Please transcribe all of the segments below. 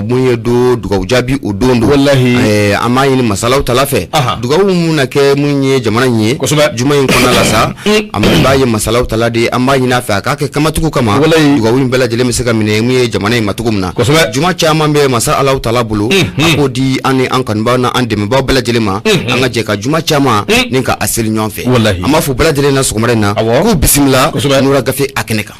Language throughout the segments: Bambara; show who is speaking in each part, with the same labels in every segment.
Speaker 1: Mun ye don dugawu jaabi o don don
Speaker 2: walahi
Speaker 1: an b'a ɲini masa Alahu taala fɛ dugawu mun na kɛ mun ye jamana in ye juma in kɔnɔna la sa an b'a ye masa Alahu taala de an b'a ɲini a fɛ a k'a kɛ kamatigiw kama dugawu in bɛɛ lajɛlen bɛ se ka minɛ mun ye jamana in ma cogo min na juma caman bɛ masa Alahu taala bolo a k'o di an ni an kanubaaw n'an dɛmɛbaaw bɛɛ lajɛlen ma an ka jɛ ka juma caman ni ka a seli ɲɔgɔn fɛ an b'a fɔ bɛɛ lajɛlen na sɔgɔmada in na k'u bisimila Nura gafe a kɛnɛ kan.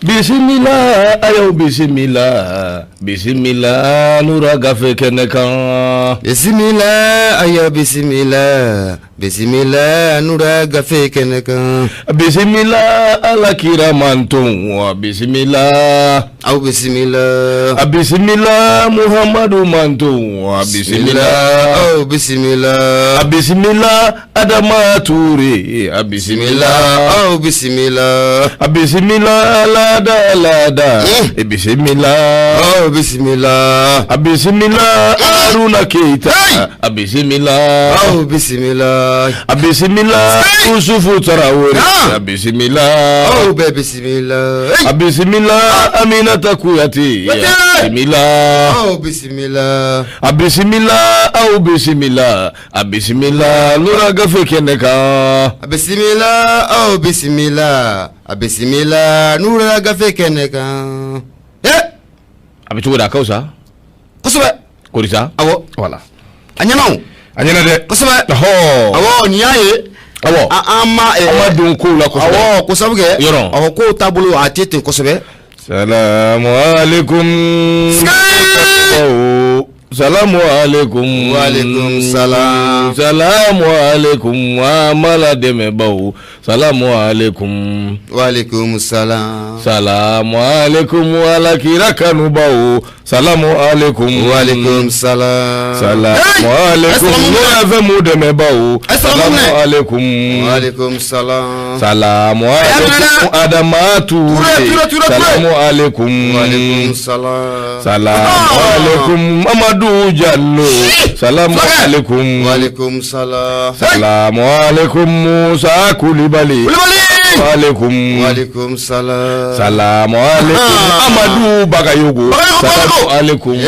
Speaker 2: Bisimila a y'aw bisimila bisimila Nura gafe kɛnɛ kan.
Speaker 1: Bisimila a y'aw bisimila bisimila Nura gafe kɛnɛ kan.
Speaker 2: Bisimila Ala kira mantɔn wa bisimila.
Speaker 1: Aw bisimila.
Speaker 2: A bisimila Muhamadu mantɔn wa bisimila.
Speaker 1: Aw bisimila.
Speaker 2: A bisimila. Adama Ture a bisimila
Speaker 1: aw bisimila
Speaker 2: a bisimila laada laada e bisimila
Speaker 1: aw bisimila
Speaker 2: a bisimila Haruna Keyita a bisimila
Speaker 1: aw bisimila
Speaker 2: a bisimila Yusufu Tarawele a bisimila
Speaker 1: aw bɛɛ bisimila
Speaker 2: a bisimila Aminata Kuyate a bisimila
Speaker 1: aw bisimila
Speaker 2: a bisimila aw bisimila A bisimila Nura gafe kɛnɛ kan.
Speaker 1: A bisimila aw bisimila a bisimila Nura gafe kɛnɛ kan.
Speaker 2: A bɛ cogo di a ka fisa?
Speaker 1: Kosɛbɛ.
Speaker 2: Kori sa?
Speaker 1: Awɔ.
Speaker 2: Voilà.
Speaker 1: A ɲɛna o.
Speaker 2: A ɲɛna dɛ.
Speaker 1: Kosɛbɛ.
Speaker 2: Ɔhɔ.
Speaker 1: Awɔ nin y'a ye.
Speaker 2: Awɔ.
Speaker 1: An ma
Speaker 2: an ma don kow la kosɛbɛ.
Speaker 1: Awɔ ko sabu kɛ.
Speaker 2: Yɔrɔ.
Speaker 1: Awɔ kow taabolo a tɛ ten kosɛbɛ.
Speaker 2: Salamu aleykum.
Speaker 1: Sikeyi.
Speaker 2: Salamu aleykum.
Speaker 1: Waaleykum salam.
Speaker 2: Salamu aleykum amala dɛmɛbaw. Salamu aleykum.
Speaker 1: Waaleykum salam.
Speaker 2: Salamu aleykum ala kira kanubaw. Salamu aleykum.
Speaker 1: Waaleykum salam.
Speaker 2: Salamu aleykum Nura FM dɛmɛbaw. Salamu aleykum.
Speaker 1: Waaleykum salam.
Speaker 2: Salamu aleykum Adama Ture. Salamu aleykum.
Speaker 1: Waaleykum salam.
Speaker 2: Salamu aleykum Mamadu Jalo. Salamu aleykum.
Speaker 1: Waaleykum salam.
Speaker 2: Salamu aleykum Musa Kulibali.
Speaker 1: Kulibali.
Speaker 2: Aleykum.
Speaker 1: Waaleykum salam.
Speaker 2: Salamu aleykum Amadu Bagayogo. Salamu aleykum.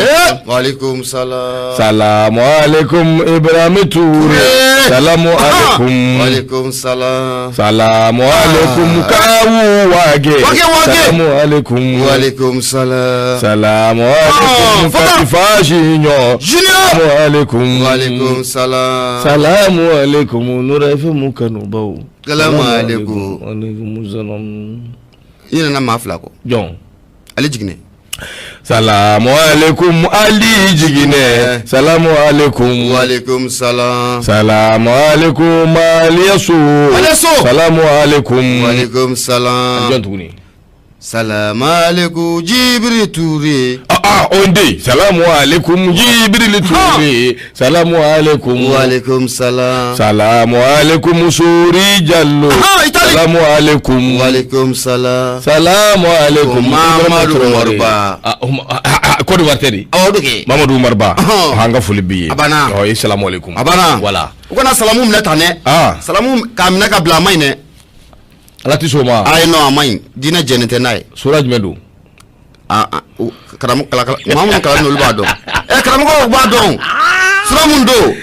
Speaker 1: Waaleykum salam.
Speaker 2: Salamu aleykum Ibrahim Ture. Salamu aleykum.
Speaker 1: Waaleykum salam.
Speaker 2: Salamu aleykum Kawu Wage.
Speaker 1: Wage Wage.
Speaker 2: Salamu aleykum.
Speaker 1: Waaleykum salam.
Speaker 2: Salamu aleykum Katifa Junior.
Speaker 1: Junior.
Speaker 2: Salamu aleykum.
Speaker 1: Waaleykum salam.
Speaker 2: Salamu aleykum Nura FM kanubaw.
Speaker 1: Salamu aleykum.
Speaker 2: Aleykum salam.
Speaker 1: I nana maa fila kɔ.
Speaker 2: Jɔn.
Speaker 1: Ale jiginɛ.
Speaker 2: Salamu aleykum Ali Jiginɛ. Salamu aleykum.
Speaker 1: Waaleykum salam.
Speaker 2: Salamu aleykum Aliyasu.
Speaker 1: Aliyasu.
Speaker 2: Salamu aleykum.
Speaker 1: Waaleykum salam.
Speaker 2: Jɔn tuguni.
Speaker 1: Salamu aleykum Jibiri Ture.
Speaker 2: Ah ah o den salamu aleykum Jibirili Ture. Salamu aleykum.
Speaker 1: Waaleykum salam.
Speaker 2: Salamu aleykum Sori Jalo.
Speaker 1: Itali.
Speaker 2: Salamu aleykum.
Speaker 1: Waaleykum salam.
Speaker 2: Salamu aleykum.
Speaker 1: Mamadu Umaru Ba.
Speaker 2: Ah, ah, ah, Côte d'Ivoire tɛ de.
Speaker 1: Awɔ o de kɛ.
Speaker 2: Mamadu Umaru Ba.
Speaker 1: Ɔhɔn.
Speaker 2: An ka foli b'i ye.
Speaker 1: A banna.
Speaker 2: Ɔ, i salamu aleykum.
Speaker 1: A banna.
Speaker 2: Voilà.
Speaker 1: U kana salamu minɛ tan dɛ.
Speaker 2: Ah.
Speaker 1: Salamu k'a minɛ ka bila a ma ɲi dɛ.
Speaker 2: Ala tɛ sɔn o ma.
Speaker 1: Ayi non a ma ɲi diinɛ jɛnnen tɛ n'a ye.
Speaker 2: Sura jumɛn don?
Speaker 1: Ah, ah, karamɔgɔ kala kala maa minnu kalan olu b'a dɔn. Ɛ karamɔgɔw b'a dɔn. Sura mun don.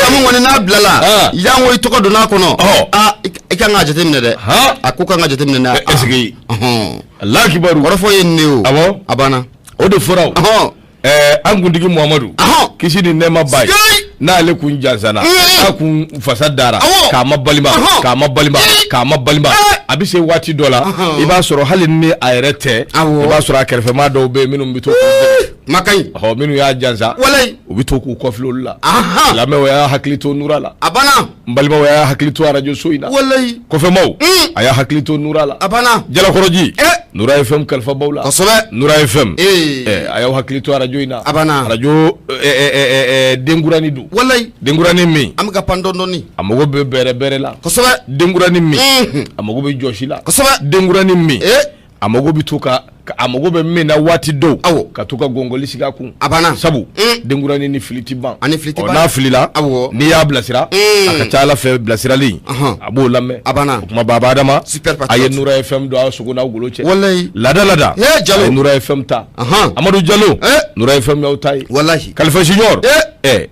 Speaker 1: Salamu kɔni n'a bilala.
Speaker 2: Ah.
Speaker 1: Jango i tɔgɔ donna a kɔnɔ.
Speaker 2: Ɔhɔ.
Speaker 1: Ah i kan k'a jateminɛ dɛ.
Speaker 2: Han.
Speaker 1: A ko kan ka jateminɛ dɛ.
Speaker 2: Est ce que.
Speaker 1: Ɔhɔn.
Speaker 2: Alakibaru.
Speaker 1: Kɔrɔfɔ ye nin de ye o.
Speaker 2: Awɔ.
Speaker 1: A banna.
Speaker 2: O de fɔra o.
Speaker 1: Ɔhɔn.
Speaker 2: Ɛɛ an kuntigi Muhamadu.
Speaker 1: Ɔhɔn.
Speaker 2: Kisi ni nɛɛma b'a ye.
Speaker 1: Sikeyi.
Speaker 2: N'ale kun jansana.
Speaker 1: Mm.
Speaker 2: N'a kun fasa dara.
Speaker 1: Awɔ.
Speaker 2: K'a ma balima.
Speaker 1: Ɔhɔn.
Speaker 2: K'a ma balima.
Speaker 1: Ee.
Speaker 2: K'a ma balima.
Speaker 1: Ee.
Speaker 2: A bɛ se waati dɔ la.
Speaker 1: Ɔhɔn.
Speaker 2: I b'a sɔrɔ hali ni a yɛrɛ tɛ.
Speaker 1: Awɔ.
Speaker 2: I b'a sɔrɔ a kɛrɛfɛmaa dɔw bɛ yen minnu bɛ to k'u
Speaker 1: Ma ka ɲi.
Speaker 2: ɔhɔ minnu y'a jansa.
Speaker 1: Walayi.
Speaker 2: U bɛ to k'u kɔfilɛ olu la.
Speaker 1: Ahan.
Speaker 2: Lamɛnw a y'a hakili to Nura la.
Speaker 1: A banna.
Speaker 2: N balimaw a y'a hakili to arajo so in na.
Speaker 1: Walayi.
Speaker 2: Kɔfɛmaw.
Speaker 1: Mm.
Speaker 2: A y'a hakili to Nura la.
Speaker 1: A banna.
Speaker 2: Jalakɔrɔji.
Speaker 1: Eh.
Speaker 2: Nura FM kalifa b'aw la.
Speaker 1: Kosɛbɛ.
Speaker 2: Nura FM.
Speaker 1: Ee.
Speaker 2: A y'aw hakili to arajo in na.
Speaker 1: A banna.
Speaker 2: Arajo denkuranin don.
Speaker 1: Walayi.
Speaker 2: Denkuranin min.
Speaker 1: An bɛ ka pan dɔɔni dɔɔni.
Speaker 2: A mago bɛ bɛrɛ bɛrɛ la.
Speaker 1: Kosɛbɛ.
Speaker 2: Denkuranin min.
Speaker 1: Mhm.
Speaker 2: A mago bɛ jɔsi la.
Speaker 1: Kosɛbɛ.
Speaker 2: Denkuranin min.
Speaker 1: Ee.
Speaker 2: A mago bɛ to ka A mago bɛ min na waati dɔw, awɔ, ka to ka gɔngɔli sigi a kun.
Speaker 1: A banna.
Speaker 2: Sabu denkuranin ni fili tɛ ban.
Speaker 1: Ani fili tɛ ban.
Speaker 2: N'a filila,
Speaker 1: awɔ,
Speaker 2: n'i y'a bilasira, a ka ca Ala fɛ bilasirali, a b'o lamɛn.
Speaker 1: A banna.
Speaker 2: O kuma Baba Adama,
Speaker 1: super
Speaker 2: a ye Nura FM don aw sogo n'aw golo cɛ.
Speaker 1: Walayi.
Speaker 2: Lada lada.
Speaker 1: Ee Jalo.
Speaker 2: A ye Nura FM ta. Amadu Jalo. Nura FM y'aw ta ye.
Speaker 1: Walahi.
Speaker 2: Kalifa Junior. Ee.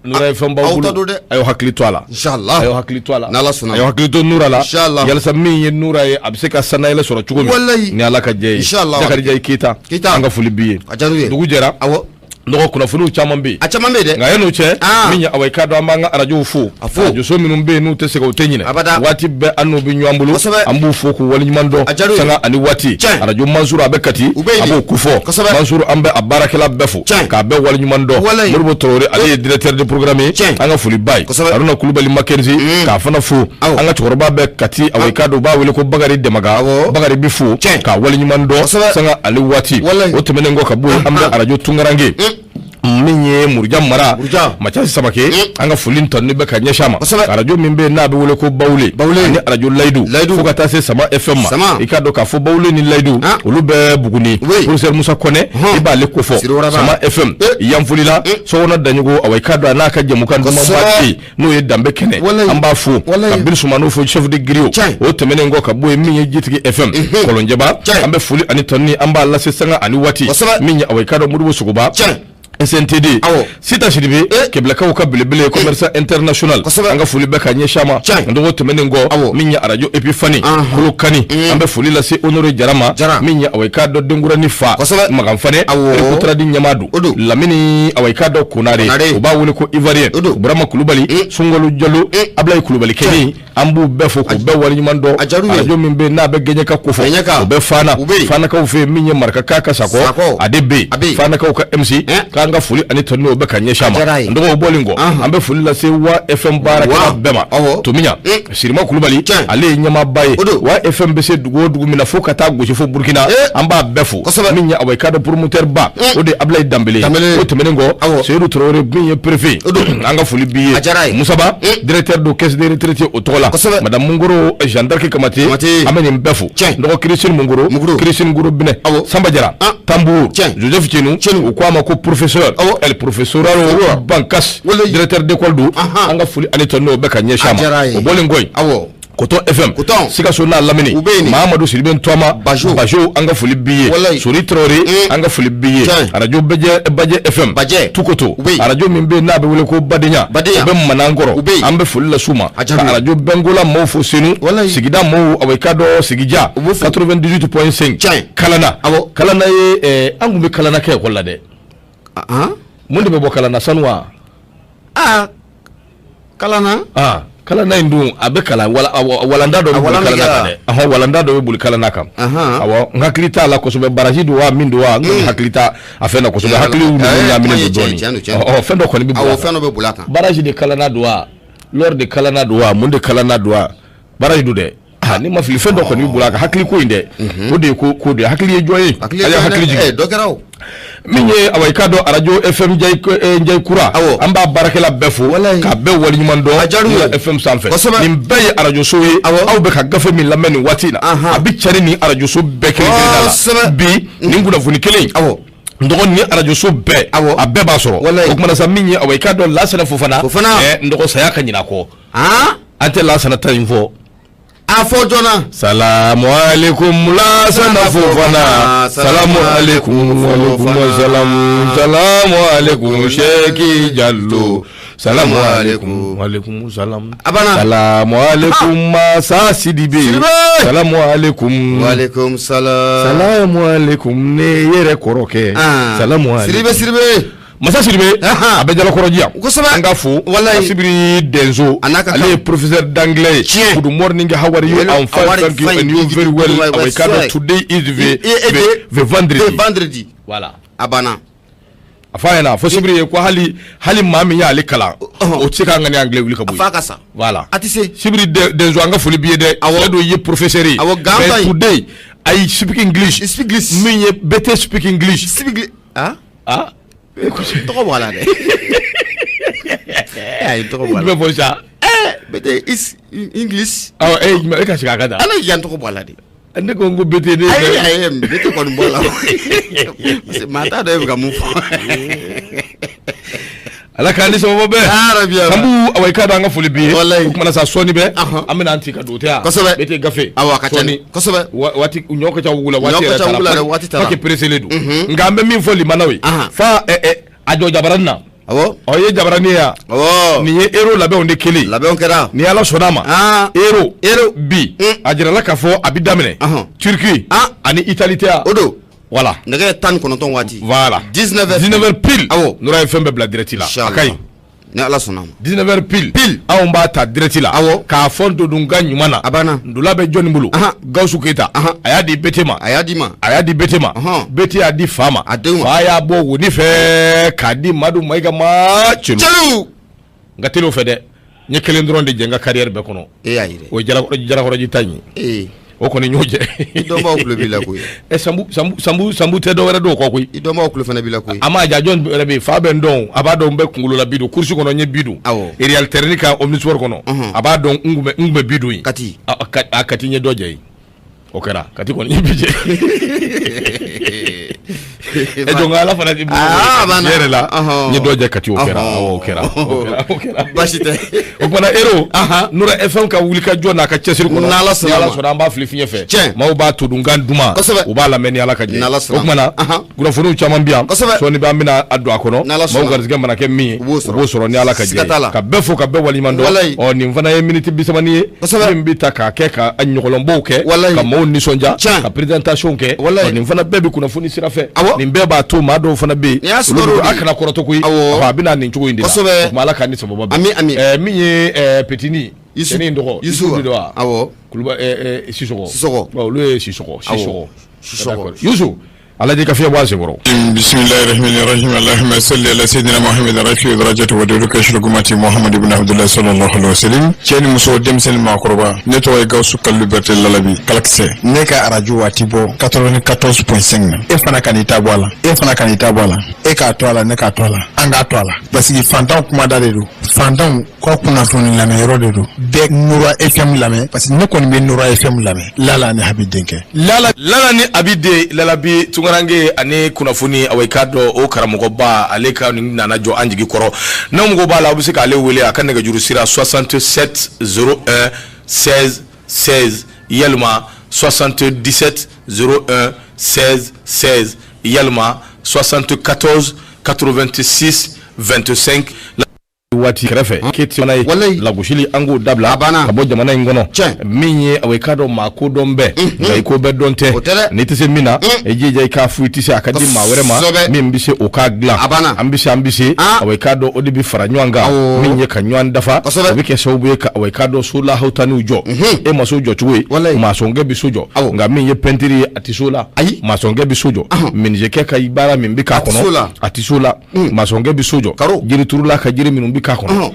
Speaker 2: Nura FM b'aw
Speaker 1: bolo don dɛ.
Speaker 2: A y'aw hakili to a la.
Speaker 1: Inshallah.
Speaker 2: A y'aw hakili to a la.
Speaker 1: N'Ala sɔnna.
Speaker 2: A y'aw hakili to Nura la.
Speaker 1: Inshallah.
Speaker 2: Yalasa min ye Nura ye, a bɛ se ka sannayɛlɛ sɔrɔ cogo min.
Speaker 1: Walayi.
Speaker 2: Ni Ala ka jɛ ye.
Speaker 1: Inshallah.
Speaker 2: Jakarija Keyita.
Speaker 1: Keyita.
Speaker 2: An ka foli b'i ye.
Speaker 1: A diyara u ye.
Speaker 2: Dugu jɛra.
Speaker 1: Awɔ.
Speaker 2: Nɔgɔ kunnafoniw caman bɛ yen.
Speaker 1: A caman bɛ yen dɛ.
Speaker 2: Nka yan'o cɛ, min ye awa i k'a dɔn an b'an ka arajow fo.
Speaker 1: A fo.
Speaker 2: Arajoso minnu bɛ yen n'u tɛ sɛgɛn u tɛ ɲinɛ.
Speaker 1: Abada.
Speaker 2: Waati bɛɛ an n'u bɛ ɲɔgɔn bolo.
Speaker 1: Kosɛbɛ.
Speaker 2: An b'u fo k'u waleɲuman dɔn.
Speaker 1: A diyara u ye.
Speaker 2: Sanga ani waati.
Speaker 1: Tiɲɛ.
Speaker 2: Arajo Mansuru a bɛ Kati.
Speaker 1: U bɛ yen
Speaker 2: A b'o kofɔ.
Speaker 1: Kosɛbɛ.
Speaker 2: Mansuru an bɛ a baarakɛla bɛɛ fo.
Speaker 1: Tiɲɛ.
Speaker 2: K'a bɛɛ waleɲuman dɔn.
Speaker 1: Walayi.
Speaker 2: Modibo Traoré ale ye directeur de programme ye.
Speaker 1: Tiɲɛ.
Speaker 2: An ka foli b'a ye.
Speaker 1: Kosɛbɛ.
Speaker 2: Haruna Kulubali Mackenzie. K'a fana fo.
Speaker 1: Awɔ.
Speaker 2: An ka cɛkɔrɔba bɛ Kati awa i k'a dɔn u b'a wele ko Bakari Demaga.
Speaker 1: Awɔ.
Speaker 2: Bakari bɛ fo.
Speaker 1: Tiɲɛ.
Speaker 2: K'a waleɲuman dɔn.
Speaker 1: Kosɛbɛ.
Speaker 2: Sanga ani waati.
Speaker 1: Walayi.
Speaker 2: O tɛmɛnen kɔ ka bɔ yen an bɛ arajo Tunkaranke. Min ye Muruja mara
Speaker 1: Muruja.
Speaker 2: Mathias Samake an ka foli tanuni bɛ ka ɲɛsin a ma.
Speaker 1: Kosɛbɛ.
Speaker 2: Arajo min bɛ yen n'a bɛ wele ko Bawule.
Speaker 1: Bawule.
Speaker 2: Ani arajo Layidu.
Speaker 1: Layidu.
Speaker 2: Fo ka taa se Sama FM ma.
Speaker 1: Sama.
Speaker 2: I k'a dɔn k'a fɔ Bawule ni Layidu. Olu bɛ Buguni.
Speaker 1: Oui.
Speaker 2: Professeur Musa Kɔnɛ. I b'ale kofɔ.
Speaker 1: Siri Waraba.
Speaker 2: Sama FM. Yanfolila. Sɔgɔnɔ Daɲogo awa i k'a dɔn a n'a ka jɛmukan dumanba
Speaker 1: Kosɛbɛ.
Speaker 2: bɛ yen n'o ye Danbe kɛnɛ.
Speaker 1: Walayi.
Speaker 2: An b'a fo.
Speaker 1: Walayi.
Speaker 2: Ka Biri Sumano fo chef de griot.
Speaker 1: Tiɲɛ.
Speaker 2: O tɛmɛnen kɔ ka bɔ yen min ye Jitigi FM. Kɔlɔnjɛba.
Speaker 1: Tiɲɛ.
Speaker 2: An bɛ foli ani tanuni an b'a lase sanga ani waati.
Speaker 1: Kosɛbɛ.
Speaker 2: Min ye awa i k'a dɔn Modibo Sogoba.
Speaker 1: Tiɲɛ.
Speaker 2: SNTD
Speaker 1: Awɔ.
Speaker 2: Sita Sidibe Kɛbɛlakaw ka belebele commerçant international.
Speaker 1: Kosɛbɛ.
Speaker 2: An ka foli bɛ ka ɲɛsin a ma.
Speaker 1: Tiɲɛ.
Speaker 2: N dɔgɔ tɛmɛnen kɔ.
Speaker 1: Awɔ.
Speaker 2: Min ye arajo Epifani. Kolokani. An bɛ foli lase Honore Jara ma.
Speaker 1: Jara.
Speaker 2: Min ye awa i k'a dɔn Denkuranin fa.
Speaker 1: Kosɛbɛ.
Speaker 2: Makan Fane.
Speaker 1: Awɔ.
Speaker 2: Ekotradi ɲɛmaa don.
Speaker 1: O don.
Speaker 2: Lamini awa i k'a dɔn Konare.
Speaker 1: Konare.
Speaker 2: U b'a wele ko Ivoirien.
Speaker 1: O don.
Speaker 2: Burama Kulubali. Sunkalo Jalo. Ablaye Kulubali Kɛni. An b'u bɛɛ fo k'u bɛɛ waleɲuman dɔn.
Speaker 1: A diyara u ye.
Speaker 2: Arajo min bɛ yen n'a bɛ Gɛɲɛka kofɔ.
Speaker 1: Gɛɲɛka.
Speaker 2: O bɛ Fana.
Speaker 1: U bɛ yen.
Speaker 2: Fanakaw fɛ yen min ye Maraka ka Sakɔ.
Speaker 1: Sakɔ.
Speaker 2: A de bɛ yen.
Speaker 1: A bɛ yen.
Speaker 2: Fanakaw ka MC. K'an ka foli ani tanuni o bɛ ka ɲɛsin a ma.
Speaker 1: A diyara a ye.
Speaker 2: N dɔgɔ o bɔlen kɔ. An bɛ foli lase Wa FM baarakɛla
Speaker 1: Wa.
Speaker 2: bɛɛ ma.
Speaker 1: Awɔ.
Speaker 2: Tomiɲa. Sirima Kulubali.
Speaker 1: Tiɲɛ.
Speaker 2: Ale ye ɲɛmaaba ye.
Speaker 1: O don.
Speaker 2: Wa FM bɛ se dugu o dugu min na fo ka taa gosi fo Burukina. An b'a bɛɛ fo.
Speaker 1: Kosɛbɛ.
Speaker 2: Min ye awa i k'a dɔn promoteur ba. O de ye Ablaye Danbele ye.
Speaker 1: Danbele.
Speaker 2: O tɛmɛnen kɔ.
Speaker 1: Awɔ.
Speaker 2: Seyidu Traoré min ye préfet.
Speaker 1: O don.
Speaker 2: An ka foli b'i ye.
Speaker 1: A diyara a ye.
Speaker 2: Musaba. Directeur de caisse de retraite o tɔgɔ la.
Speaker 1: Kosɛbɛ.
Speaker 2: Madame Mungoro Jeanne d'Arc Kamate.
Speaker 1: Kamate.
Speaker 2: An bɛ nin bɛɛ fo.
Speaker 1: Tiɲɛ.
Speaker 2: Dɔgɔ Christine Mungoro.
Speaker 1: Mungoro.
Speaker 2: Christine Ngoro Binɛ.
Speaker 1: Awɔ.
Speaker 2: Samba Jara. Tambour.
Speaker 1: Tiɲɛ.
Speaker 2: Joseph Tchenou.
Speaker 1: Tchenou.
Speaker 2: U ko a ma ko professeur.
Speaker 1: Awɔ.
Speaker 2: El professorado Bankas.
Speaker 1: Walayi.
Speaker 2: Directeur d'école don.
Speaker 1: Ahan.
Speaker 2: An ka foli ani tanuni o bɛ ka ɲɛsin a
Speaker 1: A diyara a
Speaker 2: ma.
Speaker 1: ye.
Speaker 2: O bɔlen kɔ yen.
Speaker 1: Awɔ.
Speaker 2: Coton FM.
Speaker 1: Coton.
Speaker 2: Sikaso n'a lamini.
Speaker 1: U bɛ yen de.
Speaker 2: Mahamadu Sidibe Ntɔma.
Speaker 1: Bajo.
Speaker 2: Bajo an ka foli b'i ye.
Speaker 1: Walayi.
Speaker 2: Sori Traoré an ka foli b'i ye.
Speaker 1: Tiɲɛ.
Speaker 2: Arajo Bajɛ Bajɛ FM.
Speaker 1: Bajɛ.
Speaker 2: Tukoto.
Speaker 1: U bɛ yen.
Speaker 2: Arajo min bɛ yen n'a bɛ wele ko Badenya.
Speaker 1: Badenya.
Speaker 2: O bɛ Manankɔrɔ.
Speaker 1: U bɛ yen.
Speaker 2: An bɛ foli las'u ma.
Speaker 1: A diyara
Speaker 2: Ka
Speaker 1: u ye.
Speaker 2: arajo Bɛnkola maaw fo Senu.
Speaker 1: Walayi.
Speaker 2: Sigida maaw awa i k'a dɔn Sigija.
Speaker 1: U b'u fo.
Speaker 2: 98.5.
Speaker 1: Tiɲɛ.
Speaker 2: Kalana.
Speaker 1: Awɔ.
Speaker 2: Kalana ye an tun bɛ Kalana kɛ ekɔli la dɛ. Mun de bɛ bɔ Kalana sanu wa?
Speaker 1: Aa. Kalana.
Speaker 2: Ah, kalana in dun a bɛ kalan wala awɔ, walanda dɔ bɛ
Speaker 1: A
Speaker 2: boli
Speaker 1: walan bɛ
Speaker 2: kalana
Speaker 1: kɛ
Speaker 2: kan
Speaker 1: wa?
Speaker 2: dɛ. Ɔhɔn, walanda dɔ bɛ boli kalana kan.
Speaker 1: Ahan.
Speaker 2: Awɔ, n hakili t'a la kosɛbɛ baraji don wa min don wa n kɔni hakili t'a a fɛn na kosɛbɛ hakiliw ninnu ɲaaminen don
Speaker 1: Tiɲɛ don,
Speaker 2: dɔɔnin.
Speaker 1: tiɲɛ don.
Speaker 2: Ɔ fɛn dɔ kɔni bɛ boli
Speaker 1: Awɔ,
Speaker 2: a kan.
Speaker 1: fɛn dɔ bɛ boli a kan.
Speaker 2: Baraji de kalana don wa l'or de kalana don wa mun de kalana don wa baraji don dɛ. Ah, ni ma fili fɛn dɔ kɔni bɛ boli a kan hakili ko in dɛ. O de ye ko ko de ye hakili ye jɔn ye.
Speaker 1: Hakili ye
Speaker 2: A y'a
Speaker 1: jɔn ye dɛ.
Speaker 2: hakili jigin.
Speaker 1: Dɔ kɛra o.
Speaker 2: Min ye awa i k'a dɔn arajo FM Njayi kura.
Speaker 1: Awɔ.
Speaker 2: An b'a baarakɛla bɛɛ fo.
Speaker 1: Walayi.
Speaker 2: K'a bɛɛ waleɲuman dɔn.
Speaker 1: A diyara u ye.
Speaker 2: Nura FM sanfɛ.
Speaker 1: Kosɛbɛ.
Speaker 2: Nin bɛɛ ye arajoso ye.
Speaker 1: Awɔ.
Speaker 2: Aw bɛ ka gafe min lamɛn nin waati in na.
Speaker 1: Ahan.
Speaker 2: A bɛ cari nin arajoso bɛɛ kelen kelenna la.
Speaker 1: Kosɛbɛ.
Speaker 2: Bi nin kunnafoni kelen in.
Speaker 1: Awɔ.
Speaker 2: N dɔgɔ nin arajoso bɛɛ.
Speaker 1: Awɔ.
Speaker 2: A bɛɛ b'a sɔrɔ.
Speaker 1: Walayi.
Speaker 2: O kumana sa min ye awa i k'a dɔn Lasana Fofana.
Speaker 1: Fofana.
Speaker 2: N dɔgɔ saya ka ɲinɛ a kɔ.
Speaker 1: Han.
Speaker 2: An tɛ Lasana ta in fɔ.
Speaker 1: A fɔ joona.
Speaker 2: Salamu alaikum Lasana Fofana. Salamu alaikum walaikum salam. Salamu alaikum Sheki Jallo. Salamu alaikum walaikum salam.
Speaker 1: A banna.
Speaker 2: Salamu alaikum Masa Sidibe.
Speaker 1: Sidibe.
Speaker 2: Salamu alaikum.
Speaker 1: Walekum salam.
Speaker 2: Salamu alaikum ne yɛrɛ kɔrɔkɛ. Salamu alaikum.
Speaker 1: Sidibe Sidibe.
Speaker 2: Masa Sidibe
Speaker 1: Ahan.
Speaker 2: a bɛ Jalakɔrɔji yan.
Speaker 1: Kosɛbɛ.
Speaker 2: An ka fo.
Speaker 1: Walayi.
Speaker 2: Ka Sibiri Denzo.
Speaker 1: A n'a ka
Speaker 2: Ale
Speaker 1: kan.
Speaker 2: ye professeur d'anglais ye.
Speaker 1: Tiɲɛ.
Speaker 2: Good morning, how are you?
Speaker 1: Hello,
Speaker 2: I'm fine,
Speaker 1: how are you?
Speaker 2: thank you.
Speaker 1: Fine.
Speaker 2: And you very well.
Speaker 1: Well,
Speaker 2: Our kind
Speaker 1: well.
Speaker 2: of today is the, the vendredi.
Speaker 1: The vendredi.
Speaker 2: Voilà.
Speaker 1: A banna.
Speaker 2: A f'a ɲɛna fo Sibiri ye ko hali hali maa min y'ale kalan o tɛ se k'an ka ni anglais wuli ka bɔ
Speaker 1: A
Speaker 2: yen.
Speaker 1: f'a ka sa.
Speaker 2: Voilà.
Speaker 1: A tɛ se.
Speaker 2: Sibiri Denzo an ka foli b'i ye dɛ.
Speaker 1: Awɔ.
Speaker 2: Cɛ don i ye professeur ye.
Speaker 1: Awɔ, gan
Speaker 2: Mais
Speaker 1: ta in.
Speaker 2: today I speak English.
Speaker 1: You speak English.
Speaker 2: Min ye bɛɛ tɛ speak English.
Speaker 1: Speak English. Ah.
Speaker 2: Ah.
Speaker 1: Tɔgɔ bɔ a la dɛ. Ayi tɔgɔ bɔ a la.
Speaker 2: Jumɛn fɔ sisan?
Speaker 1: Bɛɛ tɛ is English.
Speaker 2: Awɔ e ye jumɛn e ka segin a kan tan.
Speaker 1: Ala y'i yan tɔgɔ bɔ a la de.
Speaker 2: Ne ko n ko BT ne
Speaker 1: ayi ayi, BT kɔni bɔ la, parce que maa t'a dɔn e bɛ ka mun fɔ.
Speaker 2: Ala k'an ni sababu bɛɛ.
Speaker 1: Yarabi.
Speaker 2: Sanbu, awa, i k'a dɔn an ka foli b'i ye.
Speaker 1: Walayi.
Speaker 2: O kumana sa, sɔɔni bɛ
Speaker 1: Ahan.
Speaker 2: an bɛna an ci ka don, o tɛ yan?
Speaker 1: Kosɛbɛ.
Speaker 2: BT gafe.
Speaker 1: Awɔ, a ka ca.
Speaker 2: Sɔɔni.
Speaker 1: Kosɛbɛ.
Speaker 2: Waati ɲɔ ka ca wugu la, waati
Speaker 1: Ɲɔ ka
Speaker 2: yɛrɛ
Speaker 1: ca
Speaker 2: taara.
Speaker 1: wugu la dɛ, waati taara.
Speaker 2: Pas que pressé don, nka an bɛ min fɔ limanaw ye fa ɛ ɛ a jɔ jabaranin na.
Speaker 1: Awɔ.
Speaker 2: Ɔ, i ye jabaranin ye yan?
Speaker 1: Awɔ.
Speaker 2: Nin ye Euro labɛnw de kelen.
Speaker 1: Labɛnw kɛra.
Speaker 2: Ni Ala sɔnna a ma, Euro
Speaker 1: Euro
Speaker 2: bi, a jirala k'a fɔ a bɛ daminɛ Turquie ani Italie tɛ yan?
Speaker 1: O don.
Speaker 2: Voilà.
Speaker 1: Nɛgɛ 19 waati.
Speaker 2: Voilà.
Speaker 1: 19 heures.
Speaker 2: 19 heures pile.
Speaker 1: Awɔ.
Speaker 2: Nura ye fɛn bɛɛ bila direct la. A ka ɲi.
Speaker 1: Ni Ala sɔnna a ma.
Speaker 2: 19 heures pile.
Speaker 1: Pile.
Speaker 2: Anw b'a ta direct la.
Speaker 1: Awɔ.
Speaker 2: K'a fɔ Dodunka ɲuman na.
Speaker 1: A banna.
Speaker 2: Ndola bɛ jɔnni bolo? Gawusu Keyita. A y'a di BT ma.
Speaker 1: A y'a di ma.
Speaker 2: A y'a di BT ma. BT y'a di fa ma.
Speaker 1: A denw ma.
Speaker 2: Fa y'a bɔ woni fɛ k'a di Madu Mayiga ma. Celu.
Speaker 1: Celu.
Speaker 2: N ka teli o fɛ dɛ. N ye kelen dɔrɔn de jɛ n ka carrière bɛɛ kɔnɔ.
Speaker 1: E y'a ye dɛ.
Speaker 2: O ye Jalakɔrɔji ta in ye.
Speaker 1: Ee.
Speaker 2: O kɔni n y'o jɛ.
Speaker 1: I dɔnbaaw tulo b'i la koyi.
Speaker 2: Ɛ, Sanbu Sanbu Sanbu Sanbu tɛ dɔwɛrɛ dɔn o kɔ koyi.
Speaker 1: I dɔnbaaw tulo fana b'i la koyi.
Speaker 2: A ma ja, jɔn yɛrɛ bɛ yen? Fa bɛ n dɔn, a b'a dɔn n bɛ kunkolo la bi don course kɔnɔ, n ye bi don.
Speaker 1: Awɔ.
Speaker 2: Real terrain kan omnisport kɔnɔ. A b'a dɔn n kun bɛ bi don yen.
Speaker 1: Kati.
Speaker 2: A Kati, n ye dɔ jɛ yen. O kɛra Kati kɔni, n ye bi jɛ. Ɛ, jɔn ka Ala fana di.
Speaker 1: Aa, a banna.
Speaker 2: Tiɲɛ yɛrɛ la, n ye dɔ jɛ Kati, o kɛra. Awɔ, o kɛra. O kɛra, o kɛra.
Speaker 1: Baasi tɛ.
Speaker 2: O kumana Euro, Nura FM ka wuli ka jɔ n'a ka cɛsiri kɔnɔ.
Speaker 1: N'Ala sɔnna
Speaker 2: Ni Ala
Speaker 1: ma.
Speaker 2: sɔnna, an b'a fili fiɲɛ fɛ.
Speaker 1: Tiɲɛ.
Speaker 2: Maaw b'a todunkan duman.
Speaker 1: Kosɛbɛ.
Speaker 2: U b'a lamɛn ni Ala ka jɛ.
Speaker 1: N'Ala sɔnna
Speaker 2: O kumana kunnafoniw caman bɛ yan.
Speaker 1: Kosɛbɛ.
Speaker 2: Sɔɔni bɛ an bɛna a don a kɔnɔ.
Speaker 1: N'Ala sɔnna.
Speaker 2: Maaw garisɛgɛ mana kɛ min ye,
Speaker 1: U b'o sɔrɔ.
Speaker 2: u b'o sɔrɔ ni Ala ka jɛ.
Speaker 1: Siga t'a la.
Speaker 2: Ka bɛɛ fo ka bɛɛ waleɲuman dɔn.
Speaker 1: Walayi.
Speaker 2: Ɔ, nin fana ye miniti 30 ye.
Speaker 1: Kosɛbɛ.
Speaker 2: Min bɛ ta k'a kɛ ka ɲɔgɔlɔnbɔw kɛ.
Speaker 1: Walayi.
Speaker 2: Ka maaw nisɔndiya.
Speaker 1: Tiɲɛ.
Speaker 2: Ka présentation kɛ.
Speaker 1: Walayi.
Speaker 2: Ɔ, nin fana bɛɛ bɛ kunnafoni sira fɛ.
Speaker 1: Awɔ.
Speaker 2: Nin bɛɛ b'a to maa dɔw fana bɛ yen.
Speaker 1: Nin y'a
Speaker 2: Olu
Speaker 1: sukaro
Speaker 2: bɛ
Speaker 1: de
Speaker 2: a
Speaker 1: ye.
Speaker 2: kana kɔrɔtɔ koyi.
Speaker 1: Awɔ.
Speaker 2: Awɔ, a bɛ na nin cogo in de la.
Speaker 1: Kosɛbɛ.
Speaker 2: O tuma Ala k'an ni sababa bɛn.
Speaker 1: Ami, ami.
Speaker 2: Min ye petini.
Speaker 1: Yusu.
Speaker 2: Cɛnin in tɔgɔ.
Speaker 1: Yusu.
Speaker 2: de don wa?
Speaker 1: Awɔ.
Speaker 2: Kuluba Sisɔgɔ.
Speaker 1: Sisɔgɔ.
Speaker 2: Ɔ, olu ye Sisɔgɔ. Sisɔgɔ.
Speaker 1: Sisɔgɔ.
Speaker 2: D'accord. Yusu. Alajɛ ka fiɲɛ bɔ a senkɔrɔ.
Speaker 3: بسم الله الرحمن الرحيم، اللهم صل على سيدنا محمد رفيع درجة ودرك شرقمة محمد بن عبد الله صلى الله عليه وسلم. Cɛ ni muso, denmisɛnnin, maakɔrɔba, ne tɔgɔ ye Gawusu Kalilu Berete Lalabi Kalakisɛ. Ne ka arajo waati bɔ 94.5 na. E fana ka n'i ta bɔ a la, e fana ka n'i ta bɔ a la, e k'a to a la, ne k'a to a la, an k'a to a la, parce que fantanw kumada de don, fantanw ka kunnafoni lamɛnyɔrɔ de don. Bɛɛ Nura FM lamɛn, parce que ne kɔni bɛ Nura FM lamɛn. Lala ni Habi denkɛ Lala.
Speaker 2: Lala ni Abi de Lalabi Tunkarange ani kunnafoni, awa, i k'a dɔn o karamɔgɔba ale ka nin nana jɔ an jigi kɔrɔ. N'aw mago b'a la, aw bɛ se k'ale wele a ka nɛgɛjuru sira 67 01 16 16, yalima 77 01 16 16, yalima 74 86 25. Waati kɛrɛfɛ keti fana ye
Speaker 1: Walayi.
Speaker 2: lagosili, an k'o dabila
Speaker 1: A banna.
Speaker 2: ka bɔ jamana in kɔnɔ.
Speaker 1: Tiɲɛ.
Speaker 2: Min ye, awa, i k'a dɔn maa ko dɔn bɛɛ, nka i ko bɛɛ dɔn tɛ.
Speaker 1: O tɛ dɛ.
Speaker 2: N'i tɛ se min na, i jija i k'a fɔ i tɛ se, a ka di maa wɛrɛ ma
Speaker 1: Kosɛbɛ.
Speaker 2: min bɛ se o k'a dilan.
Speaker 1: A banna.
Speaker 2: An bɛ se, an bɛ se, awa, i k'a dɔn o de bɛ fara ɲɔgɔn kan.
Speaker 1: Awɔ.
Speaker 2: Min ye ka ɲɔgɔn dafa,
Speaker 1: Kosɛbɛ.
Speaker 2: o bɛ kɛ sababu ye ka, awa, i k'a dɔn so lahawtaniw jɔ. E ma so jɔ cogo ye?
Speaker 1: Walayi.
Speaker 2: Maçonkɛ bɛ so jɔ,
Speaker 1: Awɔ.
Speaker 2: nka min ye pɛntiri ye, a tɛ so la.
Speaker 1: Ayi.
Speaker 2: Maçonkɛ bɛ so jɔ, menuisier ka baara min bɛ k'a
Speaker 1: A tɛ so
Speaker 2: kɔnɔ,
Speaker 1: la.
Speaker 2: a tɛ so la. Maçonkɛ bɛ so jɔ,
Speaker 1: Karo.
Speaker 2: jiriturula ka jiri minnu bɛ k'a kɔnɔ,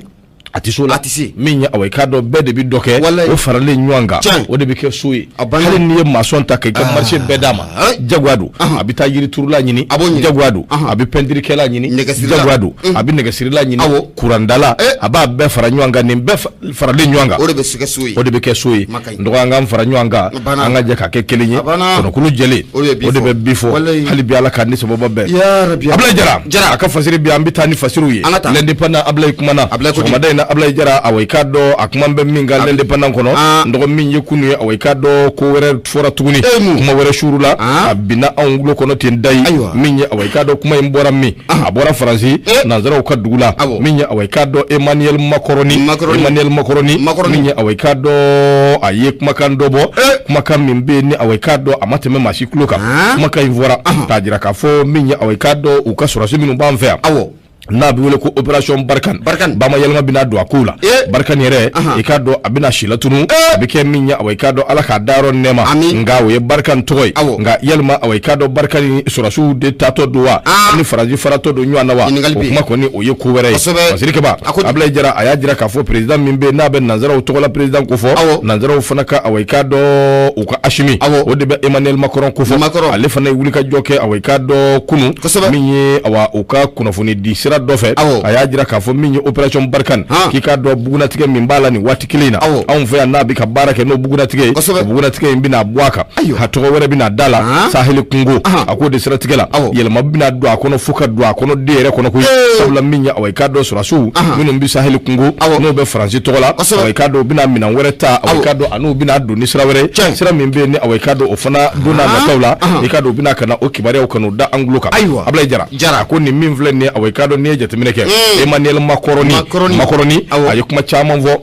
Speaker 2: a tɛ so la.
Speaker 1: A tɛ se.
Speaker 2: Min ye, awa, i k'a dɔn bɛɛ de bɛ dɔ kɛ.
Speaker 1: Walayi.
Speaker 2: O faralen ɲɔgɔn kan,
Speaker 1: Tiɲɛ.
Speaker 2: o de bɛ kɛ so ye.
Speaker 1: A banna.
Speaker 2: Hali n'i ye maçon ta k'i ka marché bɛɛ d'a ma,
Speaker 1: Ayi.
Speaker 2: jagoya don a bɛ taa yiriturula ɲini.
Speaker 1: A b'o ɲini.
Speaker 2: Jagoya don a bɛ pɛntirikɛla ɲini.
Speaker 1: Nɛgɛsirila.
Speaker 2: Jagoya don a bɛ nɛgɛsirila ɲini.
Speaker 1: Awɔ.
Speaker 2: Kurandala,
Speaker 1: Eh.
Speaker 2: a b'a bɛɛ fara ɲɔgɔn kan. Nin bɛɛ faralen ɲɔgɔn kan,
Speaker 1: O de bɛ se kɛ so ye.
Speaker 2: o de bɛ kɛ so ye.
Speaker 1: Ma ka ɲi.
Speaker 2: N dɔgɔ, an k'an fara ɲɔgɔn kan,
Speaker 1: A banna.
Speaker 2: an ka jɛ ka kɛ kelen ye.
Speaker 1: A banna.
Speaker 2: Kɔnɔkulu jɛlen,
Speaker 1: O de bɛ bi
Speaker 2: o de
Speaker 1: fɔ.
Speaker 2: bɛ bi fɔ.
Speaker 1: Walayi.
Speaker 2: Hali bi, Ala k'an ni sababa bɛn.
Speaker 1: Ya Rabbi.
Speaker 2: Abulayi Jara.
Speaker 1: Jara.
Speaker 2: A ka fasiri bi, an bɛ taa ni fasiriw ye.
Speaker 1: An ka taa.
Speaker 2: L'Indépendant, Abulayi kumana.
Speaker 1: Abulayi ko di?
Speaker 2: Sɔgɔmada in na, Abulayi Jara, awa, i k'a dɔn a kuma bɛ min kan L'Indépendant kɔnɔ.
Speaker 1: Ah.
Speaker 2: N dɔgɔ, min ye kunu ye, awa, i k'a dɔn ko wɛrɛ fɔra tuguni.
Speaker 1: Eh, mun?
Speaker 2: Kuma wɛrɛ suurula.
Speaker 1: Ah.
Speaker 2: A binna anw tulo kɔnɔ ten dayi.
Speaker 1: Ayiwa.
Speaker 2: Min ye, awa, i k'a dɔn kuma in bɔra min? A bɔra Faransi,
Speaker 1: Eh.
Speaker 2: nanzaraw ka dugu la.
Speaker 1: Awɔ.
Speaker 2: Min ye, awa, i k'a dɔn Emmanuel Macron.
Speaker 1: Macron.
Speaker 2: Emmanuel Macron.
Speaker 1: Macron.
Speaker 2: Min ye, awa, i k'a dɔn a ye kumakan dɔ bɔ,
Speaker 1: Eh.
Speaker 2: kumakan min bɛ yen ni, awa, i k'a dɔn a ma tɛmɛ maa si tulo kan.
Speaker 1: Ah.
Speaker 2: Kumakan in fɔra k'a jira k'a fɔ min ye, awa, i k'a dɔn u ka sɔrɔdasi minnu b'an fɛ yan,
Speaker 1: Awɔ.
Speaker 2: n'a bɛ wele ko opération Barkhane.
Speaker 1: Barkhane.
Speaker 2: Bama yɛlɛma bɛna don a kow la.
Speaker 1: Eh.
Speaker 2: Barkhane yɛrɛ,
Speaker 1: Ahan.
Speaker 2: i k'a dɔn a bɛna si latunu.
Speaker 1: Eh.
Speaker 2: A bɛ kɛ min ye, awa, i k'a dɔn Ala k'a dayɔrɔ nɛɛma.
Speaker 1: Ami.
Speaker 2: Nka o ye Barkhane tɔgɔ ye.
Speaker 1: Awɔ.
Speaker 2: Nka yalima, awa, i k'a dɔn Barkhane sɔrɔdasiw de taatɔ don wa,
Speaker 1: Ah.
Speaker 2: ni Faransi faratɔ don ɲɔgɔn na wa?
Speaker 1: Ɲininkali
Speaker 2: O
Speaker 1: bɛ yen.
Speaker 2: kuma kɔni, o ye ko wɛrɛ ye.
Speaker 1: Kosɛbɛ.
Speaker 2: Fasiri Kaba.
Speaker 1: A ko di?
Speaker 2: Abulayi Jara, a y'a jira k'a fɔ président min bɛ yen n'a bɛ nanzaraw tɔgɔla président kofɔ,
Speaker 1: Awɔ.
Speaker 2: nanzaraw fana ka, awa, i k'a dɔn u ka Asimi,
Speaker 1: Awɔ.
Speaker 2: o de bɛ Emmanuel Macron kofɔ.
Speaker 1: Macron.
Speaker 2: Ale fana ye wulikajɔ kɛ, awa, i k'a dɔn kunun.
Speaker 1: Kosɛbɛ.
Speaker 2: Min ye, awa, u ka kunnafoni di sira sira dɔ fɛ a y'a jira k'a fɔ min ye opération Barkhane k'i k'a dɔn bugunatigɛ min b'a la nin waati kelen in na anw fɛ yan n'a bɛ ka baara kɛ n'o bugunatigɛ ye o bugunatigɛ in bɛna bɔ a kan a tɔgɔ wɛrɛ bɛna da la Sahel kungo a k'o de siratigɛ la yɛlɛma bɛna don a kɔnɔ fo ka don a kɔnɔ den yɛrɛ kɔnɔ koyi sabula min ye awa i k'a dɔn sɔrɔdasiw minnu bɛ Sahel kungo n'o bɛ Faransi tɔgɔ la awa i k'a dɔn u bɛna minɛn wɛrɛ ta awa i k'a dɔn an'u bɛna don ni sira wɛrɛ ye sira min bɛ yen ni awa i k'a dɔn o fana don n'a nataw la i k'a dɔn u bɛna ka na o kibaruyaw ka n'o da an tulo kan Ablaye Jara a ko nin min filɛ nin ye awa i k'a dɔn n'i ye jateminɛ kɛ Emmanuel Macron a ye kuma caman fɔ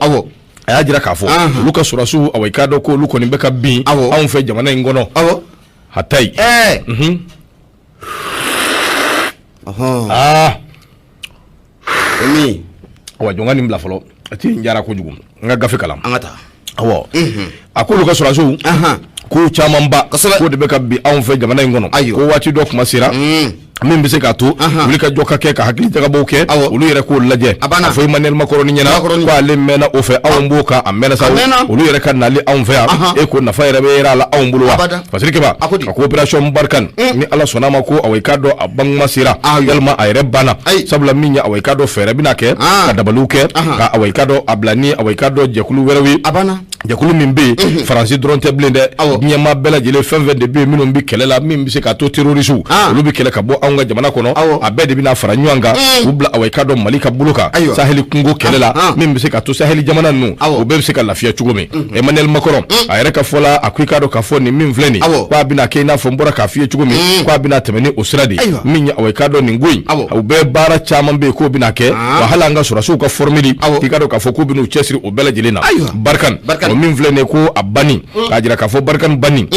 Speaker 2: a y'a jira k'a fɔ olu ka sɔrɔdasiw awa i k'a dɔn k'olu kɔni bɛ ka bin anw fɛ jamana in kɔnɔ hatayi awa jɔn ka nin bila fɔlɔ a ti n jara kojugu n ka gafe kalan an ka taa awɔ a k'olu ka sɔrɔdasiw ko camanba k'o de bɛ ka bin anw fɛ jamana in kɔnɔ ko waati dɔ kuma sera min bɛ se k'a to wuli ka jɔ ka kɛ ka hakili jagabɔw kɛ olu yɛrɛ k'o lajɛ a fɔ Emmanuel Macron ɲɛna ko ale mɛnna o fɛ anw b'o kan a mɛnna sa olu yɛrɛ ka nali anw fɛ yan e ko nafa yɛrɛ bɛ yɛrɛ a la anw bolo wa Fasiri Keba a ko opération Barkhane ni Ala sɔnna a ma ko awa i k'a dɔn a bankuma sera walima a yɛrɛ banna sabula min ye awa i k'a dɔn fɛɛrɛ bɛna kɛ ka dabaliw kɛ ka awa i k'a dɔn a bila ni awa i k'a dɔn jɛkulu wɛrɛw ye jɛkulu min bɛ yen Faransi dɔrɔn tɛ bilen dɛ diɲɛmaa bɛɛ lajɛlen fɛn fɛn de bɛ yen minnu bɛ kɛlɛ la min bɛ se k'a to terrorisiw olu bɛ kɛlɛ ka bɔ anw ka jamana kɔnɔ a bɛɛ de bɛna fara ɲɔgɔn kan k'u bila awa i k'a dɔn Mali ka bolo kan Sahel kungo kɛlɛ la min bɛ se k'a to Sahel jamana ninnu o bɛɛ bɛ se ka lafiya cogo min Emmanuel Macron a yɛrɛ ka fɔ la a ko i k'a dɔn k'a fɔ nin min filɛ nin ko a bɛna kɛ i n'a fɔ n bɔra k'a f'i ye cogo min ko a bɛna tɛmɛ ni o sira de ye min ye awa i k'a dɔn nin ko in u bɛɛ baara caman bɛ yen k'o bɛna kɛ wa hali an ka sɔrɔdasiw ka formule k'i k'a dɔn k'a fɔ k'u bɛn'u cɛsiri o bɛɛ lajɛlen na Barkhane o min filɛ nin ye ko a banni k'a jira k'a fɔ Barkhane banni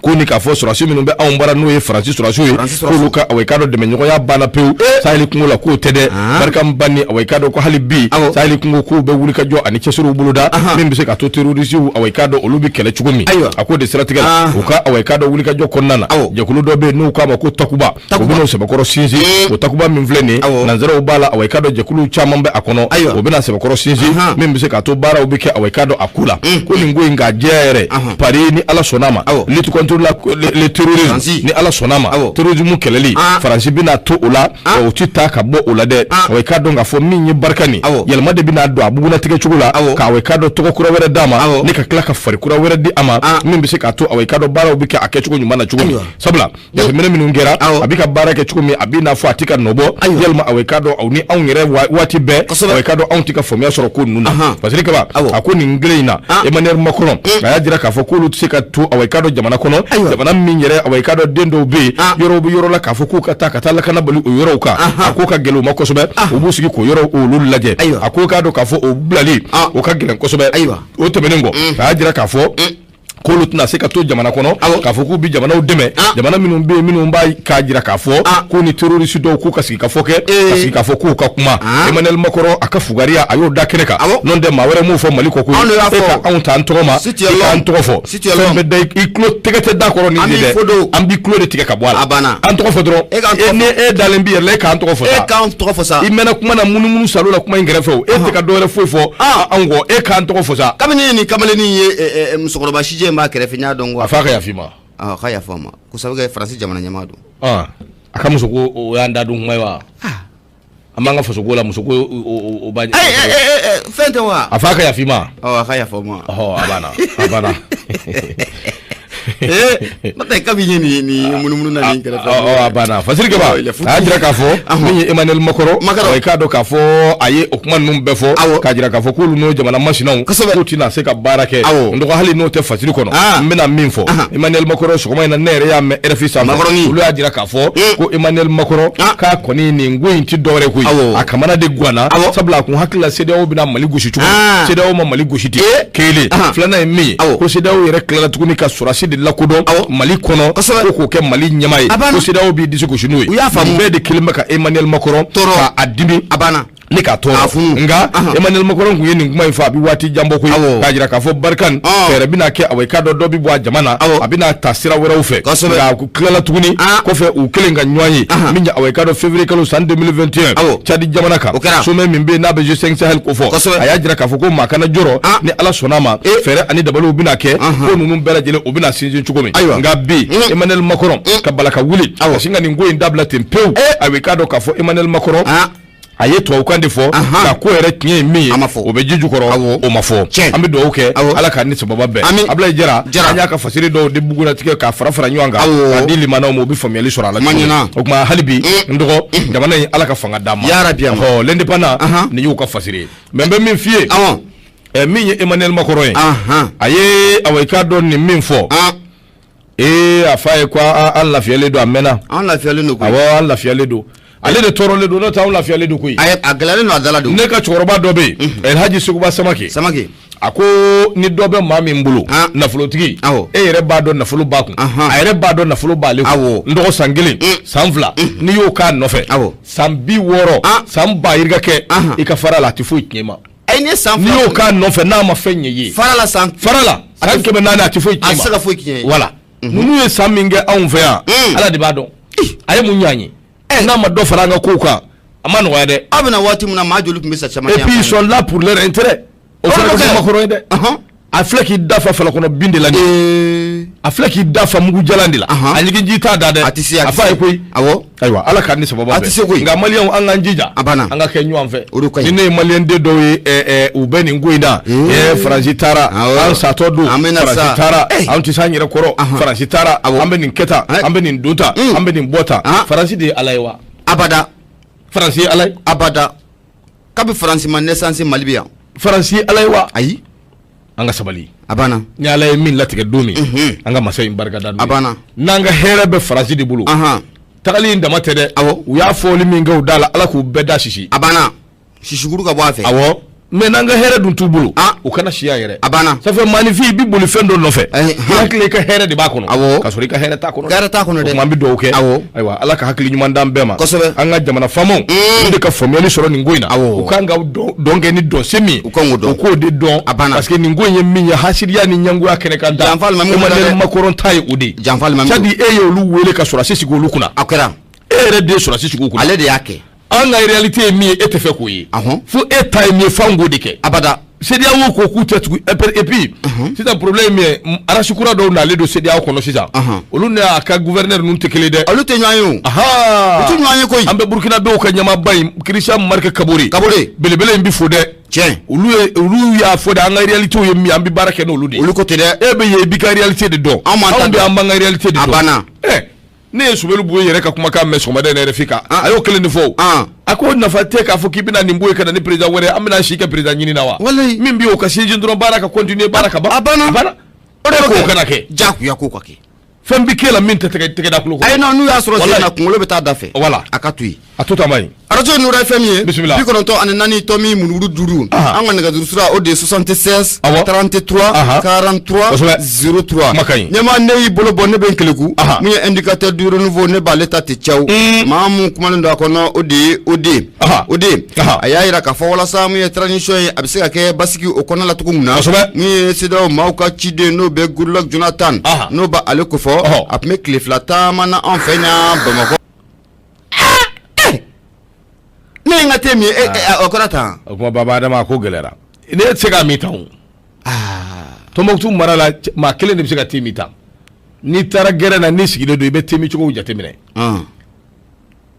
Speaker 2: ko ni k'a fɔ sɔrɔdasi minnu bɛ anw bara n'o ye Faransi sɔrɔdasiw ye k'olu ka awa i k'a dɔn dɛmɛɲɔgɔnya banna pewu Sahel kungo la k'o tɛ dɛ Barkhane banni awa i k'a dɔn ko hali bi Sahel kungo k'u bɛ wuli ka jɔ ani cɛsiriw boloda min bɛ se ka to terrorisiw awa i k'a dɔn olu bɛ kɛlɛ cogo min a k'o de siratigɛ la u ka awa i k'a dɔn wuli ka jɔ kɔnɔna na jɛkulu dɔ bɛ yen n'u k'a ma ko Takuba o bɛn'o sɛbɛkɔrɔ sinsin o Takuba min filɛ nin ye nanzaraw b'a la awa i k'a dɔn jɛkulu caman bɛ a kɔnɔ o bɛna sɛbɛkɔrɔ sinsin min bɛ se k'a to baaraw bɛ kɛ awa i k'a dɔn a ko la ko nin ko in k'a jɛya yɛrɛ Paris ni Ala sɔnna a ma lutte contre le terrorisme ni Ala sɔnna a ma terrorisme kɛlɛli Faransi bɛna to o la o tɛ taa ka bɔ o la dɛ awa i k'a dɔn k'a fɔ min ye Barkhane yɛlɛma de bɛna don a bugunnatigɛ cogo la ka awa i k'a dɔn tɔgɔ kura wɛrɛ d'a ma ni ka tila ka fari kura wɛrɛ di a ma min bɛ se k'a to awa i k'a dɔn baaraw bɛ kɛ a kɛcogo ɲuman na cogo min sabula jateminɛ minnu kɛra a bɛ ka baara kɛ cogo min a b'i n'a fɔ a tɛ ka nɔ bɔ yalima awa i k'a dɔn aw ni anw yɛrɛ waati bɛɛ awa i k'a dɔn anw tɛ ka faamuya sɔrɔ ko ninnu na Fasiri Kaba a ko nin kelen in na Emmanuel Macron a y'a jira k'a fɔ k'olu tɛ se ka to awa i k'a dɔn jamana kɔnɔ jamana min yɛrɛ awa i k'a dɔn den dɔw bɛ yen yɔrɔw bɛ yɔrɔ la k'a fɔ k'u ka taa ka taa lakana bali o yɔrɔw kan a k'o ka gɛlɛn u ma kosɛbɛ u b'u sigi k'o yɔrɔ olu lajɛ a ko k'a dɔn k'a fɔ o bilali o ka gɛlɛn kosɛbɛ o tɛmɛnen kɔ a y'a jira k'a fɔ k'olu tɛna se ka to jamana kɔnɔ k'a fɔ k'u bɛ jamanaw dɛmɛ jamana minnu bɛ yen minnu b'a k'a jira k'a fɔ k'u ni terroriste dɔw k'u ka sigikafɔ kɛ ka sigikafɔ k'u ka kuma Emmanuel Macron a ka fugariya a y'o da kɛnɛ kan n'o tɛ maa wɛrɛ m'o fɔ Mali kɔ koyi e ka anw ta an tɔgɔ ma i k'an tɔgɔ fɔ fɛn bɛ da i tulo tɛgɛ tɛ da kɔrɔ ni dɛ an b'i tulo de tigɛ ka bɔ a la an tɔgɔ fɔ dɔrɔn ni e dalen b'i yɛrɛ la e k'an tɔgɔ fɔ sa e k'an tɔgɔ fɔ sa i mɛnna kuma na munumunu salo la kuma in kɛrɛfɛ o e tɛ ka dɔwɛrɛ foyi fɔ anw kɔ e k'an tɔgɔ fɔ sa
Speaker 1: kabini nin kamalennin ye musokɔrɔba sijɛ in b'a kɛrɛfɛ n y'a dɔn ko
Speaker 2: a f'a ka yafa i ma
Speaker 1: a ka yafa ma ko sabu kɛ Faransi jamana ɲɛmaa don
Speaker 2: a ka muso ko o y'an da don kuma ye wa an b'an ka faso ko la muso ko o ba
Speaker 1: fɛn tɛ wa
Speaker 2: a f'a ka yafa i ma
Speaker 1: a ka yafa ma
Speaker 2: a banna a banna
Speaker 1: n'o tɛ kabi ye nin munumunu na nin kɛrɛfɛ
Speaker 2: a banna Fasiri Kaba a y'a jira k'a fɔ min ye Emmanuel Macron i k'a dɔn k'a fɔ a ye o kuma ninnu bɛɛ fɔ k'a jira k'a fɔ k'olu n'o jamana masinaw k'u tɛna se ka baara kɛ n dɔgɔ hali n'o tɛ fasiri kɔnɔ n bɛna min fɔ Emmanuel Macron sɔgɔma in na ne yɛrɛ y'a mɛn RFI sanfɛ olu y'a jira k'a fɔ ko Emmanuel Macron k'a kɔni nin ko in tɛ dɔwɛrɛ koyi a kamana de ganna sabula a kun hakili la CEDEAO bɛna Mali gosi cogo min CEDEAO ma Mali gosi ten kelen filanan ye min ye ko CEDEAO yɛrɛ tilala tuguni ka sɔrɔdasi de lakodɔn Mali kɔnɔ ko k'o kɛ Mali ɲɛmaa ye ko CEDEAO b'i disi gosi n'o ye nin bɛɛ de kelen bɛ ka Emmanuel Macron ka a dimi
Speaker 1: a banna
Speaker 2: ne k'a tɔɔrɔ nka Emmanuel Macron tun ye nin kuma in fɔ a bɛ waati jan bɔ koyi k'a jira k'a fɔ Barkhane fɛɛrɛ bɛna kɛ awa i k'a dɔn dɔ bɛ bɔ a jama na a bɛna ta sira wɛrɛw fɛ nka u tilala tuguni kɔfɛ u kelen ka ɲɔgɔn ye min ye awa i k'a dɔn février kalo san 2021 Tchad jamana kan sommet min bɛ yen n'a bɛ G5 Sahel kofɔ a y'a jira k'a fɔ ko maa kana jɔrɔ ni Ala sɔnna a ma fɛɛrɛ ani dabaliw bɛna kɛ ko ninnu bɛɛ lajɛlen u bɛna sinsin cogo min nka bi Emmanuel Macron ka bala ka wuli ka sin ka nin ko in dabila ten pewu awa i k'a dɔn k'a fɔ Emmanuel Macron A ye tubabukan de fɔ nka ko yɛrɛ tiɲɛ ye min ye, o bɛ ji jukɔrɔ, o ma fɔ. An bɛ dugawu kɛ, Ala k'an ni sababa bɛn. Abulayi Jara, an y'a ka fasiri dɔw de bugunnatigɛ k'a fara fara ɲɔgɔn kan k'a di limanaw ma, u bɛ faamuyali sɔrɔ a la. O tuma hali bi n dɔgɔ, jamana in, Ala ka fanga d'an ma. Ɔ l'Indépendant, nin y'u ka fasiri ye. Mais n bɛ min f'i ye, min ye Emmanuel Macron ye, a ye awa i k'a dɔn nin min fɔ, ee, a f'a ye ko an lafiyalen don, a mɛnna.
Speaker 1: An lafiyalen don koyi.
Speaker 2: Awɔ, an lafiyalen don. Ale de tɔɔrɔlen don, n'o tɛ anw lafiyalen don koyi.
Speaker 1: A gɛlɛyalen don a da la don.
Speaker 2: Ne ka cɛkɔrɔba dɔ bɛ yen, Elhaji Seguba Samake.
Speaker 1: Samake.
Speaker 2: A ko ni dɔ bɛ maa min bolo, nafolotigi, e yɛrɛ b'a dɔn nafolo b'a kun, a yɛrɛ b'a dɔn nafolo b'ale kun. N dɔgɔ, san 1, san 2, n'i y'o k'a nɔfɛ, san 60, san ba yirika kɛ, i ka fara la, a tɛ foyi tiɲɛ ma.
Speaker 1: Ayi, ne san
Speaker 2: N'i y'o k'a nɔfɛ, n'a ma fɛn ɲɛ i ye.
Speaker 1: Fara la san.
Speaker 2: Fara la san 400, a tɛ foyi tiɲɛ ma.
Speaker 1: A tɛ se ka foyi tiɲɛ ye.
Speaker 2: Voilà, ninnu ye san min kɛ anw fɛ yan, Ala de b'a dɔn a ye mun ɲ'an ye. N'a ma dɔ fara an ka kow kan, a ma nɔgɔya dɛ.
Speaker 1: Aw bɛna waati min na, maa joli tun bɛ sa caman.
Speaker 2: Et puis ils sont là pour leur intérêt. O fana kɛ Macron ye dɛ. A filɛ k'i dafa falakɔnɔ bin de la nin, a filɛ k'i dafa mugu jalan de la, a ɲigin ji t'a da dɛ.
Speaker 1: A tɛ se.
Speaker 2: A f'a ye koyi. Ayiwa, Ala k'an ni sababa.
Speaker 1: A tɛ se koyi.
Speaker 2: Nka maliyɛnw, an k'an jija.
Speaker 1: A banna.
Speaker 2: An ka kɛ ɲɔgɔn fɛ.
Speaker 1: O de ka ɲi.
Speaker 2: Ni ne ye maliyɛn den dɔw ye, u bɛ nin ko in na, Faransi taara, an satɔ don. Faransi taara, an tɛ s'an yɛrɛ kɔrɔ. Faransi taara, an bɛ nin kɛ tan, an bɛ nin don tan, an bɛ nin bɔ tan. Faransi de ye Ala ye wa?
Speaker 1: Abada.
Speaker 2: Faransi ye Ala ye?
Speaker 1: Abada. Kabi Faransi ma naissance, Mali bɛ yan.
Speaker 2: Faransi ye Ala ye wa?
Speaker 1: Ayi.
Speaker 2: An ka sabali.
Speaker 1: A banna.
Speaker 2: Ni Ala ye min latigɛ don min, an ka masa in barika da.
Speaker 1: A banna.
Speaker 2: N'an ka hɛrɛ bɛ Faransi de bolo. Tagali in dama tɛ dɛ. U y'a fɔli min kɛ u da la, Ala k'u bɛɛ da sisi.
Speaker 1: A banna, sisikuru ka bɔ a fɛ.
Speaker 2: Awɔ, mais n'an ka hɛrɛ dun t'u bolo, u kana si yan yɛrɛ.
Speaker 1: A banna.
Speaker 2: Ça fait maaninfin, i bɛ boli fɛn dɔ nɔfɛ, i hakili i ka hɛrɛ de b'a kɔnɔ. K'a sɔrɔ i ka hɛrɛ t'a kɔnɔ.
Speaker 1: Hɛrɛ t'a kɔnɔ dɛ.
Speaker 2: O tuma an bɛ dugawu kɛ. Ayiwa, Ala ka hakili ɲuman d'an bɛɛ ma. An ka jamana faamaw, olu de ka faamuyali sɔrɔ nin ko in na. U kan ka dɔn kɛ ni dɔn se min ye.
Speaker 1: U kan k'o dɔn.
Speaker 2: U k'o de dɔn.
Speaker 1: A banna.
Speaker 2: Parce que nin ko in ye min ye, hasidiya ni ɲɛngoya kɛnɛ kan ta.
Speaker 1: Janfa alimami.
Speaker 2: Emmanuel Macron ta ye o de ye.
Speaker 1: Janfa alimami.
Speaker 2: C'est-à-dire e ye olu wele ka sɔrɔdasi sigi olu kunna.
Speaker 1: A kɛra.
Speaker 2: E yɛrɛ de ye sɔrɔdasi sigi u kunna.
Speaker 1: Ale de y'a kɛ.
Speaker 2: An ka réalité ye min ye, e tɛ fɛ k'o ye. Fo e ta ye min ye, f'an k'o de kɛ.
Speaker 1: Abada.
Speaker 2: CEDEAO ko k'u tɛ tugu. Et puis sisan, problème ye min ye, race kura dɔw nalen don CEDEAO kɔnɔ sisan. Olu ni a ka gouverneur ninnu tɛ kelen dɛ.
Speaker 1: Olu tɛ ɲɔgɔn ye o. U tɛ ɲɔgɔn ye koyi.
Speaker 2: An bɛ Burukinabew ka ɲɛmaaba in, Christian Marc Kabore.
Speaker 1: Kabore.
Speaker 2: Belebele in bɛ fo dɛ.
Speaker 1: Tiɲɛ.
Speaker 2: Olu ye, olu y'a fɔ de, an ka réalité ye min ye, an bɛ baara kɛ n'olu de ye.
Speaker 1: Olu ko ten dɛ.
Speaker 2: E bɛ yen, i b'i ka réalité de dɔn.
Speaker 1: Anw b'an ta
Speaker 2: dɔn. An b'an ka réalité de dɔn.
Speaker 1: A banna.
Speaker 2: Ne ye Soumeylou Boubèye yɛrɛ ka kumakan mɛn sɔgɔmada in na RFI kan, a y'o kelen de fɔ o. A ko nafa tɛ k'a fɔ k'i bɛna nin bɔ yen ka na ni président wɛrɛ, an bɛna si kɛ président ɲini na wa?
Speaker 1: Walayi.
Speaker 2: Min bɛ yen, o ka sinsin dɔrɔn, baara ka continuer, baara ka ban.
Speaker 1: A banna.
Speaker 2: A banna. O de k'o kana kɛ.
Speaker 1: Jagoya ko ka kɛ.
Speaker 2: Fɛn bɛ k'e la min tɛ tɛgɛ da kulo kɔnɔ.
Speaker 1: Ayi non, n'u y'a sɔrɔ sen na, kunkolo bɛ taa da fɛ.
Speaker 2: Voilà.
Speaker 1: A ka to yen.
Speaker 2: A to ta ma ɲi.
Speaker 1: Arajo Nura FM ye.
Speaker 2: Bisimila.
Speaker 1: 94.5. An ka nɛgɛjuru sira, o de ye 76 33 43 03.
Speaker 2: Kuma ka ɲi.
Speaker 1: Ɲɛmaa, ne y'i bolo bɔ, ne bɛ n keleku. Min ye Indicateur du renouveau, ne b'ale ta ten caw. Maa mun kumalen don a kɔnɔ, o de ye o de. O de. A y'a jira k'a fɔ walasa min ye transition ye, a bɛ se ka kɛ basigi o kɔnɔna la cogo min na. Min ye CEDEAO maaw ka ciden, n'o bɛ Goodluck Jonathan. N'o b'ale kofɔ. A tun bɛ tile 2 taama na anw fɛ yan Bamakɔ. Ne ye n ka te min, o kɛra tan.
Speaker 2: O kuma, Baba Adama, a ko gɛlɛyara. Ne tɛ se k'a min tan o. Tɔnbɔkutu mara la, maa kelen de bɛ se ka te min tan. N'i taara gɛrɛn na, n'i sigilen don, i bɛ te min cogo jateminɛ.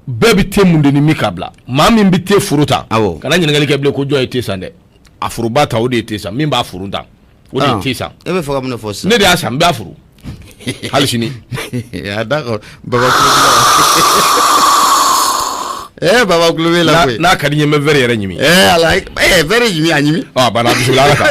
Speaker 2: Bɛɛ bɛ te mun de ni min k'a bila. Maa min bɛ te foro ta. Kana ɲininkali kɛ bilen ko jɔn ye te san dɛ. A foroba ta, o de ye te san. Min b'a foro ta, o de ye te san.
Speaker 1: E bɛ fɛ ka mun de fɔ sisan?
Speaker 2: Ne de y'a san, n b'a foro hali sini.
Speaker 1: D'accord, Baba Baba kulo b'e la koyi.
Speaker 2: N'a ka di n ye, n bɛ verre yɛrɛ ɲimi.
Speaker 1: Ala, verre ɲimi, a ɲimi.
Speaker 2: A banna, bisimila, Ala ka.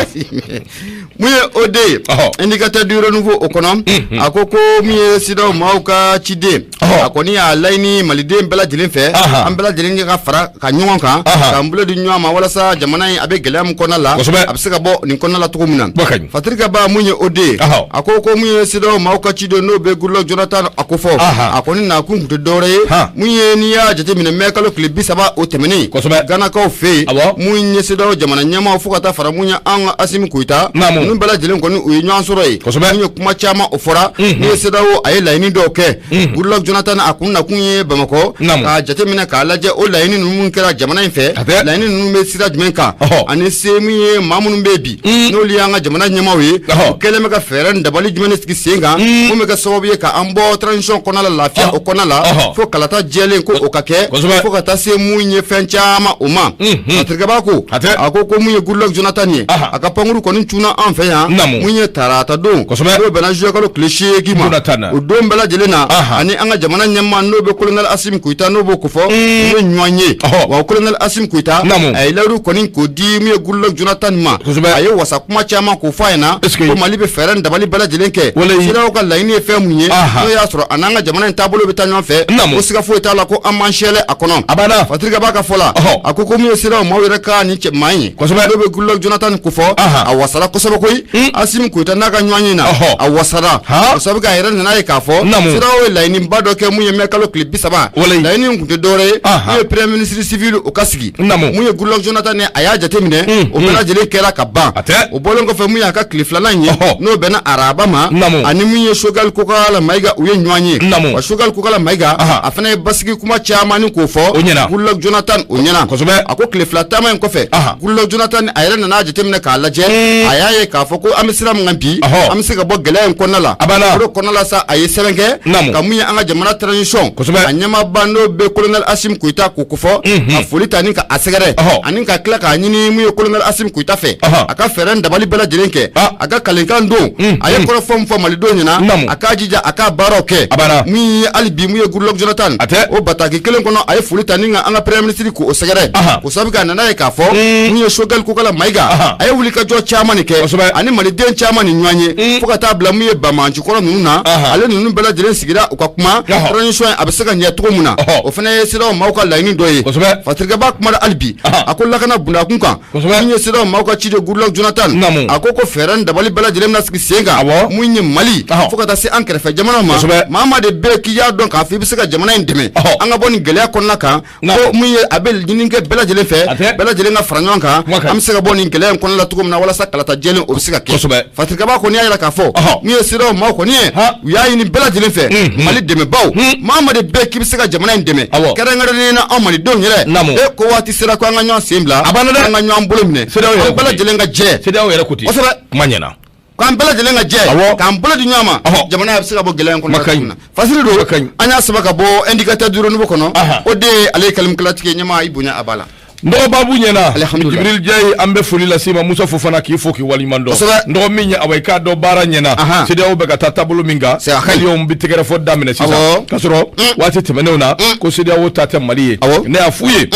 Speaker 1: Mun ye o de ye, Indicateur du renouveau o kɔnɔ, a ko ko min ye CEDEAO maaw ka ciden, a kɔni y'a laɲini maliden bɛɛ lajɛlen fɛ, an bɛɛ lajɛlen ka fara ka ɲɔgɔn kan, k'an bolo di ɲɔgɔn ma, walasa jamana in a bɛ gɛlɛya min kɔnɔna la, a bɛ se ka bɔ nin kɔnɔna la cogo min na. Fatirika Ba, mun ye o de ye, a ko ko mun ye CEDEAO maaw ka ciden, n'o bɛ Goodluck Jonathan a ko fɔ, a kɔni nakun tun tɛ dɔwɛrɛ ye, mun ye, n'i y'a jateminɛ, mai kalo tile 30 o tɛmɛnen, Ganakaw fɛ yen, mun ye CEDEAO jamana ɲɛmaaw, fo ka taa fara mun ye an ka Asimi Goyita, ninnu bɛɛ lajɛlen kɔni, u ye ɲɔgɔn sɔrɔ yen. Mun ye kuma caman o fɔra, mun ye CEDEAO a ye laɲini dɔw kɛ. Goodluck Jonathan a kun nakun ye Bamakɔ k'a jateminɛ k'a lajɛ o laɲini ninnu kɛra jamana in fɛ, laɲini ninnu bɛ sira jumɛn kan, ani se min ye maa minnu bɛ bi, n'olu y'an ka jamana ɲɛmaaw ye, u kɛlen bɛ ka fɛɛrɛ ni dabali jumɛn de sigi sen kan, mun bɛ kɛ sababu ye k'an bɔ transition kɔnɔna la, lafiya o kɔnɔna la, fo kalata jɛlen ko o ka kɛ, fo fo ka taa se mun ye fɛn caman o ma. Patirikɛba ko a ko ko mun ye Goodluck Jonathan ye, a ka pankuru kɔni cunna an fɛ yan mun ye tarata don, n'o bɛnna juillet kalo tile 8 ma. O don bɛɛ lajɛlen na, ani an ka jamana ɲɛmaa n'o bɛ colonel Assimi Goïta, n'o b'o kofɔ, u ye ɲɔgɔn ye. Wa colonel Assimi Goïta, a ye layidu kɔni k'o di mun ye Goodluck Jonathan ma. A ye wasa kuma caman k'o fɔ a ɲɛna ko Mali bɛ fɛɛrɛ ni dabali bɛɛ lajɛlen kɛ. CEDEAO ka laɲini ye fɛn mun ye, n'o y'a sɔrɔ a n'an ka jamana in taabolo bɛ taa ɲɔgɔn fɛ, ko siga foyi t'a la ko an b'an sɛlɛ a kɔnɔ.
Speaker 2: A banna.
Speaker 1: Patirikɛba ka fɔ la, a ko ko mun ye CEDEAO maaw yɛrɛ ka nin cɛ maa ye, n'o bɛ Goodluck Jonathan kofɔ, a wasara kosɛbɛ koyi. Assimi Goïta n'a ka ɲɔgɔn ye na, a wasara o sabu a yɛrɛ nana ye k'a fɔ CEDEAO ye laɲiniba dɔ kɛ mun ye mai kalo tile 30. Laɲini in tun tɛ dɔwɛrɛ ye, mun ye premier ministre civil o ka sigi. Mun ye Goodluck Jonathan ye, a y'a jateminɛ o bɛɛ lajɛlen kɛra ka ban. O bɔlen kɔfɛ, mun y'a ka tile filanan ye, n'o bɛnna araba ma, ani mun ye Choguel Kokalla Maïga, u ye ɲɔgɔn ye. Wa Choguel Kokalla Maïga, a fana ye basigi kuma caman ni k'o fɔ Goodluck Jonathan o ɲɛna. A ko tile fila taama in kɔfɛ, Goodluck Jonathan a yɛrɛ nana jateminɛ k'a lajɛ, a y'a ye k'a fɔ ko an bɛ sira min kan bi, an bɛ se ka bɔ gɛlɛya in kɔnɔna la. O de kɔnɔna la sa, a ye sɛbɛn kɛ ka mun ye an ka jamana transition a ɲɛmaaba n'o bɛ colonel Assimi Goïta k'o kofɔ, ka foli ta ni ka a sɛgɛrɛ, ani ka tila k'a ɲini mun ye colonel Assimi Goïta fɛ, a ka fɛɛrɛ ni dabali bɛɛ lajɛlen kɛ, a ka kalekan don, a ye kɔrɔfɔ min fɔ malidenw ɲɛna, a k'a jija a k'a baaraw kɛ. Min ye hali bi mun ye Goodluck Jonathan, o bataki kelen kɔnɔ, a ye foli ta ni ka an ka premier ministre k'o sɛgɛrɛ, o sabu a nana ye k'a fɔ mun ye Choguel Kokalla Maïga, a ye wulikajɔ caman nin kɛ ani maliden caman ni ɲɔgɔn ye, fo ka taa bila mun ye banbaanci kɔrɔ ninnu na. Ale ninnu bɛɛ lajɛlen sigira u ka kuma transition a bɛ se ka ɲɛ cogo min na. O fana ye CEDEAO maaw ka laɲini dɔ ye. Patirikɛba kumana hali bi, a ko lakana bundakun kan, mun ye CEDEAO maaw ka ciden Goodluck Jonathan, a ko ko fɛɛrɛ ni dabali bɛɛ lajɛlen bɛna sigi sen kan mun ye Mali fo ka taa se an kɛrɛfɛ jamanaw ma. Maa maa de bɛ k'i y'a dɔn k'a fɔ i bɛ se ka jamana in dɛmɛ an ka bɔ nin gɛlɛya kɔnɔna kan, ko mun ye a bɛ ɲini kɛ bɛɛ lajɛlen fɛ, bɛɛ lajɛlen ka fara ɲɔgɔn kan, an bɛ se ka bɔ nin gɛlɛya in kɔnɔna la cogo min na, walasa kalata jɛlen o bɛ se ka kɛ. Patirikɛba kɔni y'a jira k'a fɔ mun ye CEDEAO maaw kɔni ye, u y'a ɲini bɛɛ lajɛlen fɛ, Mali dɛmɛbaaw, maa maa de bɛ k'i bɛ se ka jamana in dɛmɛ, kɛrɛnkɛrɛnnenya na anw malidenw yɛrɛ, e ko waati sera ko an ka ɲɔgɔn sen bila, an ka ɲɔgɔn bolo minɛ, an bɛɛ lajɛlen ka jɛ.
Speaker 2: CEDEAO yɛrɛ ko ten.
Speaker 1: Kosɛbɛ.
Speaker 2: Kuma ɲɛna.
Speaker 1: K'an bɛɛ lajɛlen ka jɛ k'an bolo di ɲɔgɔn ma, jamana bɛ se ka bɔ gɛlɛya in kɔnɔ na. Fasiri don, an y'a sɛbɛn ka bɔ Indicateur du Renouveau kɔnɔ. O de ye ale ye kalimukɛlatigi ye, ɲɛmaa i bonya a b'a la.
Speaker 2: N dɔgɔ babu ɲɛna. Jibril Jayi, an bɛ foli lase ma. Musa Fofana k'i fo k'i waleɲuman dɔn. N dɔgɔ min ye awa i k'a dɔn baara ɲɛna, CEDEAO bɛ ka taa taabolo min kan, maliyɛnw bɛ tɛgɛrɛ fɔ daminɛ sisan, k'a sɔrɔ waati tɛmɛnenw na ko CEDEAO ta tɛ Mali ye. Ne y'a f'u ye,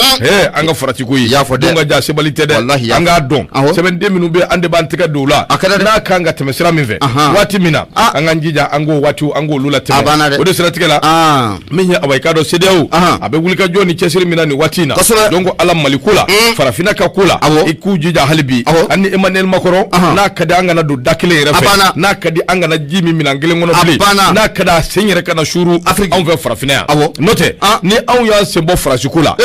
Speaker 2: an ka farati ko ye don ka ja sebali tɛ dɛ, an k'a dɔn sɛbɛnden minnu bɛ an de b'an tɛgɛ don o la, n'a kan ka tɛmɛ sira min fɛ waati min na, an k'an jija an k'o waatiw an k'olu latɛmɛ. O de siratigɛ la, min ye awa i k'a dɔn CEDEAO a bɛ wulikajɔ ni cɛsiri min na nin waati in na, donc ala Mali ko la, farafinna ka ko la, i k'u jija hali bi an ni Emmanuel Macron, n'a ka di an kana don da kelen yɛrɛ fɛ, n'a ka di an kana ji min minɛn kelen kɔnɔ bilen, n'a ka di a sen yɛrɛ kana suuru anw fɛ farafinna yan. N'o tɛ, ni anw y'an sen bɔ Faransi ko la,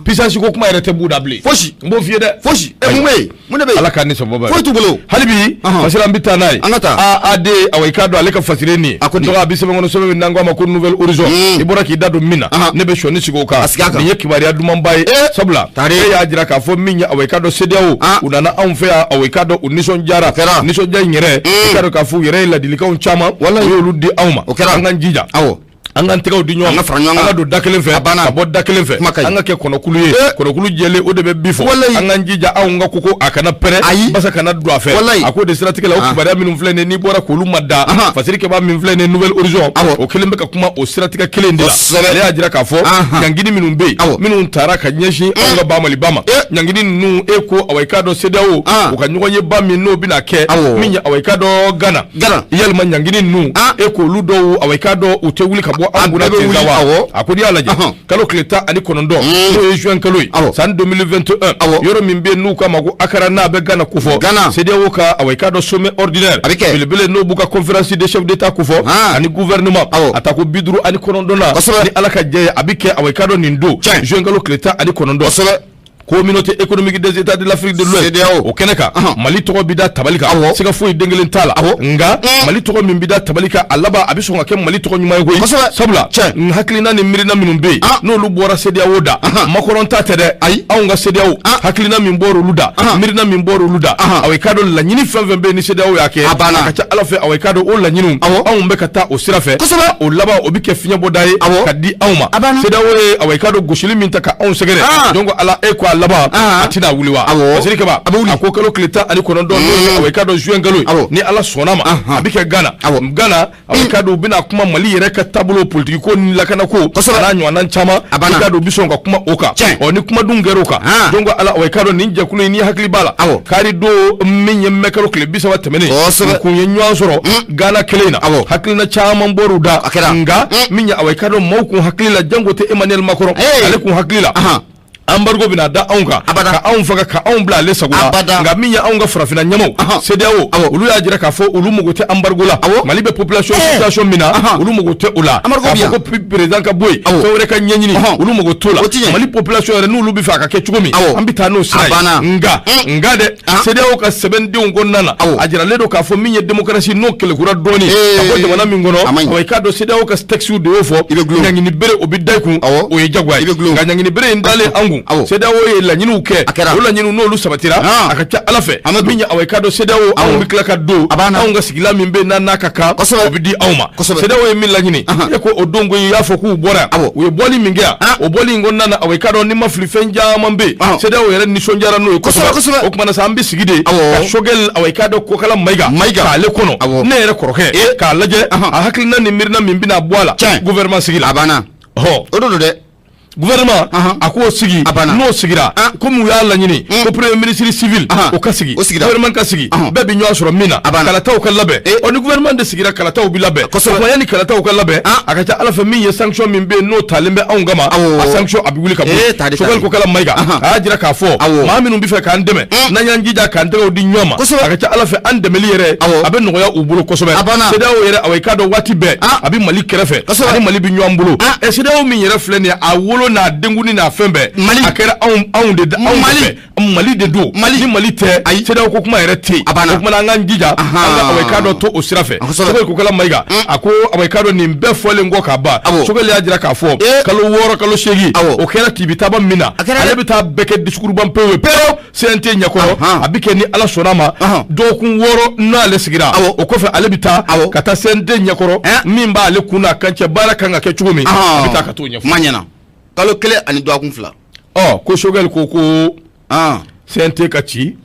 Speaker 2: puissance ko kuma yɛrɛ tɛ b'u da bilen.
Speaker 1: Fosi.
Speaker 2: N b'o f'i ye dɛ.
Speaker 1: Fosi. Mun bɛ yen? Mun de bɛ yen?
Speaker 2: Ala k'an ni sababa.
Speaker 1: Foyi t'u bolo.
Speaker 2: Hali bi fasiri an bɛ taa n'a ye.
Speaker 1: An ka taa.
Speaker 2: AAD, awa i k'a dɔn ale ka fasiri nin ye.
Speaker 1: A ko
Speaker 2: di? Tɔgɔ a bɛ sɛbɛn kɔnɔ, sɛbɛn min n'an ko a ma ko Nouvel Horizon. I bɔra k'i da don min na. Ne bɛ sɔni sigi o kan.
Speaker 1: A sigi a kan.
Speaker 2: Nin ye kibaruya dumanba ye. Sabula.
Speaker 1: Tari.
Speaker 2: E y'a jira k'a fɔ min ye awa i k'a dɔn CEDEAO. U nana anw fɛ yan, awa i k'a dɔn u nisɔndiyara.
Speaker 1: O kɛra.
Speaker 2: Nisɔndiya in yɛrɛ. I k'a dɔn k'a fɔ u yɛrɛ ye ladilikanw caman.
Speaker 1: Walayi.
Speaker 2: U y'olu di anw ma.
Speaker 1: O kɛra.
Speaker 2: An k'an jija.
Speaker 1: Awɔ.
Speaker 2: An k'an tɛgɛw di ɲɔgɔn ma,
Speaker 1: An ka fara ɲɔgɔn kan.
Speaker 2: an ka don da kelen fɛ,
Speaker 1: A banna.
Speaker 2: ka bɔ da kelen fɛ,
Speaker 1: Kuma ka ɲi.
Speaker 2: an ka kɛ kɔnɔkulu ye, kɔnɔkulu jɛlen o de bɛ bi fɔ.
Speaker 1: Walayi.
Speaker 2: An k'an jija anw ka koko a kana pɛrɛn,
Speaker 1: Ayi.
Speaker 2: basa kana don a fɛ.
Speaker 1: Walayi.
Speaker 2: A ko de siratigɛ la, o kibaruya minnu filɛ nin ye, n'i bɔra k'olu ma da, fasiri kɛbaa min filɛ nin ye Nouvel Horizon, o kelen bɛ ka kuma o siratigɛ kelen de la. Ale y'a jira k'a fɔ ɲangini minnu bɛ yen, minnu taara ka ɲɛsin anw ka ba Maliba ma, ɲangini ninnu e ko awa i k'a dɔn CEDEAO u ka ɲɔgɔnyeba min n'o bɛna kɛ min ye awa i k'a dɔn Ghana, yalima ɲangini ninnu e k'olu dɔw awa i k'a dɔn u tɛ wuli ka bɔ an kunna ten sa wa? A ko n'i y'a lajɛ kalo tile 19, n'o ye juin kalo ye san 2021, yɔrɔ min bɛ yen n'u k'a ma ko Accra, n'a bɛ Ghana kofɔ, CEDEAO ka awa i k'a dɔn sommet ordinaire
Speaker 1: a bɛ kɛ
Speaker 2: belebele n'o b'u ka conférence des chefs d'État kofɔ ani gouvernement, a ta ko 59 na, ni Ala ka jɛ ye a bɛ kɛ awa i k'a dɔn nin don juin kalo tile 19. Communauté économique des États de l'Afrique de l'Ouest
Speaker 1: CEDEAO
Speaker 2: o kɛnɛ kan, Mali tɔgɔ bɛ da tabali kan, siga foyi den kelen t'a la. Nka Mali tɔgɔ min bɛ da tabali kan, a laban a bɛ sɔn ka kɛ Mali tɔgɔ ɲuman ye koyi, sabula hakilina ni miirina minnu bɛ yen, n'olu bɔra CEDEAO da, Macron ta tɛ dɛ. Ayi, anw ka CEDEAO hakilina min bɔra olu da, miirina min bɔra olu da, awa i k'a dɔn laɲini fɛn fɛn bɛ yen ni CEDEAO y'a kɛ, a ka ca Ala fɛ, awa i k'a dɔn o laɲiniw, anw bɛ ka taa o sira fɛ. O laban o bɛ kɛ fiɲɛbɔda ye ka di anw ma. CEDEAO ye, awa i k'a dɔn, gosili min ta ka anw sɛgɛrɛ, donc Ala e ko a laban a tɛna wuli wa? Fasiri Kaba, a ko kalo tile 19, n'o ye, awa i k'a dɔn, juin kalo ye, ni Ala sɔnna ma, a bɛ kɛ Ghana. Ghana, awa i k'a dɔn, u bɛna kuma Mali yɛrɛ ka taabolo, politiki ko ni lakana ko, a n'a ɲɔgɔnna caman. I k'a dɔn u bɛ sɔn ka kuma o kan. Ɔ, ni kuma dun kɛra o kan, donc Ala, awa i k'a dɔn, nin jɛkulu in, n'i hakili b'a la, kari don min ye mai kalo tile 30 tɛmɛnen, u kun ye ɲɔgɔn sɔrɔ Ghana kelen in na, hakilina caman bɔr'u da. Nka min ye, awa i k'a dɔn, maaw kun hakili la, jango tɛ Emmanuel Macron, ale kun hakili la embargo bɛna da anw kan ka anw faga, ka anw bila ale sago la. Nka min ye anw ka farafinna ɲɛmaw, CEDEAO, olu y'a jira k'a fɔ olu mago tɛ embargo la. Mali bɛ population situation min na, olu mago tɛ o la. K'a fɔ ko président ka bɔ yen, fɛn wɛrɛ ka ɲɛɲini, olu mago t'o la. Mali population yɛrɛ, n'olu bɛ fɛ a ka kɛ cogo min, an bɛ taa n'o sira ye. Nka dɛ, CEDEAO ka sɛbɛndenw kɔnɔna na, a jiralen don k'a fɔ min ye démocratie n'o kɛlɛkura dɔɔnin ka bɔ jamana min kɔnɔ, wa i k'a dɔn CEDEAO ka texte de y'o fɔ, ɲangini bere o bɛ da i kun, o ye jagoya ye. Nka ɲangini bere in dalen an kun, CEDEAO ye laɲiniw kɛ, o laɲiniw n'olu sabatira, a ka ca Ala fɛ, min ye, awa i k'a dɔn, CEDEAO, anw bɛ tila ka don anw ka sigila min bɛ yen n'a ka kan, o bɛ di anw ma. CEDEAO ye min laɲini e ko o don ko i y'a fɔ k'u bɔra yan, u ye bɔli min kɛ yan, o bɔli in kɔnɔna na, awa i k'a dɔn, ni ma fili, fɛn caman bɛ yen, CEDEAO yɛrɛ nisɔndiyara n'o ye kosɛbɛ. O tuma na sa, an bɛ sigi de ka Choguel, awa i k'a dɔn, Kokala Mayiga k'ale kɔnɔ, ne yɛrɛ kɔrɔkɛ, k'a lajɛ a hakilina ni miirina min bɛna bɔ a la gouvernement sigi la.
Speaker 1: A banna, o de don dɛ.
Speaker 2: Gouvernement a k'o sigi, n'o sigira, komi u y'a laɲini ko premier ministre civil o ka sigi, gouvernement ka sigi, bɛɛ bɛ ɲɔgɔn sɔrɔ min na, kalataw ka labɛn. Ɔ, ni gouvernement de sigira, kalataw bɛ labɛn. O yanni kalataw ka labɛn, a ka ca Ala fɛ, min ye sanction min bɛ yen n'o talen bɛ anw kama, a sanction a bɛ wuli ka bɔ yen. Choguel Kokala Mayiga a y'a jira k'a fɔ maa minnu bɛ fɛ k'an dɛmɛ, n'an y'an jija k'an tɛgɛw di ɲɔgɔn ma, a ka ca Ala fɛ, an dɛmɛli yɛrɛ a bɛ nɔgɔya u bolo kosɛbɛ. CEDEAO yɛrɛ, awa i k'a dɔn, waati bɛɛ a bɛ Mali kɛrɛfɛ, ani Mali bɛ ɲɔgɔn bolo. Ɛ, CEDEAO min yɛrɛ filɛ nin ye, a wolo n'a denkuni n'a fɛn bɛɛ, a kɛra anw de anw fɛ, Mali de don. Ni Mali tɛ, CEDEAO ko kuma yɛrɛ tɛ yen. O tuma na, an k'an jija, an ka, awa i k'a dɔn, to o sira fɛ. Choguel Kokala Mayiga a ko, awa i k'a dɔn, nin bɛɛ fɔlen kɔ ka ban, Choguel y'a jira k'a fɔ kalo 6, kalo 8, o kɛra tibitaba min na, ale bɛ taa bɛɛ kɛ discours ban pewu ye pewu CNT ɲɛkɔrɔ. A bɛ kɛ ni Ala sɔnna ma, dɔgɔkun 6 n'ale sigira, o kɔfɛ ale bɛ taa ka taa CNT ɲɛkɔrɔ, min b'ale kun n'a kan cɛ, baara kan ka kɛ cogo min, a bɛ taa ka t'o ɲɛfɔ.
Speaker 1: Kuma ɲɛna, kalo 1 ani dɔgɔkun 2.
Speaker 2: Ɔ, ko Choguel ko CNT ka ci,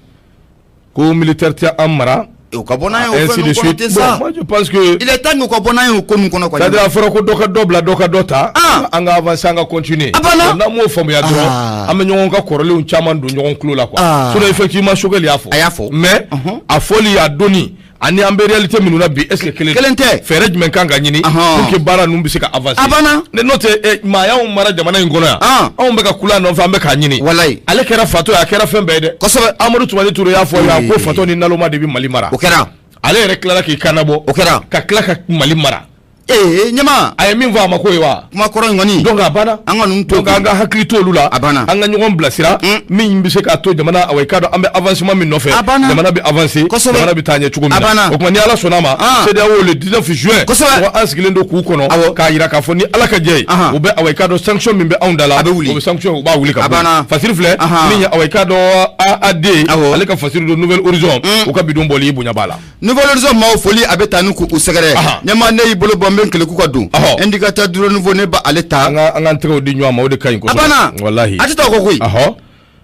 Speaker 2: ko militaire tɛ an mara.
Speaker 1: O ka bɔ n'a ye o fɛn ninnu kɔnɔ ten sa.
Speaker 2: Moi, je pense que
Speaker 1: il est temps k'u ka bɔ n'a ye o ko ninnu kɔnɔ quoi.
Speaker 2: C'est-à-dire, a fɔra ko dɔ ka dɔ bila, dɔ ka dɔ ta, an ka avancer, an ka continuer. N'an m'o faamuya dɔrɔn, an bɛ ɲɔgɔn ka kɔrɔlenw caman don ɲɔgɔn tulo la quoi. Sinon effectivement, Choguel y'a fɔ.
Speaker 1: A y'a fɔ.
Speaker 2: Mais a fɔli a donni ani an bɛ réalité minnu na bi, est ce que kelen
Speaker 1: kelen tɛ?
Speaker 2: Fɛɛrɛ jumɛn kan ka ɲini pour que baara ninnu bɛ se ka avancer?
Speaker 1: A banna.
Speaker 2: N'o tɛ, maa y'anw mara jamana in kɔnɔ yan, anw bɛ ka kula nɔfɛ, an bɛ k'a ɲini.
Speaker 1: Walayi.
Speaker 2: Ale kɛra fatɔ ye, a kɛra fɛn bɛɛ ye dɛ.
Speaker 1: Kosɛbɛ.
Speaker 2: Amadu Tumani Ture y'a fɔ yan ko fatɔ ni naloma de bɛ Mali mara.
Speaker 1: O kɛra.
Speaker 2: Ale yɛrɛ tilala k'i kannabɔ.
Speaker 1: O kɛra.
Speaker 2: Ka tila ka Mali mara.
Speaker 1: Ee, ɲama.
Speaker 2: A ye min fɔ, a ma ko ye wa?
Speaker 1: Kuma kɔrɔ in kɔni.
Speaker 2: Donc a banna.
Speaker 1: An ka ninnu to.
Speaker 2: Donc an ka hakili to olu la.
Speaker 1: A banna.
Speaker 2: An ka ɲɔgɔn bilasira. Min bɛ se k'a to jamana, awa i k'a dɔn, an bɛ avancement min nɔfɛ.
Speaker 1: A banna.
Speaker 2: Jamana bɛ avancer.
Speaker 1: Kosɛbɛ.
Speaker 2: Jamana bɛ taa ɲɛ cogo min na.
Speaker 1: A banna.
Speaker 2: O tuma, ni Ala sɔnna a ma, CEDEAO, le 19 juin.
Speaker 1: Kosɛbɛ.
Speaker 2: An sigilen don k'u kɔnɔ. K'a jira k'a fɔ ni Ala ka jɛ ye, u bɛ, awa i k'a dɔn, sanction min bɛ anw da la.
Speaker 1: A bɛ wuli.
Speaker 2: O bɛ sanction, u b'a wuli ka
Speaker 1: bɔ. A banna.
Speaker 2: Fasiri filɛ. Min ye, awa i k'a dɔn, AAD. Ale ka fasiri don Nouvel Horizon. U ka bidon bɔli, i bonya b'a la.
Speaker 1: Nouvel Horizon maaw, foli a bɛ taa ni k'u sɛgɛrɛ. Ɲɛmaa, ne y'i bolo bɔ, n bɛ keleku ka don. Indicateur du renouveau, ne ba ale ta.
Speaker 2: An k'an tɛgɛw di ɲɔgɔn ma, o de ka ɲi kosɛbɛ.
Speaker 1: A banna.
Speaker 2: Walahi.
Speaker 1: A tɛ taa o kɔ koyi.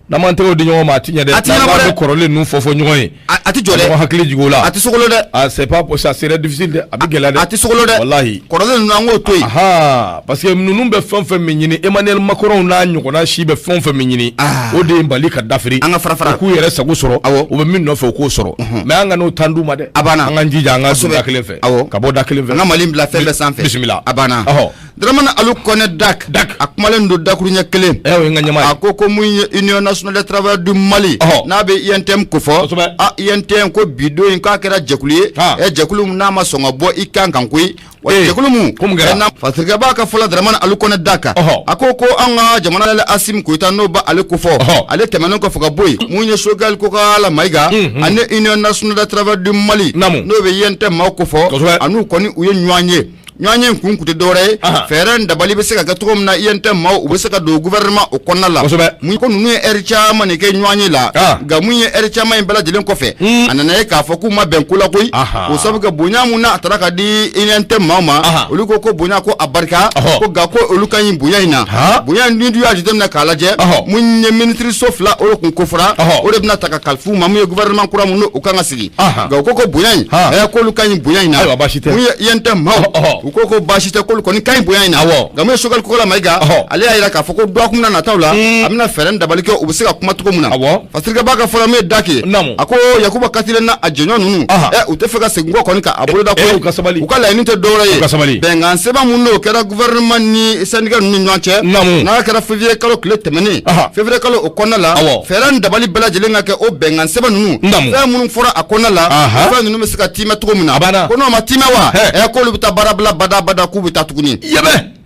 Speaker 2: N'an m'an tɛgɛw di ɲɔgɔn ma, a ti ɲɛ dɛ.
Speaker 1: A ti ɲɛnabɔ dɛ.
Speaker 2: N'an bɛ kɔrɔlen ninnu fɔ ɲɔgɔn ye.
Speaker 1: A ti jɔ dɛ.
Speaker 2: Ɲɔgɔn hakili jigin o la.
Speaker 1: A ti sogolo dɛ.
Speaker 2: Ah, c'est pas, ça serait difficile dɛ, a bɛ gɛlɛya dɛ.
Speaker 1: A ti sogolo dɛ.
Speaker 2: Walahi.
Speaker 1: Kɔrɔlen ninnu, an k'o to yen.
Speaker 2: Parce que ninnu bɛ fɛn fɛn min ɲini, Emmanuel Macron n'a ɲɔgɔnna si bɛ fɛn fɛn min ɲini, o de ye Mali ka dafiri.
Speaker 1: An ka fara fara.
Speaker 2: U k'u yɛrɛ sago sɔrɔ. U bɛ min nɔfɛ, u k'o sɔrɔ. Mais an ka n'o tan d'u ma dɛ.
Speaker 1: A banna.
Speaker 2: An k'an jija, an ka don da kelen fɛ. Ka bɔ da kelen fɛ.
Speaker 1: An ka Mali bila fɛn bɛɛ sanfɛ.
Speaker 2: Bisimila.
Speaker 1: A banna. Dramane Alu Kɔnɛ Dak.
Speaker 2: Dak.
Speaker 1: A kumalen don dakuruɲɛ kelen.
Speaker 2: O ye n ka ɲɛmaa ye.
Speaker 1: A ko mun ye Union nationale des travailleurs du Mali. N'a bɛ UNTM ko fɔ.
Speaker 2: Kosɛbɛ.
Speaker 1: Ah, UNTM ko bi don in k'a kɛra jɛkulu ye jɛkulu min n'a ma sɔn ka bɔ i kan kan koyi wa jɛkulu mun fasirikɛbaa ka fɔ la Dramane Alu Kɔnɛ da kan a ko ko an ka jamana la Asimi Goyita n'o b'ale kofɔ ale tɛmɛnen kɔfɛ ka bɔ yen mun ye Choguel Kokala Mayiga ani Union nationale des travailleurs du Mali n'o bɛ UNTM maaw kofɔ an'u kɔni u ye ɲɔgɔn ye ɲɔgɔn ye kun tɛ dɔwɛrɛ ye fɛɛrɛ dabali bɛ se ka kɛ cogo min na UNTM maaw u bɛ se ka don gouvernement o kɔnɔna la mun ko ninnu ye ɛri caman de kɛ ɲɔgɔn ye la nka mun ye ɛri caman in bɛɛ lajɛlen kɔfɛ a nana ye k'a fɔ k'u ma bɛn ko la koyi o sabu kɛ bonya mun n'a taara ka di UNTM maaw ma olu ko ko bonya ko a barika ko nka ko olu ka ɲi bonya in na bonya in dun y'a jateminɛ k'a lajɛ mun ye minisiriso fila o de kun kofɔra o de bɛna ta ka kalifa u ma mun ye gouvernement kura mun n'o kan ka sigi nka u ko ko bonya in k'olu ka ɲi bonya in na mun ye UNTM maaw u ko ko baasi tɛ k'olu kɔni ka ɲi bonya in na nka mun ye Choguel Kokala Mayiga ale y'a jira k'a fɔ ko dɔgɔkun na nataw la a bɛna fɛɛrɛ dabali kɛ u bɛ se ka kuma cogo min na fasirikɛbaa ka fɔ la min ye Dake a ko Yakuba Katile n'a a jɛɲɔgɔn ninnu u tɛ fɛ ka segin kɔ kɔni k'a boloda koyi u ka laɲini tɛ dɔwɛrɛ ye bɛnkan sɛbɛn mun n'o kɛra gouvernement ni syndicat ninnu ni ɲɔgɔn cɛ n'a kɛra février kalo tile tɛmɛnen février kalo o kɔnɔna la fɛɛrɛ dabali bɛɛ lajɛlen ka kɛ o bɛnkan sɛbɛn ninnu fɛn minnu fɔra a kɔnɔna la fɛn ninnu bɛ se ka tiimɛ cogo min na ko n'o ma tiimɛ wa k'olu bɛ taa baara bila bada bada k'u bɛ taa tuguni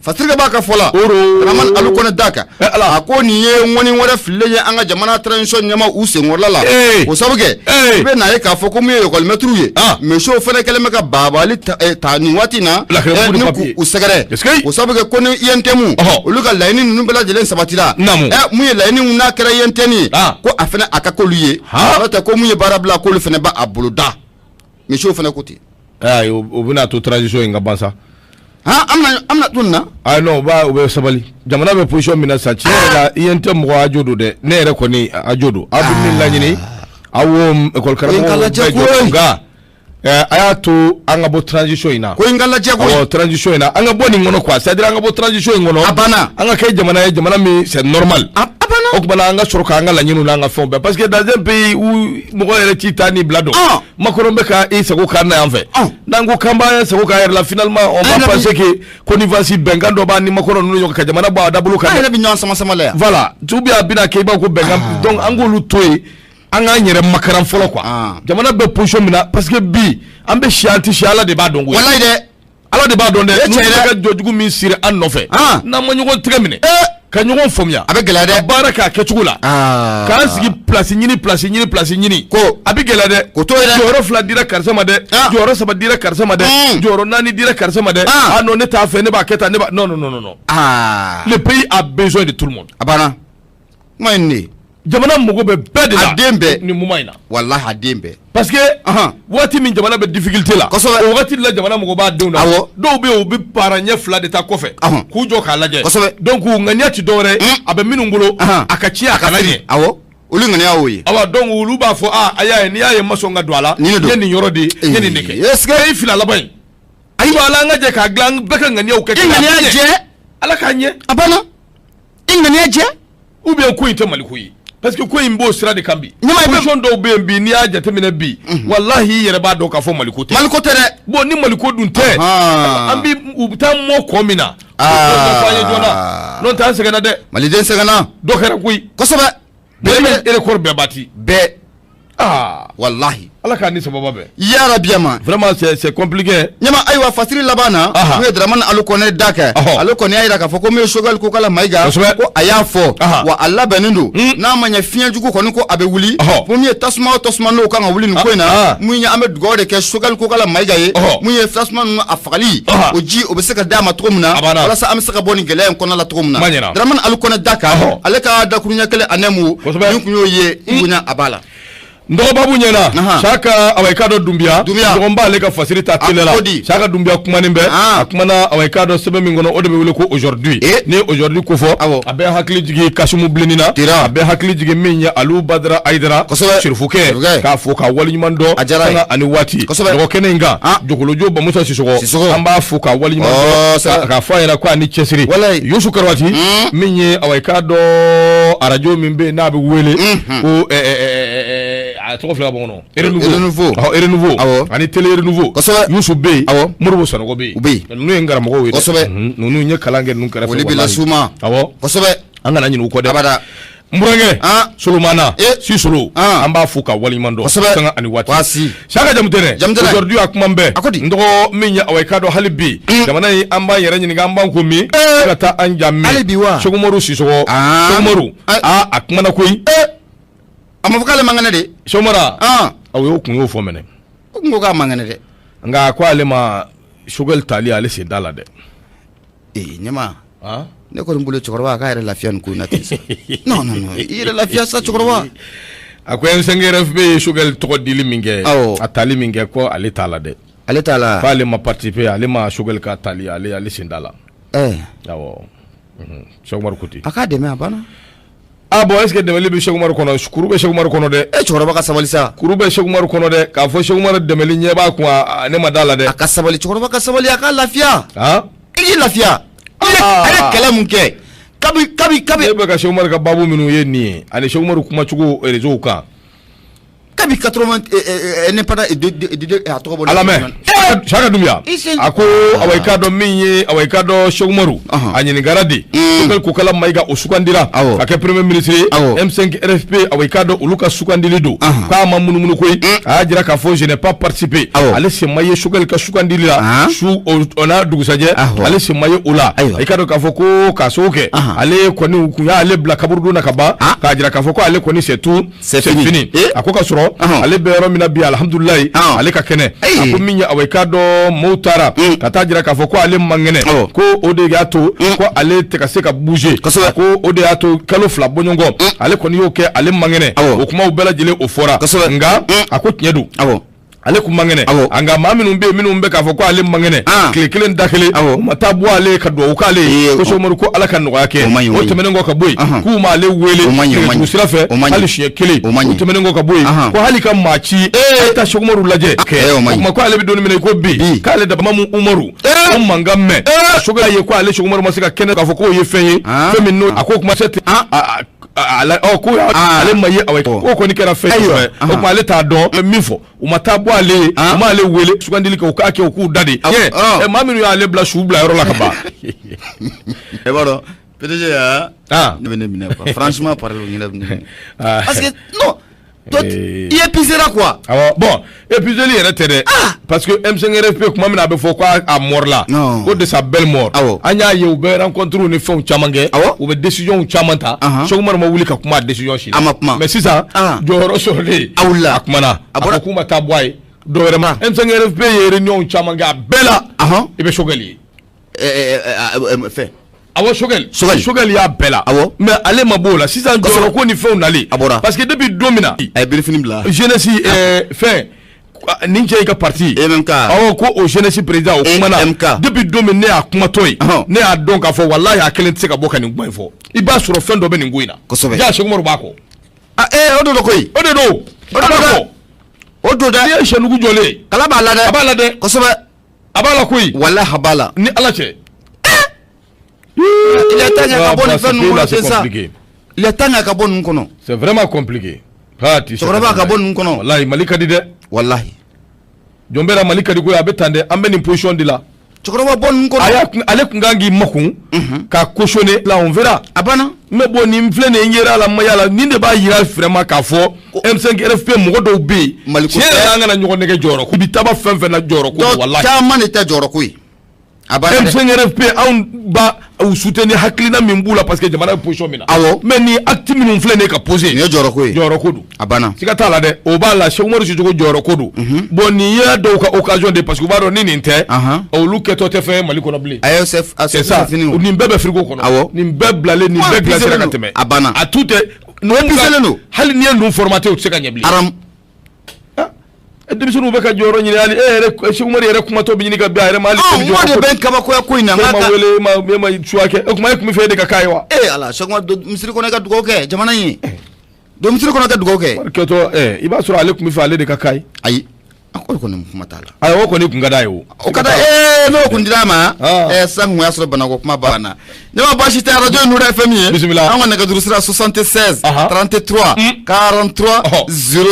Speaker 1: fasirikɛbaa ka fɔ la Dramane Alu Kɔnɛ da kan a ko nin ye ŋɔni wɛrɛ fililen ye an ka jamana transition ɲɛmaa u senkɔrɔla la o sabu kɛ i bɛ n'a ye k'a fɔ ko mun ye ekɔlimɛtiriw ye misiw fana kɛlen bɛ ka baabaali ta nin waati na ni k'u sɛgɛrɛ o sabu kɛ ko ni UNTM olu ka laɲini ninnu bɛɛ lajɛlen sabatira mun ye laɲini mun n'a kɛra UNTM ye ko a fana a ka k'olu ye n'o tɛ ko mun ye baara bila k'olu fana b'a boloda misiw fana ko ten.
Speaker 2: O bɛna to transition in ka ban sa.
Speaker 1: An bɛna to nin na.
Speaker 2: Ayi non u bɛ sabali jamana bɛ position min na sisan tiɲɛ yɛrɛ la UNTM mɔgɔ a jo don dɛ ne yɛrɛ kɔni a jo don aw bɛ min laɲini aw école karamɔgɔw bɛɛ jɔ nka a y'a to an ka bɔ transition in na.
Speaker 1: Ko in ka lajɛ koyi.
Speaker 2: Awɔ transition in na an ka bɔ nin kɔnɔ quoi c'est à dire an ka bɔ transition in kɔnɔ.
Speaker 1: A banna.
Speaker 2: An ka kɛ jamana ye jamana min c'est normal.
Speaker 1: A banna.
Speaker 2: O tuma na an ka sɔrɔ k'an ka laɲiniw n'an ka fɛnw bɛɛ parce que dans un pays où mɔgɔ yɛrɛ t'i ta ni bila dɔn. Macron bɛ ka i sago k'an na yan fɛ. N'an ko k'an b'an sago k'an yɛrɛ la finalement on va penser que connivence bɛnkan dɔ b'an ni Macron ninnu ɲɔgɔn ka jamana bɔ a dabolo kan.
Speaker 1: An yɛrɛ bɛ ɲɔgɔn sama sama la yan.
Speaker 2: Voilà ou bien a bɛna kɛ i b'a fɔ ko bɛnkan donc an k'olu to yen. An k'an yɛrɛ makaran fɔlɔ quoi jamana bɛ position min na parce que bi an bɛ si an tɛ si Ala de b'a dɔn koyi.
Speaker 1: Walayi dɛ.
Speaker 2: Ala de b'a dɔn dɛ. N'u bɛ ka jɔjugu min siri an nɔfɛ. N'an ma ɲɔgɔn tɛgɛ minɛ. Ka ɲɔgɔn faamuya.
Speaker 1: A bɛ gɛlɛya dɛ.
Speaker 2: Ka baara k'a kɛcogo la. K'an sigi place ɲini place ɲini place ɲini.
Speaker 1: Ko
Speaker 2: a bɛ gɛlɛya dɛ.
Speaker 1: O t'o ye dɛ.
Speaker 2: Jɔyɔrɔ 2 dira karisa ma dɛ. Jɔyɔrɔ 3 dira karisa ma dɛ. Jɔyɔrɔ 4 dira karisa ma dɛ. Ah non ne t'a fɛ ne b'a kɛ tan ne b'a non non non non. Le pays a besoin de tout le monde.
Speaker 1: A banna. Kuma in de.
Speaker 2: Jamana mago bɛ bɛɛ de la.
Speaker 1: A den bɛɛ.
Speaker 2: Nin moment in na.
Speaker 1: Walahi a den bɛɛ.
Speaker 2: Parce que waati min jamana bɛ difficulté la.
Speaker 1: Kosɛbɛ.
Speaker 2: O waati de la jamana mago b'a denw na.
Speaker 1: Awɔ.
Speaker 2: Dɔw bɛ yen u bɛ para ɲɛ 2 de ta kɔfɛ. K'u jɔ k'a lajɛ.
Speaker 1: Kosɛbɛ.
Speaker 2: Donc ŋaniya ti dɔwɛrɛ ye. A bɛ minnu bolo. A ka ci a kana ɲɛ.
Speaker 1: Awɔ. Olu ŋaniya y'o ye.
Speaker 2: Awa donc olu b'a fɔ a y'a ye n'i y'a ye n ma sɔn ka don a la.
Speaker 1: Nin de don.
Speaker 2: N ye nin yɔrɔ de ye n ye nin de kɛ.
Speaker 1: Est ce que.
Speaker 2: E fila laban in. Ayiwa ala an ka jɛ k'a dilan an bɛɛ ka ŋaniyaw kɛ.
Speaker 1: I ŋaniya jɛ.
Speaker 2: Ala k'a ɲɛ.
Speaker 1: A banna. I ŋaniya jɛ.
Speaker 2: Ou bien ko in tɛ Mali ko ye parce que ko in b'o sira de kan bi.
Speaker 1: Ɲama
Speaker 2: position dɔw bɛ yen bi n'i y'a jateminɛ bi. Walahi i yɛrɛ b'a dɔn k'a fɔ Mali ko tɛ.
Speaker 1: Mali ko tɛ dɛ.
Speaker 2: Bon ni Mali ko dun tɛ. An bi u bɛ taa mɔ kɔ min na. O ɲɛfɔ an ye joona. N'o tɛ an sɛgɛnna dɛ.
Speaker 1: Maliden sɛgɛnna.
Speaker 2: Dɔ kɛra koyi.
Speaker 1: Kosɛbɛ.
Speaker 2: Bɛɛ bɛ record bɛɛ bati.
Speaker 1: Bɛɛ. Walahi.
Speaker 2: Ala k'a ni sababa bɛn.
Speaker 1: Yarabi ma.
Speaker 2: Vraiment c'est compliqué.
Speaker 1: Ɲama ayiwa fasiri laban na. N'o ye Dramane Alu Kɔnɛ da kɛ. Ale kɔni y'a jira k'a fɔ ko min ye Choguel Kokala Mayiga.
Speaker 2: Kosɛbɛ.
Speaker 1: Ko a y'a fɔ. Wa a labɛnnen don. N'a ma ɲɛ fiɲɛ jugu kɔni ko a bɛ wuli. Ko min ye tasuma o tasuma n'o kan ka wuli nin ko in na. Mun ye an bɛ dugawu de kɛ Choguel Kokala Mayiga ye. Mun ye tasuma ninnu a fagali. O ji o bɛ se ka d'a ma cogo min na. Walasa an bɛ se ka bɔ nin gɛlɛya in kɔnɔna la cogo min na. Dramane Alu Kɔnɛ da kan. Ale ka dakuruɲɛ kelen a nɛmu.
Speaker 2: Kosɛbɛ.
Speaker 1: Nin kun y'o ye bonya a b'a la.
Speaker 2: N dɔgɔbabu ɲɛna Saka awa i k'a dɔn Dunbiya dɔgɔn b'ale ka fasiri ta teliya la Saka Dunbiya kumanen bɛ a kumana awa i k'a dɔn sɛbɛn min kɔnɔ o de bɛ wele ko aujourd'hui ni ye aujourd'hui ko fɔ a bɛ hakili jigin Kasimu Bilenni na a bɛ hakili jigin min ye Alu Badara Ayidara Sirifukɛ k'a fo k'a waleɲuman dɔn sanga ani waati dɔgɔ kɛnɛ in kan Jokolojo Bamusa Sisɔgɔ an b'a fo k'a waleɲuman dɔn k'a fɔ a ɲɛna ko a ni cɛsiri Yusu Karawati min ye awa i k'a dɔn arajo min bɛ yen n'a bɛ wele ko a tɔgɔ filɛ ka bɔ n kɔnɔ Renouveau Renouveau ani télé Renouveau Yusu bɛ yen Moribo Sanogo bɛ yen ninnu ye n karamɔgɔw ye dɛ ninnu ye kalan kɛ ninnu kɛrɛfɛ
Speaker 1: foli bɛ las'u ma
Speaker 2: awɔ
Speaker 1: kosɛbɛ
Speaker 2: an kana ɲinɛ u kɔ dɛ
Speaker 1: abada.
Speaker 2: N burankɛ Solomana Sisolo, an b'a fo ka waleɲuman dɔn sanga ani waati. Saka Jamutɛnɛ, aujourd'hui a kuma bɛɛ n dɔgɔ min ye, awa i k'a dɔn hali bi jamana in, an b'an yɛrɛ ɲininka, an b'an ko min ka taa an ja min.
Speaker 1: Hali bi wa
Speaker 2: Sɛku Umaru Sisɔkɔ, Sɛku Umaru a kumana koyi.
Speaker 1: A ma fɔ k'ale man kɛnɛ de?
Speaker 2: Sɛku Umaru, awɔ, o kun y'o fɔ mɛnɛ.
Speaker 1: O kun ko k'a man kɛnɛ dɛ.
Speaker 2: Nka a ko ale ma Choguel tali, ale sen t'a la dɛ.
Speaker 1: Ee ɲɛma, ne kɔni bolo, cɛkɔrɔba a k'a yɛrɛ lafiya nin ko in na ten sa. Non, non, non, i yɛrɛ lafiya sa, cɛkɔrɔba.
Speaker 2: A ko M5RFP ye Choguel tɔgɔ dili min kɛ, a tali min kɛ, ko ale t'a la dɛ.
Speaker 1: Ale t'a la.
Speaker 2: K'ale ma participer, ale ma Choguel ka tali, ale sen t'a la. Awɔ, Sɛku Umaru ko ten.
Speaker 1: A k'a dɛmɛ, a banna.
Speaker 2: Ah bon, est ce que dɛmɛli bɛ Sɛku Umaru kɔnɔ? Kuru bɛ Sɛku Umaru kɔnɔ dɛ.
Speaker 1: E, cɛkɔrɔba ka sabali sa.
Speaker 2: Kuru bɛ Sɛku Umaru kɔnɔ dɛ. K'a fɔ Sɛku Umaru dɛmɛli ɲɛ b'a kun, ne ma da la dɛ.
Speaker 1: A ka sabali, cɛkɔrɔba ka sabali, a ka lafiya. I k'i lafiya. A ye kɛlɛ mun kɛ kabi kabi kabi.
Speaker 2: Ne bɛ ka Sɛku Umaru ka baabu minnu ye nin ye, ani Sɛku Umaru kumacogo réseau kan.
Speaker 1: Kabi 80 indépendant de a tɔgɔ bɔ.
Speaker 2: Ala mɛ Saka Dunbiya a ko, awa i k'a dɔn min ye, awa i k'a dɔn Sɛku Umaru a ɲininkara de, Choguel Kokala Mayiga, o sugandira ka kɛ premier ministre ye, M5 RFP, awa i k'a dɔn olu ka sugandili don, k'a ma munumunu koyi. A y'a jira k'a fɔ je n'ai pas participé, ale sen ma ye Choguel ka sugandili la su o n'a dugusajɛ, ale sen ma ye o la. I k'a dɔn k'a fɔ ko k'a sababu kɛ ale kɔni kun y'ale bila kaburudon na ka ban, k'a jira k'a fɔ ko ale kɔni, c'est tout, c'est fini. A ko ka sɔrɔ ale bɛ yɔrɔ min na bi, alihamudulilayi, ale ka kɛnɛ. A ko min ye, awa i k'a dɔn maaw taara ka taa jira k'a fɔ ko ale man kɛnɛ, ko o de y'a to ko ale tɛ ka se ka bouger. A ko o de y'a to kalo 2 bɔɲɔgɔn ale kɔni y'o kɛ, ale man kɛnɛ. O kumaw bɛɛ lajɛlen o fɔra, nka a ko tiɲɛ don, ale kun man kɛnɛ. Nka maa minnu bɛ yen, minnu bɛ k'a fɔ ko ale man kɛnɛ, tile kelen da kelen u ma taa bɔ ale ka dugawu k'ale ye ko Sɛku Umaru ko Ala ka nɔgɔya kɛ. O tɛmɛnen kɔ ka bɔ yen, k'u m'ale wele nɛgɛjuru sira fɛ hali siɲɛ kelen. O tɛmɛnen kɔ ka bɔ yen, ko hali ka maa ci a ye taa Sɛku Umaru lajɛ. O tuma ko ale bɛ don min na i ko bi, k'ale dabama mu Umaru o mankan mɛn Choguel ye, ko ale Sɛku Umaru ma se ka kɛnɛ k'a fɔ k'o ye fɛn ye, fɛn min n'o a ko kuma tɛ ko ale ma ye, k'o kɔni kɛra fɛn ye. O tuma ale t'a dɔn min fɔ, u ma taa bɔ ale ye, u m'ale wele sugandili kɛ, u k'a kɛ u k'u da de. Maa minnu y'ale bila su bila yɔrɔ la ka ban.
Speaker 1: E b'a dɔn, PDG, ne bɛ ne minɛ quoi, franchement parler, o ɲɛnɛ bɛ ne minɛ, parce que non, toi i épuisera quoi.
Speaker 2: Awɔ, bon, épuiseli yɛrɛ tɛ dɛ, parce que M5RFP, kuma min na a bɛ fɔ ko a mort la, ko de sa belle mort, an y'a ye u bɛ rencontre ni fɛnw caman kɛ, u bɛ décision caman ta. Sɛku Umaru ma wuli ka kuma a décision si la.
Speaker 1: A ma kuma.
Speaker 2: Mais sisan jɔyɔrɔ sɔrɔlen,
Speaker 1: a wulila,
Speaker 2: a kumana, a ko k'u ma taa bɔ a ye dɔ wɛrɛ ma. M5RFP ye réunion caman kɛ, a bɛɛ la i bɛ Choguel ye.
Speaker 1: Fɛn.
Speaker 2: Awɔ, Choguel. Choguel y'a bɛɛ la. Mais ale ma b'o la sisan, jɔyɔrɔ ko ni fɛnw nalen.
Speaker 1: A bɔra.
Speaker 2: Parce que depuis don min na.
Speaker 1: A ye birifini bila.
Speaker 2: Jeunesse fɛn nin cɛ i ka parti.
Speaker 1: EMK.
Speaker 2: Awɔ, ko o jeunesse président o kumana.
Speaker 1: EMK.
Speaker 2: Depuis don min ne y'a kumatɔ ye, ne y'a dɔn k'a fɔ walahi a kelen tɛ se ka bɔ ka nin kuma in fɔ. I b'a sɔrɔ fɛn dɔ bɛ nin ko in na.
Speaker 1: Kosɛbɛ.
Speaker 2: Ja Sɛku Umaru b'a kɔ.
Speaker 1: O de don koyi.
Speaker 2: O de don.
Speaker 1: O de don dɛ. O don dɛ.
Speaker 2: N'i ye sɛnugu jɔlen.
Speaker 1: Kala b'a la dɛ.
Speaker 2: A b'a la dɛ.
Speaker 1: Kosɛbɛ.
Speaker 2: A b'a la koyi.
Speaker 1: Walahi a b'a la.
Speaker 2: Ni Ala cɛ.
Speaker 1: Il est temps ka bɔ nin fɛn ninnu kɔnɔ ten sa. Il est temps ka bɔ ninnu kɔnɔ.
Speaker 2: C'est vraiment compliqué.
Speaker 1: Cɛkɔrɔba ka bɔ ninnu kɔnɔ.
Speaker 2: Walahi Mali ka di dɛ.
Speaker 1: Walahi.
Speaker 2: Jɔn bɛɛ la Mali ka di koyi, a bɛ tan dɛ, an bɛ nin position de la.
Speaker 1: Cɛkɔrɔba, bɔ ninnu kɔnɔ.
Speaker 2: Ale kun kan k'i makun ka cautionner la, on verra.
Speaker 1: A banna.
Speaker 2: Mais bon, nin filɛ nin ye, n yera la, ma y'a la, nin de b'a yira vraiment k'a fɔ M5 RFP mɔgɔ dɔw bɛ yen.
Speaker 1: Mali ko
Speaker 2: tiɲɛ yɛrɛ la, an kana ɲɔgɔn nɛgɛ jɔyɔrɔ ko bi taba fɛn fɛn na, jɔyɔrɔ ko walahi.
Speaker 1: Caman de tɛ jɔyɔrɔ ko ye. A banna dɛ.
Speaker 2: M5 RFP, anw ba u soutenir hakilina min b'u la, parce que jamana bɛ position min na. Mais nin acte minnu filɛ nin ye ka poser.
Speaker 1: Nin ye jɔyɔrɔ ko ye.
Speaker 2: Jɔyɔrɔ ko don.
Speaker 1: A banna.
Speaker 2: Siga t'a la dɛ, o b'a la, Sɛku Umaru Sisoko jɔyɔrɔ ko don. Bon, nin ye dɔw ka occasion de, parce que u b'a dɔn ni nin tɛ, olu kɛtɔ tɛ fɛn ye Mali kɔnɔ bilen.
Speaker 1: Ayi, c'est
Speaker 2: ça, nin bɛɛ bɛ frigo kɔnɔ. Nin bɛɛ bilalen, nin bɛɛ glacé ka tɛmɛ.
Speaker 1: A banna.
Speaker 2: A tout est.
Speaker 1: Épuisé don.
Speaker 2: Hali n'i ye ninnu formaté, u tɛ se ka ɲɛ bilen.
Speaker 1: Aram.
Speaker 2: Denmisɛnninw bɛ ka jɔyɔrɔ ɲini, hali e yɛrɛ Sɛku Umaru yɛrɛ kumatɔ bɛ ɲini ka bin a yɛrɛ ma hali.
Speaker 1: Ɔ, de bɛ n kabakoya ko in na.
Speaker 2: E ma wele, e ma choix kɛ, o tuma e tun bɛ fɛ e de ka k'a ye wa?
Speaker 1: Ee Ala, Sɛku Umaru, misiri kɔnɔ i ka dugawu kɛ jamana in ye. Don misiri kɔnɔ ka dugawu kɛ.
Speaker 2: Kɛtɔ i b'a sɔrɔ ale tun bɛ fɛ ale de ka k'a ye.
Speaker 1: Ayi, a ko kɔni kuma t'a la.
Speaker 2: Ayi, o kɔni kun ka d'a ye o.
Speaker 1: O ka d'a ye, n'o kun dira a ma, sisan kun y'a sɔrɔ banako kuma banna. Ne ma baasi tɛ, arajo ye Nura FM ye.
Speaker 2: Bisimila.
Speaker 1: An ka nɛgɛjuru sira 76 33 43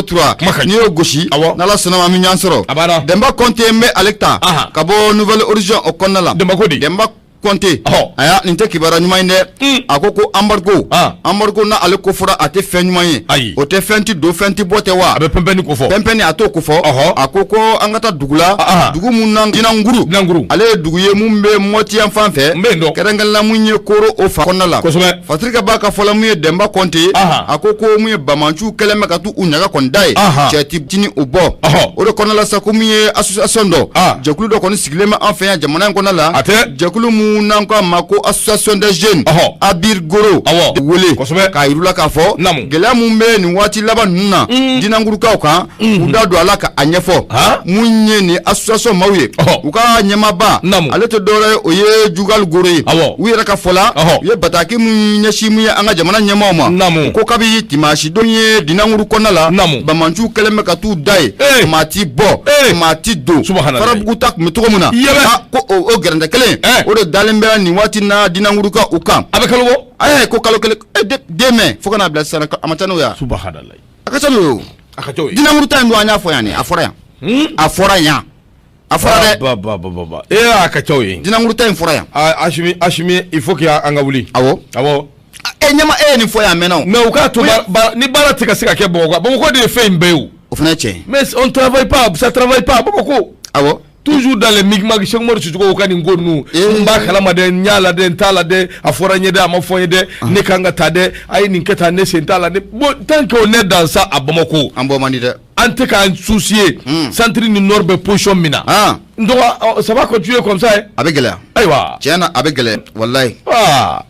Speaker 1: 03. N'i y'o gosi, n'Ala sɔnna ma, an bɛ ɲɔgɔn sɔrɔ.
Speaker 2: A banna.
Speaker 1: Denba Kɔnte n bɛ ale ta. Ka bɔ Nouvelle Horizon o kɔnɔna la.
Speaker 2: Denba ko di?
Speaker 1: Denba Kɔnte, aya, nin tɛ kibaruya ɲuman ye dɛ. A ko ko embargo, embargo na ale ko fɔra, a tɛ fɛn ɲuman ye.
Speaker 2: Ayi.
Speaker 1: O tɛ fɛn ti don, fɛn ti bɔ tɛ wa?
Speaker 2: A bɛ pɛnpɛnni ko fɔ.
Speaker 1: Pɛnpɛnni, a t'o ko fɔ. A ko ko an ka taa dugu la, dugu mun na Dinanguru.
Speaker 2: Dinanguru.
Speaker 1: Ale ye dugu ye mun bɛ Mɔti yan fan fɛ.
Speaker 2: N bɛ yen dɔn.
Speaker 1: Kɛrɛnkɛrɛnla mun ye Koro o fan kɔnɔna la.
Speaker 2: Kosɛbɛ.
Speaker 1: Fasirika b'a ka fɔla mun ye Dɛnba Kɔnte. A ko ko mun ye banbaanciw kɛlen bɛ ka t'u ɲaga kɔni da ye. Cɛ ti tini o bɔ. O de kɔnɔna la sa, ko mun ye association dɔ, jɛkulu dɔ kɔni sigilen bɛ an fɛ yan jamana in kɔnɔna la.
Speaker 2: A tɛ.
Speaker 1: Jɛkulu mun n'an ko a ma ko association des jeunes. Abir Goro. Wele.
Speaker 2: Kosɛbɛ.
Speaker 1: K'a yir'u la k'a fɔ.
Speaker 2: Naamu.
Speaker 1: Gɛlɛya mun bɛ nin waati laban ninnu na Dinangurukaw kan, u da don a la ka a ɲɛfɔ. Mun ye nin association maaw ye, u ka ɲɛmaaba,
Speaker 2: Naamu.
Speaker 1: ale tɛ dɔwɛrɛ ye, o ye Jugal Goro ye. U yɛrɛ ka fɔ la, u ye bataki mun ɲɛsin mun ye an ka jamana ɲɛmaaw ma.
Speaker 2: Naamu.
Speaker 1: Ko kabi dimanche don ye Dinanguru kɔnɔna la,
Speaker 2: Naamu.
Speaker 1: banbaanciw kɛlen bɛ ka t'u da ye, maa ti bɔ, maa ti don.
Speaker 2: Subahanallahi.
Speaker 1: Farabugu ta tun bɛ cogo min na,
Speaker 2: Yɛbɛ.
Speaker 1: Ko o gɛrɛntɛ kelen, o de dalen bɛ nin waati na Dinangurukaw u kan.
Speaker 2: A bɛ kalo bɔ.
Speaker 1: Ayi, ko kalo kelen, den mɛn fo ka n'a bila sisan, a ma ca n'o ye wa?
Speaker 2: Subahanallahi.
Speaker 1: A ka ca n'o ye o.
Speaker 2: A ka ca o ye.
Speaker 1: Dinanguru ta in don, an y'a fɔ yan de, a fɔra yan. A fɔra yan. A fɔra dɛ.
Speaker 2: Ba ba ba ba ba. Ee, a ka ca o ye.
Speaker 1: Dinanguru ta in fɔra yan.
Speaker 2: Aa, Asimi, Asimi, il faut que an ka wuli.
Speaker 1: Awɔ.
Speaker 2: Awɔ.
Speaker 1: E ɲɛma, e ye nin fɔ yan a mɛnna o.
Speaker 2: Mais u k'a to ni baara tɛ ka se ka kɛ Bamakɔ, Bamakɔ de ye fɛn in bɛɛ ye o.
Speaker 1: O fana ye tiɲɛ ye.
Speaker 2: Mais on travaille pas, ça travaille pas Bamakɔ.
Speaker 1: Awɔ.
Speaker 2: Toujours dans les micmacs, Cheikh Umaru Sisoko ka nin ko ninnu. N b'a kalama dɛ, n y'a la dɛ, n t'a la dɛ, a fɔra n ye dɛ, a ma fɔ n ye dɛ, ne kan ka taa dɛ, a ye nin kɛ tan, ne sen t'a la dɛ. Bon, tant qu'on est dans ça à Bamako,
Speaker 1: an bɔ man di dɛ.
Speaker 2: An tɛ k'an soucier centre ni nord bɛ position min na. N dɔgɔ, ça va continuer comme ça hein.
Speaker 1: A bɛ gɛlɛya.
Speaker 2: Ayiwa.
Speaker 1: Tiɲɛ na, a bɛ gɛlɛya walayi.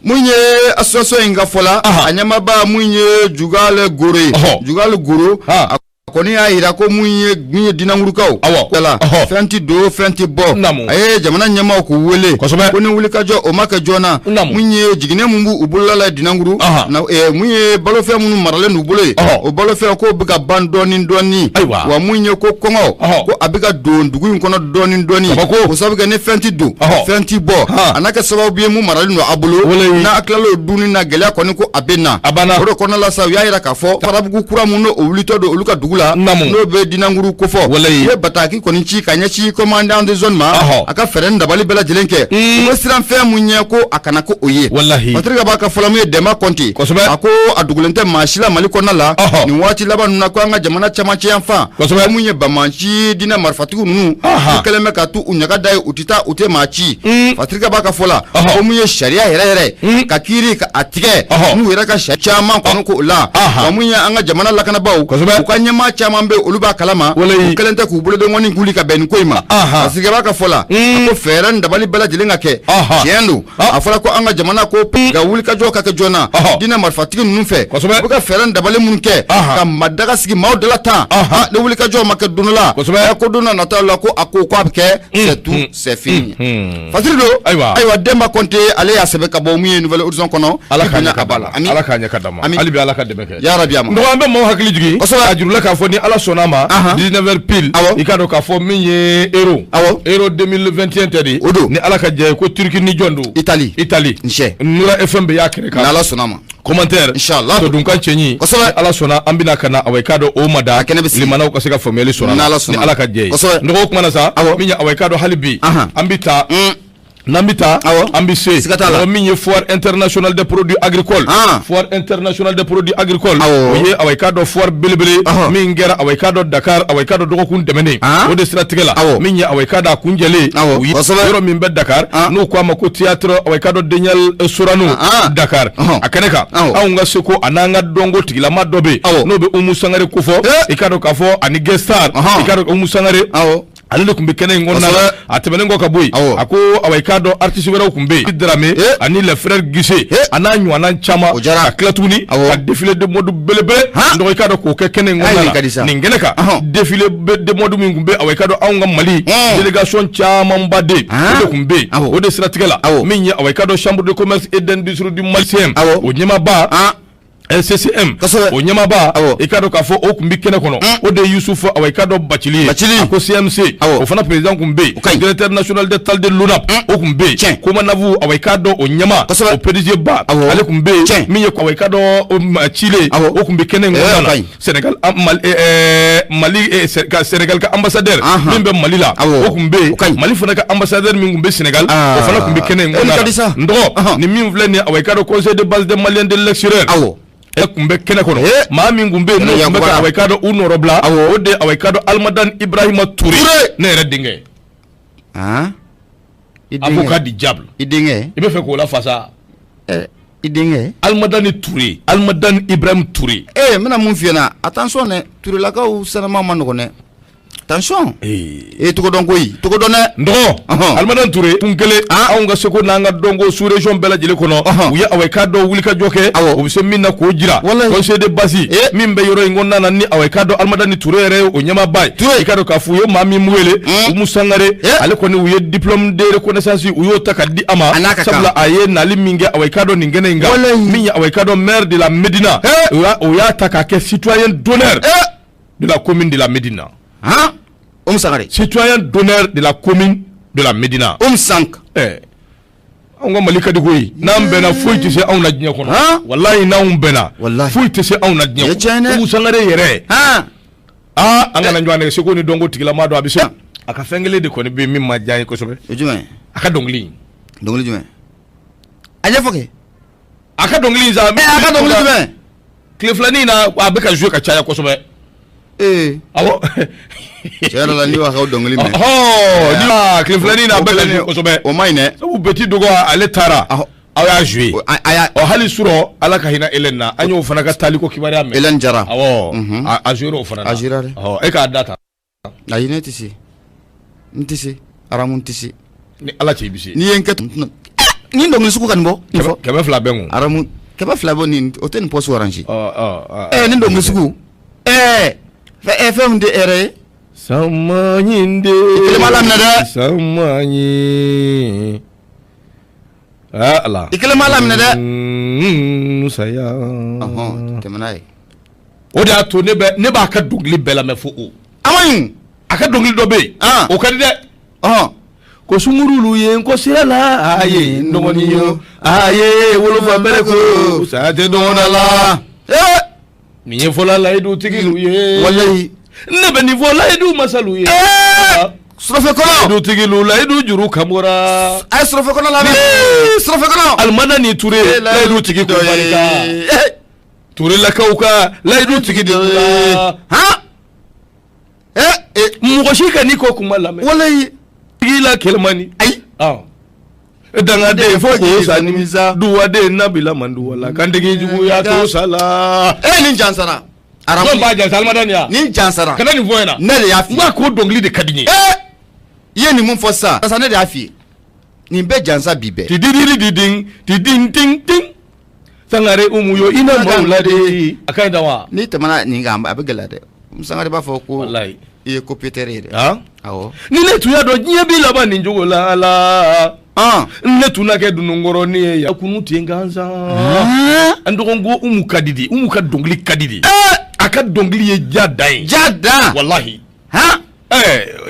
Speaker 1: Mun ye association in ka fɔ la, a ɲɛmaaba mun ye Jugal Goro ye. Jugal Goro. A kɔni y'a yira ko mun ye Dinangurukaw. Awɔ. Fɛn ti don, fɛn ti bɔ.
Speaker 2: Naamu.
Speaker 1: A ye jamana ɲɛmaaw k'u wele.
Speaker 2: Kosɛbɛ.
Speaker 1: Ko ni wulikajɔ o ma kɛ joona.
Speaker 2: Naamu.
Speaker 1: Mun ye jiginɛ mun b'u bolola la Dinanguru. Na, mun ye balofɛn minnu maralen d'u bolo ye. O balofɛn k'o bɛ ka ban dɔɔni dɔɔni.
Speaker 2: Ayiwa.
Speaker 1: Wa mun ye ko kɔngɔ. Ko a bɛ ka don dugu in kɔnɔ dɔɔni dɔɔni.
Speaker 2: Kabako.
Speaker 1: O sababu kɛ ni fɛn ti don, fɛn ti bɔ. A n'a kɛ sababu ye mun maralen don a bolo.
Speaker 2: Walayi.
Speaker 1: N'a tilal'o dunni na, gɛlɛya kɔni ko a bɛ na.
Speaker 2: A banna.
Speaker 1: O de kɔnɔna la sa, u y'a yira k'a fɔ Farabugu kura mun n'o wulitɔ don olu ka dugu la.
Speaker 2: Naamu.
Speaker 1: N'o bɛ Dinanguru kofɔ.
Speaker 2: Walayi.
Speaker 1: U ye bataki kɔni ci ka ɲɛsin commandant de zone ma. A ka fɛɛrɛ ni dabali bɛɛ lajɛlen kɛ. U bɛ siran fɛn mun ɲɛ ko a kana ko o ye.
Speaker 2: Walahi.
Speaker 1: Patrick b'a ka fɔlɔ mun ye Dɛnba Kɔnte.
Speaker 2: Kosɛbɛ.
Speaker 1: A ko a dogolen tɛ maa si la Mali kɔnɔna la. Nin waati laban ninnu na, ko an ka jamana camancɛ yan fan.
Speaker 2: Kosɛbɛ.
Speaker 1: Ko mun ye banbaanci diinɛ marifatigiw ninnu. U kɛlen bɛ ka t'u ɲaga da ye, u tɛ taa, u tɛ maa ci. Patrick b'a ka fɔ la. Ko mun ye sariya yɛrɛ yɛrɛ. Ka kiiri ka a tigɛ. N'u yɛrɛ ka sariya caman kɔni ko o la. Wa mun ye an ka jamana lakanabaaw.
Speaker 2: Kosɛbɛ.
Speaker 1: U ka ɲɛmaa caman bɛ, olu b'a kalama.
Speaker 2: Walayi.
Speaker 1: U kɛlen tɛ k'u bolodenkɔni kuli ka bɛn nin ko in ma. Parce que b'a ka fɔ la, a ko fɛɛrɛ ni dabali bɛɛ lajɛlen ka kɛ. Tiɲɛ don. A fɔra ko an ka jamana ko ka wulikajɔ ka kɛ joona. Diinɛ marifatigi ninnu fɛ.
Speaker 2: Kosɛbɛ.
Speaker 1: U bɛ ka fɛɛrɛ ni dabali minnu kɛ. Ka madaga sigi maaw dala tan. Ni wulikajɔ ma kɛ don dɔ la.
Speaker 2: Kosɛbɛ.
Speaker 1: Ko don dɔ nataw la, ko a ko a bɛ kɛ. C'est tout, c'est fini. Fasiri don.
Speaker 2: Ayiwa.
Speaker 1: Ayiwa, Denba Kɔnte ale y'a sɛbɛn ka bɔ mun ye Nouvel Horizon kɔnɔ.
Speaker 2: Ala k'a ɲɛ ka
Speaker 1: a b'a la.
Speaker 2: Ala k'a ɲɛ ka d'a ma. Hali bi Ala ka dɛmɛ kɛ.
Speaker 1: Ya Rabi a ma.
Speaker 2: Nɔgɔ, an bɛ maaw hakili jigin.
Speaker 1: Kosɛbɛ.
Speaker 2: A jurula k'a fɔ ni Ala sɔnna a ma. 19h pile.
Speaker 1: Awɔ.
Speaker 2: I k'a dɔn k'a fɔ min ye Euro.
Speaker 1: Awɔ.
Speaker 2: Euro 2021 tɛ de.
Speaker 1: O don.
Speaker 2: Ni Ala ka jɛ ye ko Turquie ni jɔn don?
Speaker 1: Italie.
Speaker 2: Italie.
Speaker 1: Nse.
Speaker 2: Nura FM bɛ y'a kɛnɛ kan.
Speaker 1: N'Ala sɔnna a ma.
Speaker 2: Commentaire.
Speaker 1: Inchallah.
Speaker 2: Todunkan cɛɲi.
Speaker 1: Kosɛbɛ.
Speaker 2: Ni Ala sɔnna, an bɛna ka na awa i k'a dɔn o ma da.
Speaker 1: A kɛnɛ bɛ sigi.
Speaker 2: Limanaw ka se ka faamuyali sɔrɔ a la.
Speaker 1: N'Ala sɔnna.
Speaker 2: Ni Ala ka jɛ ye.
Speaker 1: Kosɛbɛ.
Speaker 2: Nɔgɔ, o kuma na sa.
Speaker 1: Awɔ.
Speaker 2: Min ye awa i k'a dɔn hali bi. An bɛ taa. N'an bɛ taa,
Speaker 1: Awɔ.
Speaker 2: an bɛ se.
Speaker 1: Siga t'a la.
Speaker 2: Mɔgɔ min ye foire internationale des produits agricoles. Foire internationale des produits agricoles.
Speaker 1: Awɔ.
Speaker 2: O ye awa i k'a dɔn foire belebele. Min kɛra awa i k'a dɔn Dakar, awa i k'a dɔn dɔgɔkun tɛmɛnen. O de siratigɛ la.
Speaker 1: Awɔ.
Speaker 2: Min ye awa i k'a dɔn a kuncɛlen.
Speaker 1: Awɔ.
Speaker 2: U ye
Speaker 1: Kosɛbɛ.
Speaker 2: yɔrɔ min bɛ Dakar. N'u ko a ma ko théâtre awa i k'a dɔn Daniel Sorano. Dakar.
Speaker 1: Ɔhɔn.
Speaker 2: A kɛnɛ kan.
Speaker 1: Awɔ.
Speaker 2: Anw ka seko a n'an ka dɔnko tigilama dɔ bɛ yen.
Speaker 1: Awɔ.
Speaker 2: N'o bɛ Umu Sangare kofɔ. I k'a dɔn k'a fɔ ani guest star. I k'a dɔn Umu Sangare.
Speaker 1: Awɔ.
Speaker 2: Ale de tun bɛ kɛnɛ in kɔnɔna la.
Speaker 1: Kosɛbɛ.
Speaker 2: A tɛmɛnen kɔ ka bɔ yen.
Speaker 1: Awɔ.
Speaker 2: A ko awa i k'a dɔn artiste wɛrɛw tun bɛ yen. Dramé ani les frères Guissé. A n'a ɲɔgɔnna caman.
Speaker 1: O diyara.
Speaker 2: Ka tila tuguni.
Speaker 1: Awɔ.
Speaker 2: Ka défilé de mode belebele. Dɔgɔ i k'a dɔn k'o kɛ kɛnɛ in
Speaker 1: Ayi,
Speaker 2: kɔnɔna
Speaker 1: nin ka di
Speaker 2: la.
Speaker 1: sa.
Speaker 2: Nin kɛnɛ kan. Défilé de mode min tun bɛ awa i k'a dɔn anw ka Mali. Délégation camanba de. O de tun bɛ yen.
Speaker 1: Awɔ.
Speaker 2: O de siratigɛ la.
Speaker 1: Awɔ.
Speaker 2: Min ye awa i k'a dɔn chambre de commerce et d'industrie du Mali CM.
Speaker 1: Awɔ.
Speaker 2: O ɲɛmaaba. CCM o ɲɛmaaba i k'a dɔn k'a fɔ o tun bɛ kɛnɛ kɔnɔ o de ye Yusufu awa i k'a dɔn Bacili ye a ko CMC o fana président tun bɛ yen directeur national de tal de l'ONAP o tun bɛ yen Komanavu awa i k'a dɔn o ɲɛmaa o PDG ba ale tun bɛ yen min ye awa i k'a dɔn Chile o tun bɛ kɛnɛ in kɔnɔna na Sénégal Mali ka Sénégal ka ambassadeur min bɛ Mali la o tun bɛ yen Mali fana ka ambassadeur min tun bɛ Sénégal o fana tun bɛ kɛnɛ in kɔnɔna na n dɔgɔ ni min filɛ nin ye awa i k'a dɔn conseil de base des Maliens de l'extérieur e tun bɛ kɛnɛ kɔnɔ maa min tun bɛ yen n'o tun bɛ ka awa i k'a dɔn u nɔrɔbila o de awa i k'a dɔn Alimadani Ibrahima Toure ne yɛrɛ denkɛ avocat du diable
Speaker 1: i denkɛ
Speaker 2: i bɛ fɛ k'o lafasa
Speaker 1: i denkɛ
Speaker 2: Alimadani Toure Alimadani Ibrahim Toure
Speaker 1: n bɛna mun f'i ɲɛna attention dɛ Tourelakaw sanama ma nɔgɔn dɛ attention e tɔgɔ dɔn koyi tɔgɔ dɔn dɛ
Speaker 2: n dɔgɔ Alimadani Toure kun kelen anw ka seko n'an ka dɔnko sous région bɛɛ lajɛlen kɔnɔ u ye awa i k'a dɔn wulikajɔ kɛ u bɛ se min na k'o jira conseil de base min bɛ yɔrɔ in kɔnɔna na ni awa i k'a dɔn Alimadani Toure yɛrɛ ye o ɲɛmaaba ye i k'a dɔn k'a fɔ u ye maa min wele Umu Sangare ale kɔni u ye diplôme de reconnaissance u y'o ta ka di a ma sabula a ye nali min kɛ awa i k'a dɔn nin kɛnɛ in kan min ye awa i k'a dɔn maire de la Médina o y'a ta k'a kɛ citoyen d'honneur de la commune de la Médina.
Speaker 1: Hein? Oumou Sangaré.
Speaker 2: Citoyen d'honneur de la commune de la Médina.
Speaker 1: Oumou Sank.
Speaker 2: Eh. Anw ka Mali ka di koyi n'an bɛnna foyi tɛ se anw na diɲɛ kɔnɔ walahi n'anw bɛnna foyi tɛ se anw na diɲɛ kɔnɔ Oumou Sangaré yɛrɛ aa an kana ɲɔgɔn nɛgɛ seko ni dɔnko tigilama don a bɛ se a ka fɛn kelen de kɔni bɛ min ma diya n ye kosɛbɛ.
Speaker 1: O jumɛn?
Speaker 2: A ka dɔnkili.
Speaker 1: Dɔnkili jumɛn? A ɲɛfɔ kɛ.
Speaker 2: A ka dɔnkili in sa.
Speaker 1: A ka dɔnkili jumɛn?
Speaker 2: Tile filanin na a bɛ ka jouer ka caya kosɛbɛ. Awɔ.
Speaker 1: Tiɲɛ yɛrɛ la n'i b'a ka dɔnkili mɛn.
Speaker 2: Ɔhɔn tile filanin na a bɛ ka jouer kosɛbɛ.
Speaker 1: O ma ɲi dɛ.
Speaker 2: Sabu Beti Dogo ale taara. Aw y'a jouer. Ɔ hali surɔ Ala ka hinɛ Hélène na an y'o fana ka taaliko kibaruya mɛn.
Speaker 1: Hélène Jara.
Speaker 2: Awɔ a jouer o fana na.
Speaker 1: A jouer dɛ.
Speaker 2: Ɔ e k'a da ta.
Speaker 1: Ayi ne tɛ se. N tɛ se. Aramu n tɛ se.
Speaker 2: Ni Ala cɛ i bɛ se.
Speaker 1: N'i ye n kɛ nin dɔnkili sugu ka nin bɔ.
Speaker 2: 200 bɛ n kun.
Speaker 1: Aramu 200 bɔ nin o tɛ nin poste arranger. Nin dɔnkili sugu. Fɛn min tɛ hɛrɛ ye.
Speaker 2: Samaɲinde.
Speaker 1: I kelen b'a laminɛ dɛ.
Speaker 2: Samaɲi. Ala.
Speaker 1: I kelen b'a laminɛ dɛ.
Speaker 2: Saya.
Speaker 1: Tɛmɛ n'a ye.
Speaker 2: O de y'a to ne b'a ka dɔnkili bɛɛ lamɛn fo o.
Speaker 1: A ma ɲi.
Speaker 2: A ka dɔnkili dɔ bɛ yen. O ka di dɛ. Ko sungurulu ye n ko sira la a ye n dɔgɔnin yo a ye wolofa bɛrɛ ko saya tɛ dɔgɔda la. Nin ye fɔla layidu tigiw ye.
Speaker 1: Walayi.
Speaker 2: Ne bɛ nin fɔ layidu masalu ye.
Speaker 1: Surɔfɛ kɔnɔ.
Speaker 2: Layidu tigiw layidu juru kan bɔra.
Speaker 1: A ye surɔfɛ kɔnɔ lamɛn. Surɔfɛ kɔnɔ.
Speaker 2: Alimadani Ture layidu tigi ko barika. Turelakaw ka layidu tigi de la. Mɔgɔ si ka n'i ko kuma lamɛn.
Speaker 1: Walayi.
Speaker 2: Tigi la kɛlɛmani.
Speaker 1: Ayi.
Speaker 2: Dangaden fo k'o sa nimisa. Duwaden nabila manduwala. Kantigi juguya t'o sa la.
Speaker 1: Nin jansara.
Speaker 2: Jɔn b'a jansa Alimadani ya?
Speaker 1: Nin jansara.
Speaker 2: Kana nin fɔ n ɲɛna.
Speaker 1: Ne de y'a f'i ye.
Speaker 2: N ko a k'o dɔnkili de ka di n ye.
Speaker 1: I ye nin mun fɔ sisan. Sisan ne de y'a f'i ye. Nin bɛɛ jansa bi bɛɛ.
Speaker 2: Ti di di di di ti di tin tin. Sangare Umu yo i na maaw lade. A ka ɲi da wa?
Speaker 1: N'i tɛmɛna nin kan a bɛ gɛlɛya dɛ. Sangare b'a fɔ ko.
Speaker 2: Walayi.
Speaker 1: I ye copieur ye dɛ. Awɔ.
Speaker 2: Ni ne tun y'a dɔn diɲɛ b'i laban nin cogo la la. Ne tun na kɛ dununkɔrɔnin ye yan kunu ten gansan. An dɔgɔnin ko Umu ka di de. Umu ka dɔnkili ka di de. A ka dɔnkili ye ja dan ye.
Speaker 1: Ja dan.
Speaker 2: Walahi.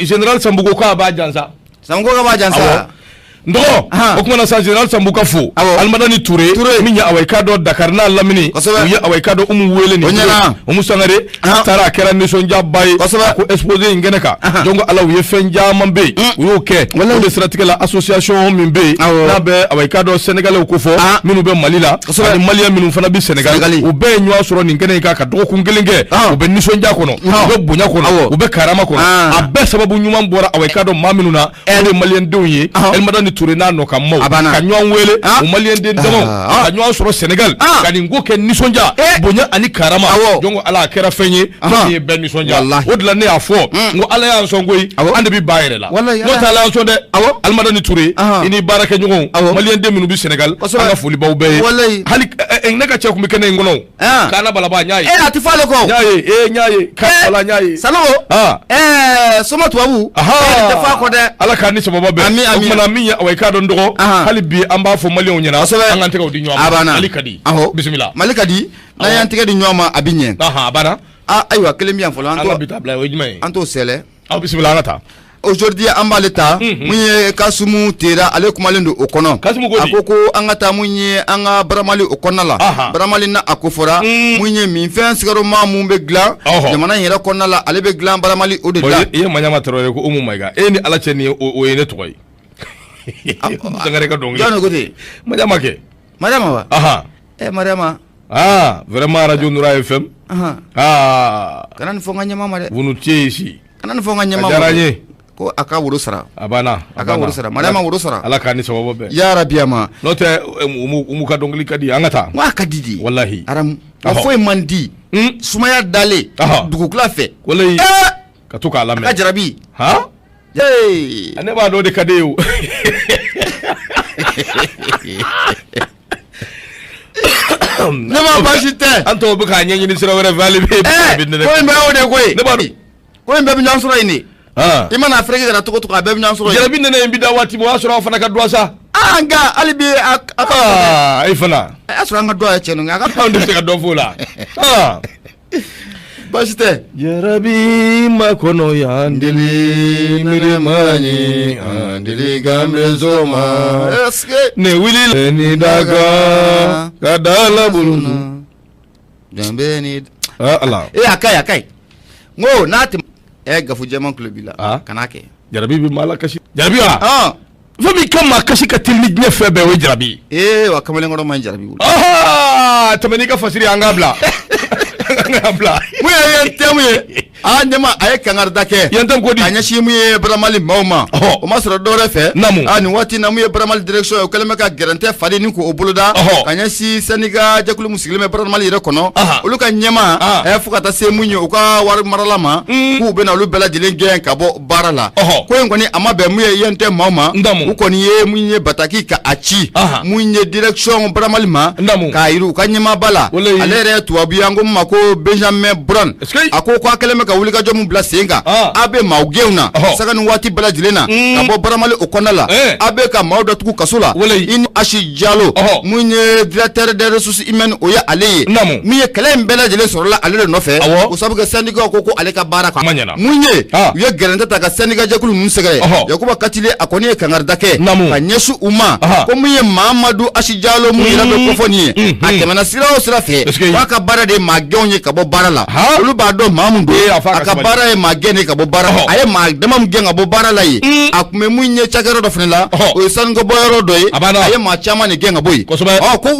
Speaker 2: Général Sanbu ko k'a b'a jansa.
Speaker 1: Sanbu ko k'a b'a jansa.
Speaker 2: N dɔgɔ o kumana sa général Sanbu ka fo Alimadani Ture min ye awa i k'a dɔn Dakar n'a lamini u ye awa i k'a dɔn Umu wele nin Umu Sangare a taara a kɛra nisɔndiyaba ye a ko exposé in kɛnɛ kan donc Ala u ye fɛn caman bɛ yen u y'o kɛ o de siratigɛ la association min bɛ yen n'a bɛ awa i k'a dɔn Sénégalais ko fɔ minnu bɛ Mali la ani Malien minnu fana bɛ Sénégal u bɛɛ ye ɲɔgɔn sɔrɔ nin kɛnɛ in kan ka dɔgɔkun kelen kɛ u bɛ nisɔndiya kɔnɔ u bɛ bonya kɔnɔ u bɛ karama kɔnɔ a bɛɛ sababu ɲuman bɔra awa i k'a dɔn maa minnu na o de ye Malien denw ye Alimadani Ture n'a nɔ ka maaw ka ɲɔgɔn wele o Malien den damaw ka ɲɔgɔn sɔrɔ Sénégal ka nin ko kɛ nisɔndiya bonya ani karama donc Ala a kɛra fɛn ye fɛn min ye bɛɛ nisɔndiya o de la ne y'a fɔ n ko Ala y'an sɔn koyi an de bɛ ba yɛrɛ la n'o tɛ Ala y'an sɔn dɛ Alimadani Ture i ni baarakɛɲɔgɔnw Malien den minnu bɛ Sénégal an ka foli b'aw bɛɛ ye hali ne ka cɛ tun bɛ kɛnɛ in kɔnɔ Kana Balaba n y'a ye
Speaker 1: a tɛ fɔ ale kɔ
Speaker 2: n y'a ye n y'a ye Kana n y'a ye
Speaker 1: Sanogo Soma tubabu tɛ fɔ a kɔ dɛ
Speaker 2: Ala k'a ni sababa bɛn o kumana min ye awa i k'a dɔn dɔgɔ hali bi an b'a fɔ maliyɛnw ɲɛna an k'an tɛgɛw di ɲɔgɔn ma. Mali ka di. Bisimila.
Speaker 1: Mali ka di, n'an y'an tɛgɛ di ɲɔgɔn ma a bɛ ɲɛ.
Speaker 2: A banna.
Speaker 1: Ayiwa kelen bɛ yan fɔlɔ.
Speaker 2: An ka bi ta bila o ye jumɛn ye?
Speaker 1: An t'o sɛlɛ.
Speaker 2: Aw bisimila an ka taa.
Speaker 1: Aujourd'hui an b'ale ta mun ye Kasimu Tera ale kumalen don o kɔnɔ.
Speaker 2: Kasimu ko
Speaker 1: di? A ko ko an ka taa mun ye an ka Baramali o kɔnɔna la. Baramali na a ko fɔra mun ye minfɛn sigaroma mun bɛ dilan jamana in yɛrɛ kɔnɔna la ale bɛ dilan Baramali o de la.
Speaker 2: I ye Maɲama Tarawele ko Umu Mayiga e ni Ala cɛ nin ye o ye ne tɔgɔ ye. Sangare ka dɔnkili.
Speaker 1: Jɔn de ko ten?
Speaker 2: Maɲama kɛ.
Speaker 1: Mariama wa? Mariama.
Speaker 2: Ah, vraiment Radio Noura FM. Ah.
Speaker 1: Kana nin fɔ n ka ɲɛmaa ma dɛ.
Speaker 2: Vous nous tuez ici.
Speaker 1: Kana nin fɔ n ka ɲɛmaa ma.
Speaker 2: A diyara n ye.
Speaker 1: Ko a ka woro sara.
Speaker 2: A banna.
Speaker 1: A ka woro sara. Mariama woro sara.
Speaker 2: Ala k'a ni sababu bɛn.
Speaker 1: Ya rabi ama.
Speaker 2: N'o tɛ Umu ka dɔnkili ka di an ka taa.
Speaker 1: N ko a ka di de.
Speaker 2: Walahi.
Speaker 1: Aramu. A foyi man di. Sumaya dalen. Dugukila fɛ.
Speaker 2: Walahi. Ka to k'a lamɛn.
Speaker 1: A ka jarabi.
Speaker 2: Han. Ne b'a dɔn o de ka di ye o.
Speaker 1: Ne ma baasi tɛ.
Speaker 2: An tɔw bɛ k'a ɲɛɲini sira wɛrɛ fɛ hali bi.
Speaker 1: Ko in bɛɛ y'o de ye koyi.
Speaker 2: Ne b'a dɔn.
Speaker 1: Ko in bɛɛ bɛ ɲɔgɔn sɔrɔ yen de. I mana fereke ka na cogo o cogo a bɛɛ bɛ ɲɔgɔn sɔrɔ yen.
Speaker 2: Jarabi nɛnɛ in bɛ da waati min o y'a sɔrɔ aw fana ka dɔ sa.
Speaker 1: Aa nka hali bi a
Speaker 2: ka. E fana.
Speaker 1: A y'a sɔrɔ an ka dɔ ye cɛ ninnu.
Speaker 2: Anw tɛ se ka dɔ f'o la.
Speaker 1: Baasi tɛ.
Speaker 2: Jarabi makɔnɔ yan
Speaker 1: deli miirima ye an deli kan bɛ so ma.
Speaker 2: Ne wuli ni daga ka da la bolo.
Speaker 1: Danbe ni.
Speaker 2: Ala.
Speaker 1: Ee a ka ɲi a ka ɲi. N ko n'a tɛ gafu jɛman tulo b'i la. Kan'a kɛ.
Speaker 2: Jarabi bɛ maa lakasi. Jarabi wa. Fɛn min ka maa kasi ka teli ni diɲɛ fɛn bɛɛ o ye jarabi
Speaker 1: ye. Ee wa kamalenkɔrɔ man jarabi bolo.
Speaker 2: Tɛmɛ n'i ka fasiri an k'a bila. An k'a bila.
Speaker 1: Mun ye UNTM ye? Aa ɲɛma a ye kangarida kɛ.
Speaker 2: UNTM ko di?
Speaker 1: Ka ɲɛsin mun ye Baramali maaw ma. O ma sɔrɔ dɔwɛrɛ fɛ.
Speaker 2: Naamu.
Speaker 1: Aa nin waati in na mun ye Baramali direction ye o kɛlen bɛ ka gɛrɛntɛ falen ni k'o boloda. Ka ɲɛsin syndicat jɛkulu min sigilen bɛ Baramali yɛrɛ kɔnɔ. Olu ka ɲɛmaa. Fo ka taa se mun ye u ka wari marala ma. K'u bɛna olu bɛɛ lajɛlen gɛn ka bɔ baara la ko in kɔni a ma bɛn mun ye UNTM maaw ma u kɔni ye mun ye bataki ka a ci mun ye direction Baramali ma k'a yira u ka ɲɛmaaba la ale yɛrɛ ye tubabu ye an ko min ma ko Benjamin Brown a ko k'a kɛlen bɛ ka wulikajɔ min bila sen kan a bɛ maaw gɛnw na sanga ni waati bɛɛ lajɛlen na ka bɔ Baramali o kɔnɔna la a bɛ ka maaw datugu kaso la i ni Asi Jalo mun ye directeur des ressources humaines o ye ale ye min ye kɛlɛ in bɛɛ lajɛlen sɔrɔla ale de nɔfɛ o sabu kɛ syndicat ko ko ale ka baara kan mun ye u ye gɛrɛntɛ ta ka syndicat jɛkulu ninnu sɛgɛrɛ Yakuba Katile a kɔni ye kangarida kɛ ka ɲɛsin u ma ko mun ye Mamadu Asi Jalo mun yɛrɛ bɛ kofɔ nin ye a tɛmɛna sira o sira fɛ k'a ka baara de ye maa gɛnw ye ka bɔ baara la olu b'a dɔn maa mun don a ka baara ye maa gɛn de ka bɔ baara la a ye maa dama min gɛn ka bɔ baara la yen a tun bɛ mun ye cakɛyɔrɔ dɔ fana la o ye sanukɔbɔyɔrɔ dɔ ye a ye maa caman de gɛn ka bɔ yen ko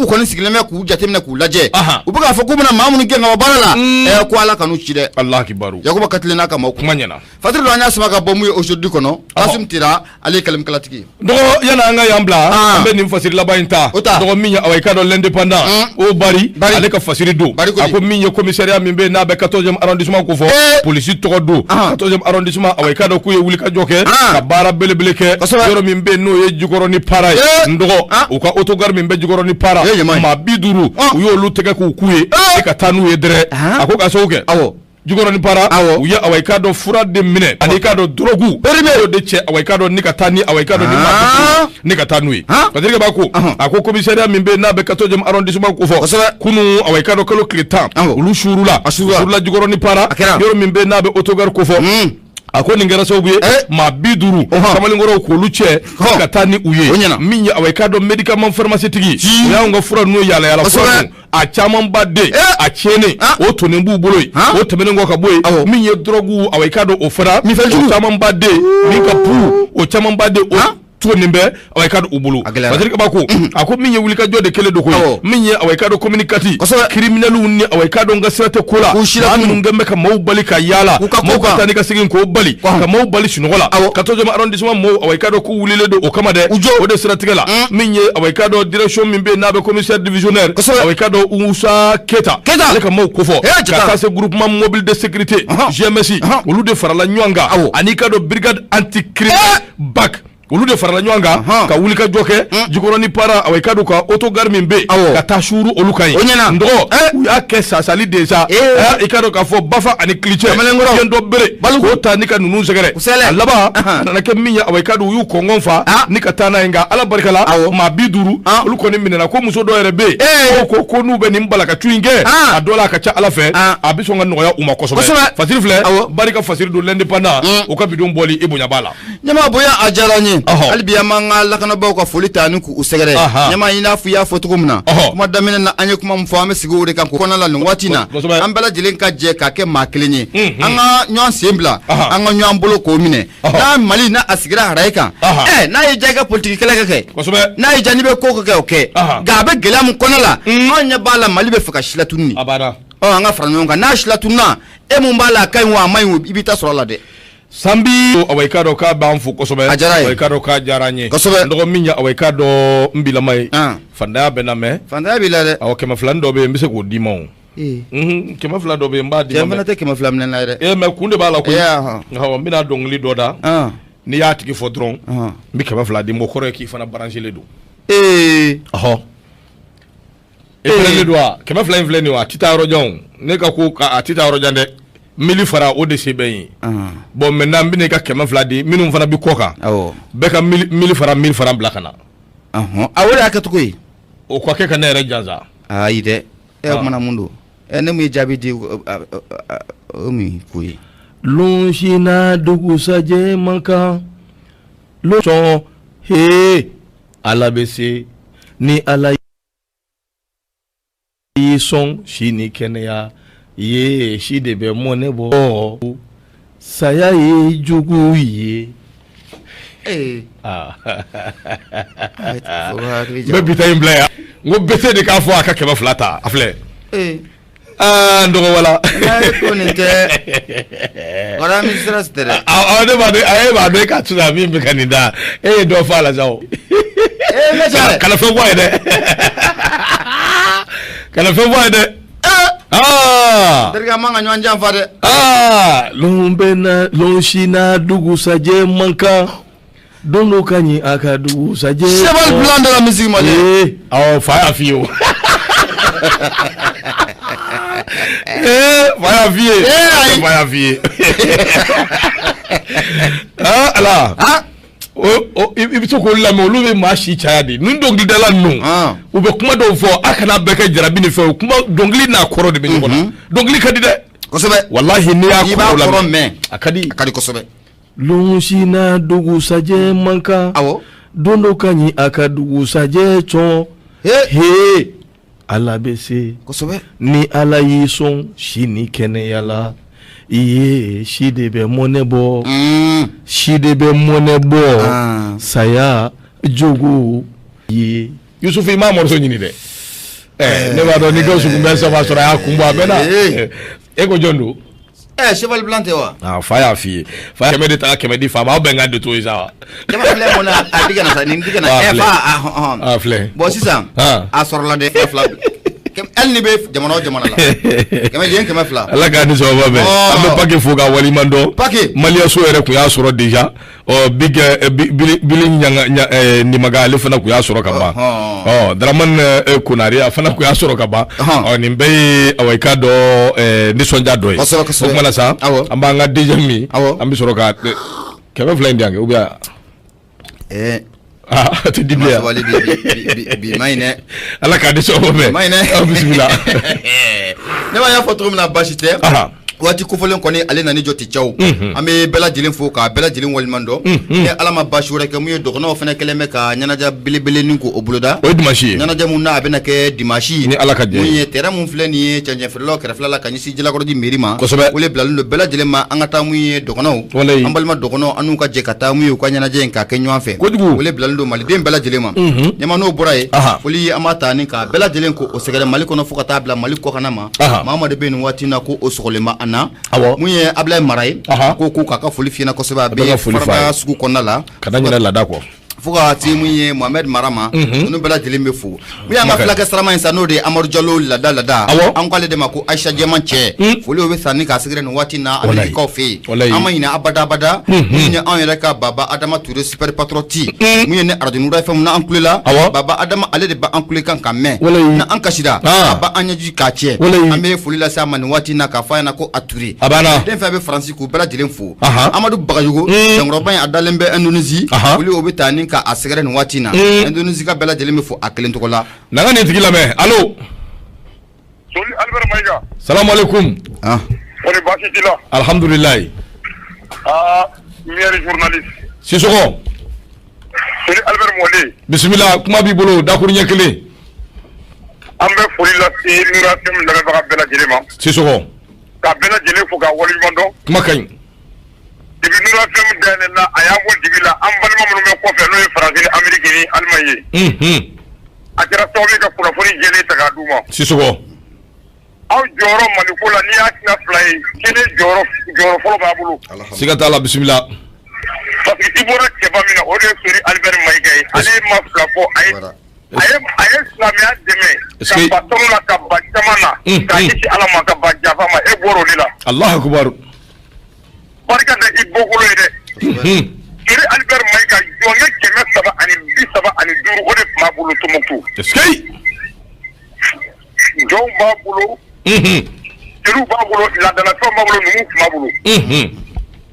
Speaker 1: u kɔni sigilen bɛ k'u jateminɛ k'u lajɛ u bɛ k'a fɔ k'u bɛna maa minnu gɛn ka bɔ baara la ko Ala kan'u ci dɛ Yakuba Katile n'a ka maaw
Speaker 2: kuma ɲɛna
Speaker 1: Fatiri don an y'a sama ka bɔ mun ye aujourd'hui kɔnɔ Kasim Tera ale ye kalimkalatigi ye
Speaker 2: dɔgɔ yanni an ka yan bila an bɛ nin fasiri laban in ta dɔgɔ min ye awa i k'a dɔn l'indépendant o Bari ale ka fasiri don a ko min ye commissariat min bɛ yen n'a bɛ 14e arrondissement ko fɔ polisi tɔgɔ don 14e arrondissement awa i k'a dɔn k'u ye wulikajɔ kɛ ka baara belebele kɛ yɔrɔ min bɛ yen n'o ye Jikɔrɔni para ye n dɔgɔ u ka autogare min bɛ Jikɔrɔni para maa 50 u y'olu tɛgɛ k'u k'u ye ka taa n'u ye dɛrɛ a ko k'a sababu kɛ Jikɔrɔni para u ye awa i k'a dɔn fura de minɛ ani i k'a dɔn drogue o de cɛ awa i k'a dɔn ni ka taa ni awa i k'a dɔn ni maa ni ka taa n'u ye Patrick b'a ko a ko commissariat min bɛ yen n'a bɛ 14e arrondissement ko fɔ kunun awa i k'a dɔn kalo tile 10 olu suurula Jikɔrɔni para yɔrɔ min bɛ yen n'a bɛ autogare ko fɔ a ko nin kɛra sababu ye maa 50 kamalenkɔrɔw k'olu cɛ ka taa ni u ye min ye awa i k'a dɔn médicament pharmacie o y'anw ka fura ninnu yaala yaala fura ninnu a camanba de a tiɲɛnen o tonnen b'u bolo yen o tɛmɛnen kɔ ka bɔ yen min ye drogue awa i k'a dɔn o fana o camanba de min ka pu o camanba de o tonnen bɛ awa i k'a dɔn u bolo Patrick b'a ko a ko min ye wulikajɔ de kɛlen don ko ye min ye awa i k'a dɔn commune 4 criminels ni awa i k'a dɔn n ka sira tɛ ko la maa minnu kɛlen bɛ ka maaw bali ka yaala maaw ka taa ni ka segin k'o bali ka maaw bali sunɔgɔ la 14e arrondissement maaw awa i k'a dɔn k'u wulilen don o kama dɛ o de siratigɛ la min ye awa i k'a dɔn direction min bɛ yen n'a bɛ commissaire divisionnaire awa i k'a dɔn Musa Keyita ale ka maaw kofɔ ka taa se groupement mobile de sécurité GMS olu de farala ɲɔgɔn kan ani i k'a dɔn brigade anti crime BAC. Olu de farala ɲɔgɔn kan ka wuli ka jɔ kɛ Jikɔrɔni para, awa, i ka dɔn ka autogare min bɛ yen, ka taa suuru olu kan yen.
Speaker 1: O ɲɛna.
Speaker 2: N dɔgɔ, u y'a kɛ sasali de sa. I ka dɔn k'a fɔ bafa ani kilicɛ, fiɲɛ dɔ bere k'o ta ni ka ninnu sɛgɛrɛ. A laban a nana kɛ min ye, awa, i ka dɔn u y'u kɔngɔn fa ni ka taa n'a ye. Nka Ala barika la, maa 50 olu kɔni minɛna. Ko muso dɔ yɛrɛ bɛ yen, ko ko n'u bɛ nin balakatu in kɛ, a dɔ la a ka ca Ala fɛ, a bɛ sɔn ka nɔgɔya u ma kosɛbɛ. Fasiri filɛ, barika fasiri don L'Indépendant, o ka bidon bɔli, i bonya b'a la.
Speaker 1: Ɲama, bonya a diyara n ye. Hali bi an b'an ka lakanabaaw ka foli ta ni k'u sɛgɛrɛ. Ɲama, i n'a fɔ i y'a fɔ cogo min na kuma daminɛ na, an ye kuma min fɔ, an bɛ sigi o de kan kɔnɔna la nin waati in na. An bɛɛ lajɛlen ka jɛ k'a kɛ maa kelen ye, an ka ɲɔgɔn sen bila, an ka ɲɔgɔn bolo k'o minɛ. N'a Mali n'a a sigira harayi kan, ɛ, n'a y'i diya i ka politiki kɛlɛ kɛ, n'a y'i diya n'i bɛ ko kɛ, o kɛ. Nka a bɛ gɛlɛya min kɔnɔ la, anw ɲɛ b'a la, Mali bɛ fɛ ka silatunu. Ɔ, an ka fara ɲɔgɔn kan. N'a silatununa, e mun b'a la, a ka ɲi wa a ma ɲi, i b'i ta sɔrɔ a la dɛ.
Speaker 2: Sanbi, awa, i k'a dɔn k'a b'an fo kosɛbɛ.
Speaker 1: A diyara ye.
Speaker 2: Awa, i k'a dɔn k'a diyara an ye
Speaker 1: kosɛbɛ.
Speaker 2: N dɔgɔ min ye, awa, i k'a dɔn n bilama ye, fantanya bɛ na mɛ.
Speaker 1: Fantanya b'i la dɛ.
Speaker 2: Awɔ, 200 dɔ bɛ yen, n bɛ se k'o d'i ma. O 200 dɔ bɛ yen, n b'a d'i ma.
Speaker 1: Cɛ, n fana tɛ 200 minɛ na ye dɛ.
Speaker 2: Ee, mɛ kun de b'a la koyi. Awɔ, n bɛna dɔnkili dɔ da, n'i y'a tigi fɔ dɔrɔn, n bɛ 200 d'i ma. O kɔrɔ ye k'i fana branché don. Ɔhɔ, e pɛrɛlen don wa? 200 in filɛ nin ye, a tɛ taa yɔrɔ jan o. Ne ka ko a tɛ taa yɔrɔ jan dɛ. 1000 fara o de se bɛ n ye. Bon, maintenant n bɛna i ka 200 di minnu fana bɛ kɔ kan, bɛɛ ka 1000 fara 1000 fara bila ka na.
Speaker 1: A, o de y'a kɛcogo ye.
Speaker 2: O ka kɛ ka ne yɛrɛ jansa.
Speaker 1: Ayi dɛ, e kumana mun don? Ɛ, ne mun ye jaabi di, o min ko ye.
Speaker 2: Lon si n'a dugusajɛ man kan sɔn he, Ala bɛ se ni Ala y'i sɔn si ni kɛnɛya ye, si de bɛ mɔnɛ bɔ, saya ye jugu ye. N bɛ bi ta in bila yan. N ko bɛɛ de k'a fɔ a ka 200 ta, a filɛ. Aa, n dɔgɔ, wala.
Speaker 1: Ko nin tɛ wara min sira tɛ dɛ.
Speaker 2: Ne b'a dɔn, e b'a dɔn, e k'a to min bɛ ka nin da, e ye dɔ fɔ a la sa o. Kana fɛn fɔ a ye dɛ, kana fɛn fɔ a ye dɛ. Aa,
Speaker 1: terikɛ, an man ka ɲɔgɔn janfa dɛ.
Speaker 2: Aa, lon bɛ na, lon si n'a dugusajɛ man kan, don dɔ ka ɲi a ka dugusajɛ.
Speaker 1: Cheval blanc de la musique malienne.
Speaker 2: Awɔ, fa y'a f'i ye o. Ee, fa y'a f'i ye. Ayi, fa y'a f'i ye. Aa Ala. I bɛ to k'olu lamɛn, olu bɛ maa si caya de. Nin dɔnkilidala ninnu, u bɛ kuma dɔw fɔ, a kana bɛɛ kɛ jarabi ni fɛnw. Kuma dɔnkili n'a kɔrɔ de bɛ ɲɔgɔn na. Dɔnkili ka di dɛ.
Speaker 1: Kosɛbɛ.
Speaker 2: Walahi, n'i y'a
Speaker 1: kɔrɔ mɛn,
Speaker 2: a ka di.
Speaker 1: A ka di kosɛbɛ.
Speaker 2: Lon si n'a dugusajɛ man kan, don dɔ ka ɲi a ka dugusajɛ cɔn he, Ala bɛ se.
Speaker 1: Kosɛbɛ.
Speaker 2: Ni Ala y'i sɔn si ni kɛnɛya la, i ye si de bɛ mɔnɛ bɔ, si de bɛ mɔnɛ bɔ, saya jogo ye. Yusufu, i m'a morceau ɲini dɛ. Ne b'a dɔn ni Gawusu kun bɛ saba sɔrɔ, a y'a kun bɔ a mɛnna. E ko jɔn don?
Speaker 1: Ɛ, cheval blanc tɛ wa?
Speaker 2: Ah, fa y'a f'i ye, fa 100 de ta ka 100 di fa ma, aw bɛnkan de t'o ye sa wa?
Speaker 1: Jama filɛ mun na, a di kana sa, nin di kana. Ɛ, fa, a
Speaker 2: A filɛ.
Speaker 1: Bon, sisan a sɔrɔla dɛ, 200, hali ni bɛ jamana o jamana la, 100 yen, 200.
Speaker 2: Ala k'a ni sababa bɛn. An bɛ Pake fo k'a waleɲuman dɔn.
Speaker 1: Pake.
Speaker 2: Maliyaso yɛrɛ tun y'a sɔrɔ déjà. Ɔ, Big Bili ɲanga Nimaga, ale fana tun y'a sɔrɔ ka ban. Ɔ, Dramane Konare, a fana tun y'a sɔrɔ ka ban. Ɔ, nin bɛɛ ye, awa, i k'a dɔn, nisɔndiya dɔ ye.
Speaker 1: Kosɛbɛ, kosɛbɛ.
Speaker 2: O kuma na sa, an b'an ka deuxième min, an bɛ sɔrɔ ka 200 in di yan kɛ, ou bien aa, a tɛ di bilen.
Speaker 1: Sabali, bi ma ɲi dɛ.
Speaker 2: Ala k'a di sababu bɛn.
Speaker 1: Ma ɲi dɛ.
Speaker 2: Aw bisimila.
Speaker 1: Ne ma y'a fɔ cogo min na, baasi tɛ. Waati kofɔlen kɔni, ale nana jɔ tɛ caw. An bɛ bɛɛ lajɛlen fo k'a bɛɛ lajɛlen waleɲuman dɔn. Ni Ala ma baasi wɛrɛ kɛ, mun ye, dɔgɔnɔw fana kɛlen bɛ ka ɲɛnajɛ belebele k'o boloda.
Speaker 2: O ye dimanche ye.
Speaker 1: Ɲɛnajɛ mun na, a bɛna kɛ dimanche.
Speaker 2: Ni Ala ka jɛ.
Speaker 1: Mun ye, terrain mun filɛ nin ye, cɛncɛn feerelaw kɛrɛfɛla la ka ɲɛsin Jalakɔrɔji mairie ma.
Speaker 2: Kosɛbɛ.
Speaker 1: Wele bilalen don bɛɛ lajɛlen ma, an ka taa mun ye, dɔgɔnɔw.
Speaker 2: Walayi.
Speaker 1: An balima dɔgɔnɔw, an n'u ka jɛ ka taa mun ye, u ka ɲɛnajɛ in k'a kɛ ɲɔgɔn fɛ.
Speaker 2: Kojugu.
Speaker 1: Wele bilalen don maliden bɛɛ lajɛlen ma. Ɲɛma, n'o bɔra yen, foli an b'a ta ni ka bɛɛ lajɛlen ko o sɛgɛrɛ Mali kɔnɔ fo ka taa bila Mali kɔkanna ma. Maa o maa de bɛ nin waati in na ko o sɔgɔlen bɛ an na. Mun ye, Abulaye Mara ye, ko k'a ka foli fiyɛ kosɛbɛ, a bɛ Faraba sugu kɔnɔna la.
Speaker 2: Kana ɲinɛ laada kɔ.
Speaker 1: Fo ka se mun ye Mohamed Mara ma, ninnu bɛɛ lajɛlen bɛ fo. Min y'an ka fulakɛ sarama ye sa, n'o de ye Amadu Jalo lada lada, an k'ale de ma ko Ayisa Jɛman cɛ. Foli o bɛ san ni k'a sɛgɛrɛ nin waati na Amerikikaw fɛ yen. An ma ɲinɛ abada abada min ye anw yɛrɛ ka Baba Adama Ture super patriote, mun ye ni arajo Nura FM n'an kulela. Baba Adama ale de b'an kulekan kan mɛn, n'an kasira a b'an ɲɛji k'a cɛ. An bɛ foli lase a ma nin waati na k'a fɔ a ɲɛna ko a Ture den fɛn bɛ Faransi, k'u bɛɛ lajɛlen fo. Amadu Bagayogo cɛkɔrɔba in, a dalen bɛ Indonésie. Foli o bɛ taa ni k'a sɛgɛrɛ nin waati na. Indonésie ka bɛɛ lajɛlen bɛ fo a kelen tɔgɔ la.
Speaker 2: Na ka nin tigi lamɛn. Allo?
Speaker 4: Soli Albert Maïga.
Speaker 2: Salamu alaikum.
Speaker 4: Kɔni baasi t'i la?
Speaker 2: Alhamdulilayi.
Speaker 4: Aa, meilleur journaliste.
Speaker 2: Sisɔkɔ.
Speaker 4: Soli Albert Mɔlen.
Speaker 2: Bisimila, kuma b'i bolo dakuruɲɛ kelen.
Speaker 4: An bɛ foli lase Nura FM lamɛnbaga bɛɛ lajɛlen ma.
Speaker 2: Sisɔkɔ.
Speaker 4: Ka bɛɛ lajɛlen fo ka waleɲuman dɔn.
Speaker 2: Kuma ka ɲi.
Speaker 4: Depuis Nura FM dayɛlɛla, a y'an bɔ dibi la. An balima minnu bɛ kɔfɛ, n'o ye Faransi ni Amérique ni Allemagne ye. A kɛra sababu ye ka kunnafoni jɛlen ta k'a d'u ma.
Speaker 2: Sisɔkɔ.
Speaker 4: Aw jɔyɔrɔ Maliko la, n'i y'a tila fila ye, kelen jɔyɔrɔ, jɔyɔrɔ fɔlɔ b'a bolo.
Speaker 2: Siga t'a la, bisimila.
Speaker 4: Parce que i bɔra cɛba min na, o de ye Sori Albert Maïga ye. Ale ma fila fɔ, a ye silamɛya dɛmɛ ka ba tɔnɔ la, ka ba caman na, k'a ɲɛsin Ala ma, ka ba jafa ma. E bɔra o de la.
Speaker 2: Allahu akbar.
Speaker 4: Barika da i bɔkolo ye dɛ. Sori Albert Maïga, jɔnkɛ 335, o de tun b'a bolo Tombouctou.
Speaker 2: Est-ce que
Speaker 4: Jɔnw b'a bolo, jeliw b'a bolo, laadalafɛnw b'a bolo, numuw tun b'a bolo.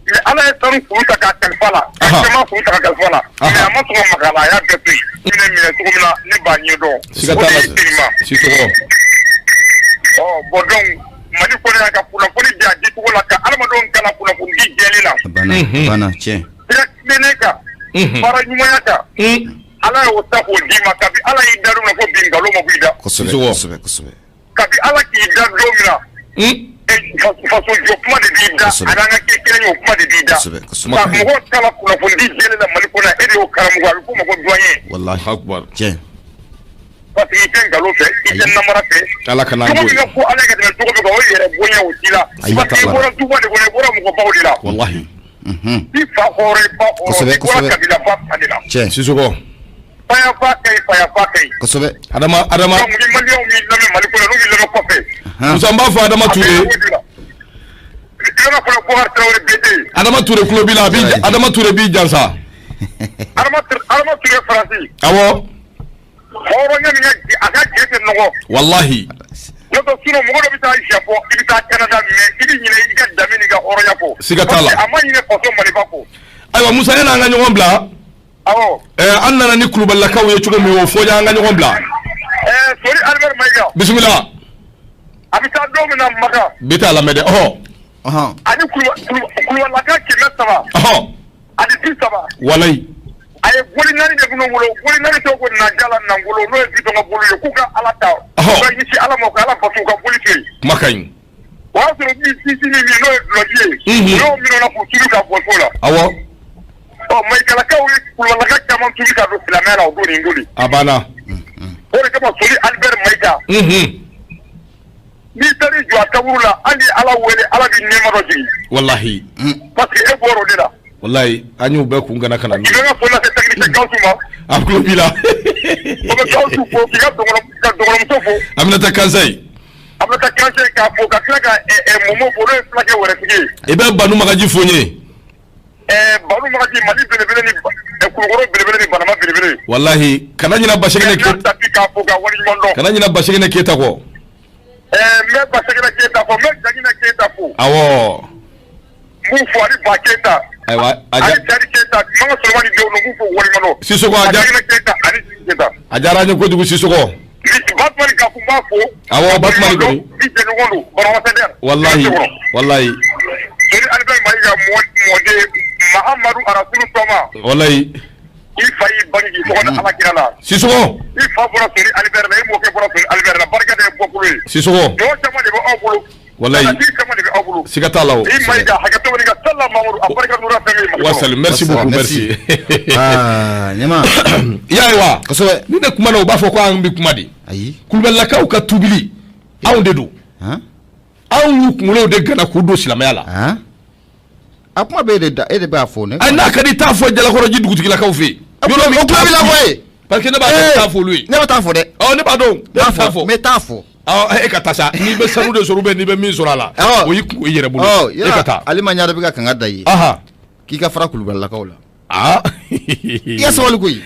Speaker 4: Mais Ala ye sanu kuru ta k'a kalifa la, ka jama kuru ta k'a kalifa la, mais a ma sɔn ka maga a la, a y'a bɛɛ to yen. Minɛ cogo min na, ne b'a ɲɛdɔn.
Speaker 2: Siga t'a la, Sisɔkɔ.
Speaker 4: Ɔ bon, donc Mali kɔnɔ yan, ka kunnafoni di a dicogo la, ka adamadenw kalan kunnafoni di jɛlen na.
Speaker 1: A banna, a banna, tiɲɛ.
Speaker 4: Sira tilennen kan, baara ɲumanya kan. Ala y'o ta k'o d'i ma. Kabi Ala y'i da don min na fo bi, nkalon ma bɔ i da.
Speaker 1: Kosɛbɛ, kosɛbɛ, kosɛbɛ.
Speaker 4: Kabi Ala k'i da don min na, faso jɔ kuma de b'i da, a n'an ka kɛ kelen ye, o kuma de b'i da.
Speaker 1: Kosɛbɛ.
Speaker 4: Ka mɔgɔw kalan kunnafoni di jɛlen na Mali kɔnɔ, e de y'o karamɔgɔ, a bɛ f'o ma ko doyen.
Speaker 1: Walahi.
Speaker 2: Akbar.
Speaker 1: Tiɲɛ.
Speaker 4: Parce que i tɛ nkalon fɛ, i tɛ namara fɛ.
Speaker 2: Ala kana
Speaker 4: Cogo min ka fɔ Ala ye ka tɛmɛ cogo min kan, o yɛrɛ bonya o t'i la. Parce que i bɔra duba de kɔnɔ, i bɔra mɔgɔbaw de la.
Speaker 2: Walahi.
Speaker 4: I fa hɔrɔn, i ba hɔrɔn, i bɔra kabilaba fa de la.
Speaker 1: Tiɲɛ.
Speaker 2: Sisɔkɔ.
Speaker 4: Fayafa ka ɲi, fayafa ka ɲi.
Speaker 1: Kosɛbɛ.
Speaker 2: Adama, Adama.
Speaker 4: Donc ni Maliyɛnw m'i lamɛn Mali kɔnɔ, n'u m'i lamɛn kɔfɛ.
Speaker 2: Musa, n b'a fɔ Adama Ture.
Speaker 4: I b'a fɔ Bɔkari Tarawele BT.
Speaker 2: Adama Ture tulo b'i la, a b'i Adama Ture b'i jansa.
Speaker 4: Adama Ture Faransi.
Speaker 2: Awɔ.
Speaker 4: Hɔrɔnya min ka a ka jɛ tɛ nɔgɔ.
Speaker 2: Walahi.
Speaker 4: N'o tɛ, sinon mɔgɔ dɔ bɛ taa Japon, i bɛ taa Canada, mais i bɛ ɲinɛ i ka danbe n'i ka hɔrɔnya kɔ.
Speaker 2: Siga t'a la.
Speaker 4: A ma ɲinɛ faso Maliba kɔ.
Speaker 2: Ayiwa Musa, yanni an ka ɲɔgɔn bila.
Speaker 4: Awɔ.
Speaker 2: An nana ni Kulubalilakaw ye cogo min, o fɔ an ka ɲɔgɔn bila.
Speaker 4: Sori Albert Maïga.
Speaker 2: Bisimila.
Speaker 4: A bɛ taa don min na Maka.
Speaker 2: Bi t'a lamɛn dɛ, ɔhɔ.
Speaker 4: Ani Kulubalilaka 300.
Speaker 2: Ɔhɔ.
Speaker 4: Ani 30.
Speaker 2: Walayi.
Speaker 4: A ye boli naani de minnu bolo, boli naani tɔgɔ ko Najala Nangolo, n'o ye Bitɔn ka boli ye, k'u ka Ala ta. U ka ɲɛsin Ala ma, u ka Ala bato, u ka boli to yen.
Speaker 2: Kuma ka ɲi.
Speaker 4: O y'a sɔrɔ min sinsin min n'o ye dulɔji ye. U y'o minɛ o la k'u turu ka bɔ so la.
Speaker 2: Awɔ.
Speaker 4: Ɔ, Mayigalakaw ye Kulubalilaka caman tubi ka don silamɛya la o don nin don de.
Speaker 2: A banna.
Speaker 4: O de kama Sori Albert Maïga. N'i taar'i jɔ a kaburu la, hali ni Ala wele, Ala bɛ nɛɛma dɔ jigin.
Speaker 2: Walahi.
Speaker 4: Parce que e bɔra o de la.
Speaker 2: Walahi, an y'u bɛɛ kun gana ka na.
Speaker 4: I bɛ n ka foli lase technicien Gawusu ma.
Speaker 2: A tulo b'i la.
Speaker 4: O bɛ Gawusu fo, k'i ka dɔgɔnɔmuso fo.
Speaker 2: Aminata Kansayi.
Speaker 4: Aminata Kansayi k'a fo, ka tila ka Momo fo, n'o ye fulakɛ wɛrɛtigi ye.
Speaker 2: I bɛ Banu Magaji fo n ye.
Speaker 4: Banu Magaji, Mali belebele ni Kulukɔrɔ belebele ni Banama belebele.
Speaker 2: Walahi, kana ɲinɛ Basɛgɛnɛ Keyita.
Speaker 4: K'a fo ka waleɲuman dɔn.
Speaker 2: Kana ɲinɛ Basɛgɛnɛ Keyita kɔ.
Speaker 4: N bɛ Basɛgɛnɛ Keyita fo, n bɛ Jaginɛ Keyita fo.
Speaker 2: Awɔ.
Speaker 4: N b'u fo ani Ba Keyita.
Speaker 2: Ayiwa,
Speaker 4: ani Jari Keyita, Manga Solomani denw, n b'u fo waleɲuman dɔn.
Speaker 2: Sisɔkɔ, a
Speaker 4: Basɛgɛnɛ Keyita ani Jigi Keyita.
Speaker 2: A diyara an ye kojugu, Sisɔkɔ.
Speaker 4: Batumani Gafu, n b'a fo.
Speaker 2: Awɔ, Batumani kɔni.
Speaker 4: I jɛɲɔgɔn don, Banamasɛdɛri.
Speaker 2: Walahi, walahi.
Speaker 4: Sori Albert Maïga mɔden Mahamadu Arasulu Tɔma.
Speaker 2: Walahi.
Speaker 4: I fa y'i bange k'i tɔgɔ da Ala kira la.
Speaker 2: Sisɔkɔ.
Speaker 4: I fa bɔra Sori Albert la, i mɔkɛ bɔra Sori Albert la, barika de ye bɔkolo ye.
Speaker 2: Sisɔkɔ.
Speaker 4: Jɔn caman de bɛ aw bolo.
Speaker 2: Walahi.
Speaker 4: Jalaki caman de bɛ aw bolo.
Speaker 2: Siga t'a la o.
Speaker 4: I Maïga, hakɛto bɛ nin kan, Sala Mamadu, a barika Nura fɛn min Mali kɔnɔ.
Speaker 2: Wasali, merci beaucoup, merci.
Speaker 1: Aa, ɲɛma.
Speaker 2: I y'a ye wa?
Speaker 1: Kosɛbɛ.
Speaker 2: Ni ne kumana, u b'a fɔ ko an bɛ kuma de.
Speaker 1: Ayi.
Speaker 2: Kulubalilakaw ka tubili, anw de don. Anw y'u kunkolow de gana k'u don silamɛya la.
Speaker 1: A kuma bɛ e de da, e de b'a fɔ ne.
Speaker 2: Ayi, n'a ka di, t'a fɔ Jalakɔrɔji dugutigilakaw fɛ yen. Yɔrɔ min
Speaker 1: o tulo b'i la koyi.
Speaker 2: Parce que ne b'a dɔn t'a fɔ olu ye.
Speaker 1: Ne bɛ taa fɔ dɛ.
Speaker 2: Ɔ, ne b'a dɔn, ne bɛ taa fɔ.
Speaker 1: N bɛ taa fɔ.
Speaker 2: Ɔ, e ka taa sa, n'i bɛ sanu de sɔrɔ ou bien n'i bɛ min sɔrɔ a la, o y'i kun i yɛrɛ bolo. E ka taa.
Speaker 1: Alima Ɲare bɛ ka kanga da i ye. K'i ka fara Kulubalilakaw la. I ka sabali koyi.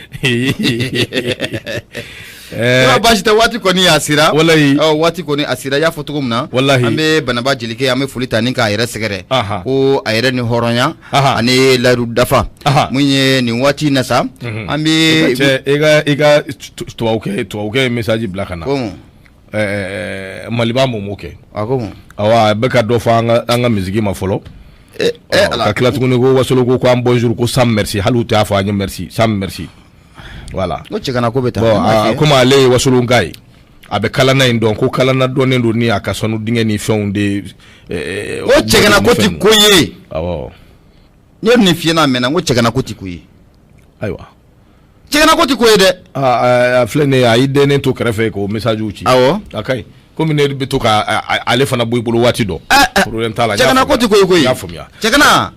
Speaker 1: Baasi tɛ, waati kɔni a sera.
Speaker 2: Walayi.
Speaker 1: Waati kɔni a sera, i y'a fɔ cogo min na.
Speaker 2: Walahi.
Speaker 1: An bɛ Banaba Jelikɛ, an bɛ foli ta ni k'a yɛrɛ sɛgɛrɛ. Ko a yɛrɛ ni hɔrɔnya. Ani layidu dafa. Mun ye nin waati in na sa. An bɛ.
Speaker 2: Cɛ, e ka tubabukɛ ye message bila ka na.
Speaker 1: Ko
Speaker 2: Maliba m'o kɛ.
Speaker 1: A ko mun?
Speaker 2: Awa, a bɛ ka dɔ fɔ an ka musique ma fɔlɔ. Ka tila tuguni ko Wasolo ko an bonjour, ko sans merci, hali u t'a fɔ an ye merci, sans merci. Voilà.
Speaker 1: Ko cɛgana ko bɛ taa.
Speaker 2: Bon, komi ale ye Wasolonka ye, a bɛ kalana in dɔn, ko kalana dɔnnen don ni a ka sanu dingɛ ni fɛnw de.
Speaker 1: O cɛgana ko ti ko ye.
Speaker 2: Awɔ.
Speaker 1: Ne ye nin f'i ɲɛna a mɛnna, n ko cɛgana ko ti ko ye.
Speaker 2: Ayiwa.
Speaker 1: Cɛgana ko ti ko ye dɛ.
Speaker 2: A filɛ nin ye, a y'i dennen to kɛrɛfɛ k'o message ci.
Speaker 1: Awɔ.
Speaker 2: A ka ɲi. Komi ne bɛ to ka ale fana bɔ i bolo waati dɔ. Problème t'a la.
Speaker 1: Cɛgana ko ti ko ye koyi.
Speaker 2: N y'a faamuya.
Speaker 1: Cɛgana.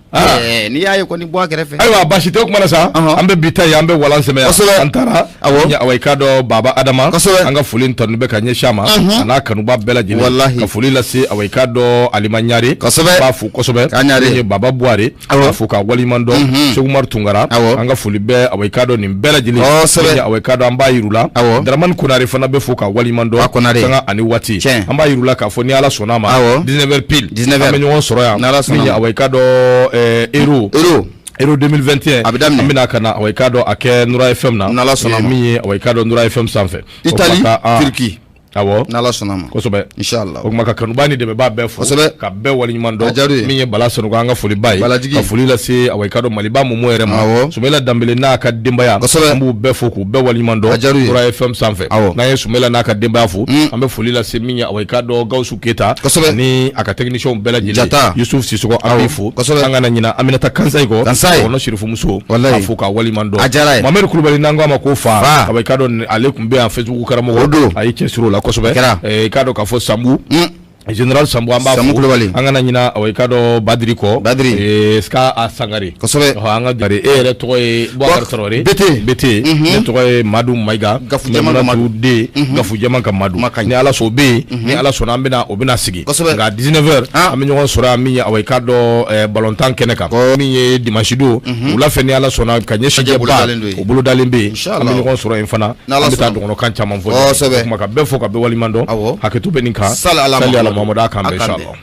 Speaker 1: N'i y'a ye kɔni bɔ a kɛrɛfɛ.
Speaker 2: Ayiwa, baasi tɛ o kuma na sa. An bɛ bi ta ye, an bɛ walan sɛmɛ yan.
Speaker 1: Kosɛbɛ.
Speaker 2: An taara.
Speaker 1: Awɔ.
Speaker 2: Awa, i k'a dɔn Baba Adama.
Speaker 1: Kosɛbɛ.
Speaker 2: An ka foli tanu bɛ ka ɲɛsin a ma. A n'a kanuba bɛɛ lajɛlen.
Speaker 1: Walahi.
Speaker 2: Ka foli lase, awa, i k'a dɔn Alima Ɲare.
Speaker 1: Kosɛbɛ.
Speaker 2: An b'a fo kosɛbɛ.
Speaker 1: K'a Ɲare.
Speaker 2: Min ye Baba Buware.
Speaker 1: Awɔ.
Speaker 2: K'a fo k'a waleɲuman dɔn. Seku Umaru Tunkara.
Speaker 1: Awɔ.
Speaker 2: An ka foli bɛ, awa, i k'a dɔn nin bɛɛ lajɛlen.
Speaker 1: Kosɛbɛ.
Speaker 2: Awa, i k'a dɔn an b'a yir'u la.
Speaker 1: Awɔ.
Speaker 2: Daramani Konare fana bɛ fo k'a waleɲuman dɔn.
Speaker 1: A Konare.
Speaker 2: Sanga ani waati.
Speaker 1: Tiɲɛ.
Speaker 2: An b'a yir'u la k'a fɔ ni Ala sɔnna a ma.
Speaker 1: Awɔ.
Speaker 2: 19h pile.
Speaker 1: 19h.
Speaker 2: An bɛ ɲɔgɔn sɔrɔ yan.
Speaker 1: N'Ala sɔnna a ma.
Speaker 2: Min ye, awa, i k'a dɔn Euro.
Speaker 1: Euro.
Speaker 2: Euro 2021.
Speaker 1: A bɛ daminɛ.
Speaker 2: An bɛna ka na, awa, i k'a dɔn a kɛ Nura FM na.
Speaker 1: N'Ala sɔnna a ma.
Speaker 2: Min ye, awa, i k'a dɔn Nura FM sanfɛ.
Speaker 1: Italie, Turquie.
Speaker 2: Awɔ.
Speaker 1: N'Ala sɔnna a ma.
Speaker 2: Kosɛbɛ.
Speaker 1: Inshallah.
Speaker 2: O tuma ka kanuba ni dɛmɛbaa bɛɛ fo.
Speaker 1: Kosɛbɛ.
Speaker 2: Ka bɛɛ waleɲuman dɔn.
Speaker 1: A diyara u ye.
Speaker 2: Min ye Bala Sanogo, an ka foliba ye.
Speaker 1: Balajigi.
Speaker 2: Ka foli lase, awa, i k'a dɔn Maliba Momo yɛrɛ ma.
Speaker 1: Awɔ.
Speaker 2: Sumela Danbele n'a ka denbaya.
Speaker 1: Kosɛbɛ.
Speaker 2: An b'u bɛɛ fo k'u bɛɛ waleɲuman dɔn.
Speaker 1: A diyara u ye.
Speaker 2: Nura FM sanfɛ.
Speaker 1: Awɔ.
Speaker 2: N'an ye Sumela n'a ka denbaya fo. An bɛ foli lase min ye, awa, i k'a dɔn Gawusu Keyita.
Speaker 1: Kosɛbɛ.
Speaker 2: Ani a ka technicien bɛɛ lajɛlen.
Speaker 1: Jata.
Speaker 2: Yusuf Sisɔkɔ, an b'i fo.
Speaker 1: Kosɛbɛ.
Speaker 2: An kana ɲina Aminata Kansayi kɔ.
Speaker 1: Kansayi.
Speaker 2: Ɔnɔ Sirifumuso.
Speaker 1: Walayi.
Speaker 2: K'a fo k'a waleɲuman dɔn.
Speaker 1: A diyara ye.
Speaker 2: Mohamed Kulubali, n'an ko a ma ko fa.
Speaker 1: Fa.
Speaker 2: Awa, i k'a dɔn ale tun bɛ yan Facebook karamɔgɔ.
Speaker 1: O don.
Speaker 2: A y'i cɛsiri o la kosɛbɛ.
Speaker 1: Kɛra.
Speaker 2: I k'a dɔn k'a fɔ Sanbu. Général Sanbu, an b'a fo.
Speaker 1: Sanbu Kulubali.
Speaker 2: An kana ɲina, awa, i k'a dɔn Badiri kɔ.
Speaker 1: Badiri.
Speaker 2: Ska a Sangare.
Speaker 1: Kosɛbɛ.
Speaker 2: Ɔhɔ, an ka Badiri. E yɛrɛ tɔgɔ ye Boubacar Traoré.
Speaker 1: Bete.
Speaker 2: Bete. Ne tɔgɔ ye Madu Mayiga.
Speaker 1: Gafu Jama ka Madu.
Speaker 2: Den. Gafu Jama ka Madu.
Speaker 1: Makan.
Speaker 2: Ni Ala sɔn o bɛ yen. Ni Ala sɔnna an bɛna o bɛna sigi.
Speaker 1: Kosɛbɛ.
Speaker 2: Nka 19h. An bɛ ɲɔgɔn sɔrɔ yan min ye, awa, i k'a dɔn balontan kɛnɛ kan. Min ye dimanche don. Wula fɛ ni Ala sɔnna ka ɲɛsin
Speaker 1: Lajɛ bolodalen don yen.
Speaker 2: o bolodalen bɛ yen.
Speaker 1: Inshallah.
Speaker 2: An bɛ ɲɔgɔn sɔrɔ yen fana.
Speaker 1: N'Ala
Speaker 2: An bɛ taa
Speaker 1: sɔnna.
Speaker 2: dɔgɔnɔkan caman fɔ.
Speaker 1: Kosɛbɛ.
Speaker 2: O tuma ka bɛɛ fo ka bɛɛ waleɲuman dɔn.
Speaker 1: Awɔ.
Speaker 2: Hakɛto bɛ nin kan.
Speaker 1: Sali ala
Speaker 2: Sali ala
Speaker 1: Muhamadu.
Speaker 2: Muhamadu, a k'an bɛn
Speaker 1: A k'an bɛn.
Speaker 2: inshallah.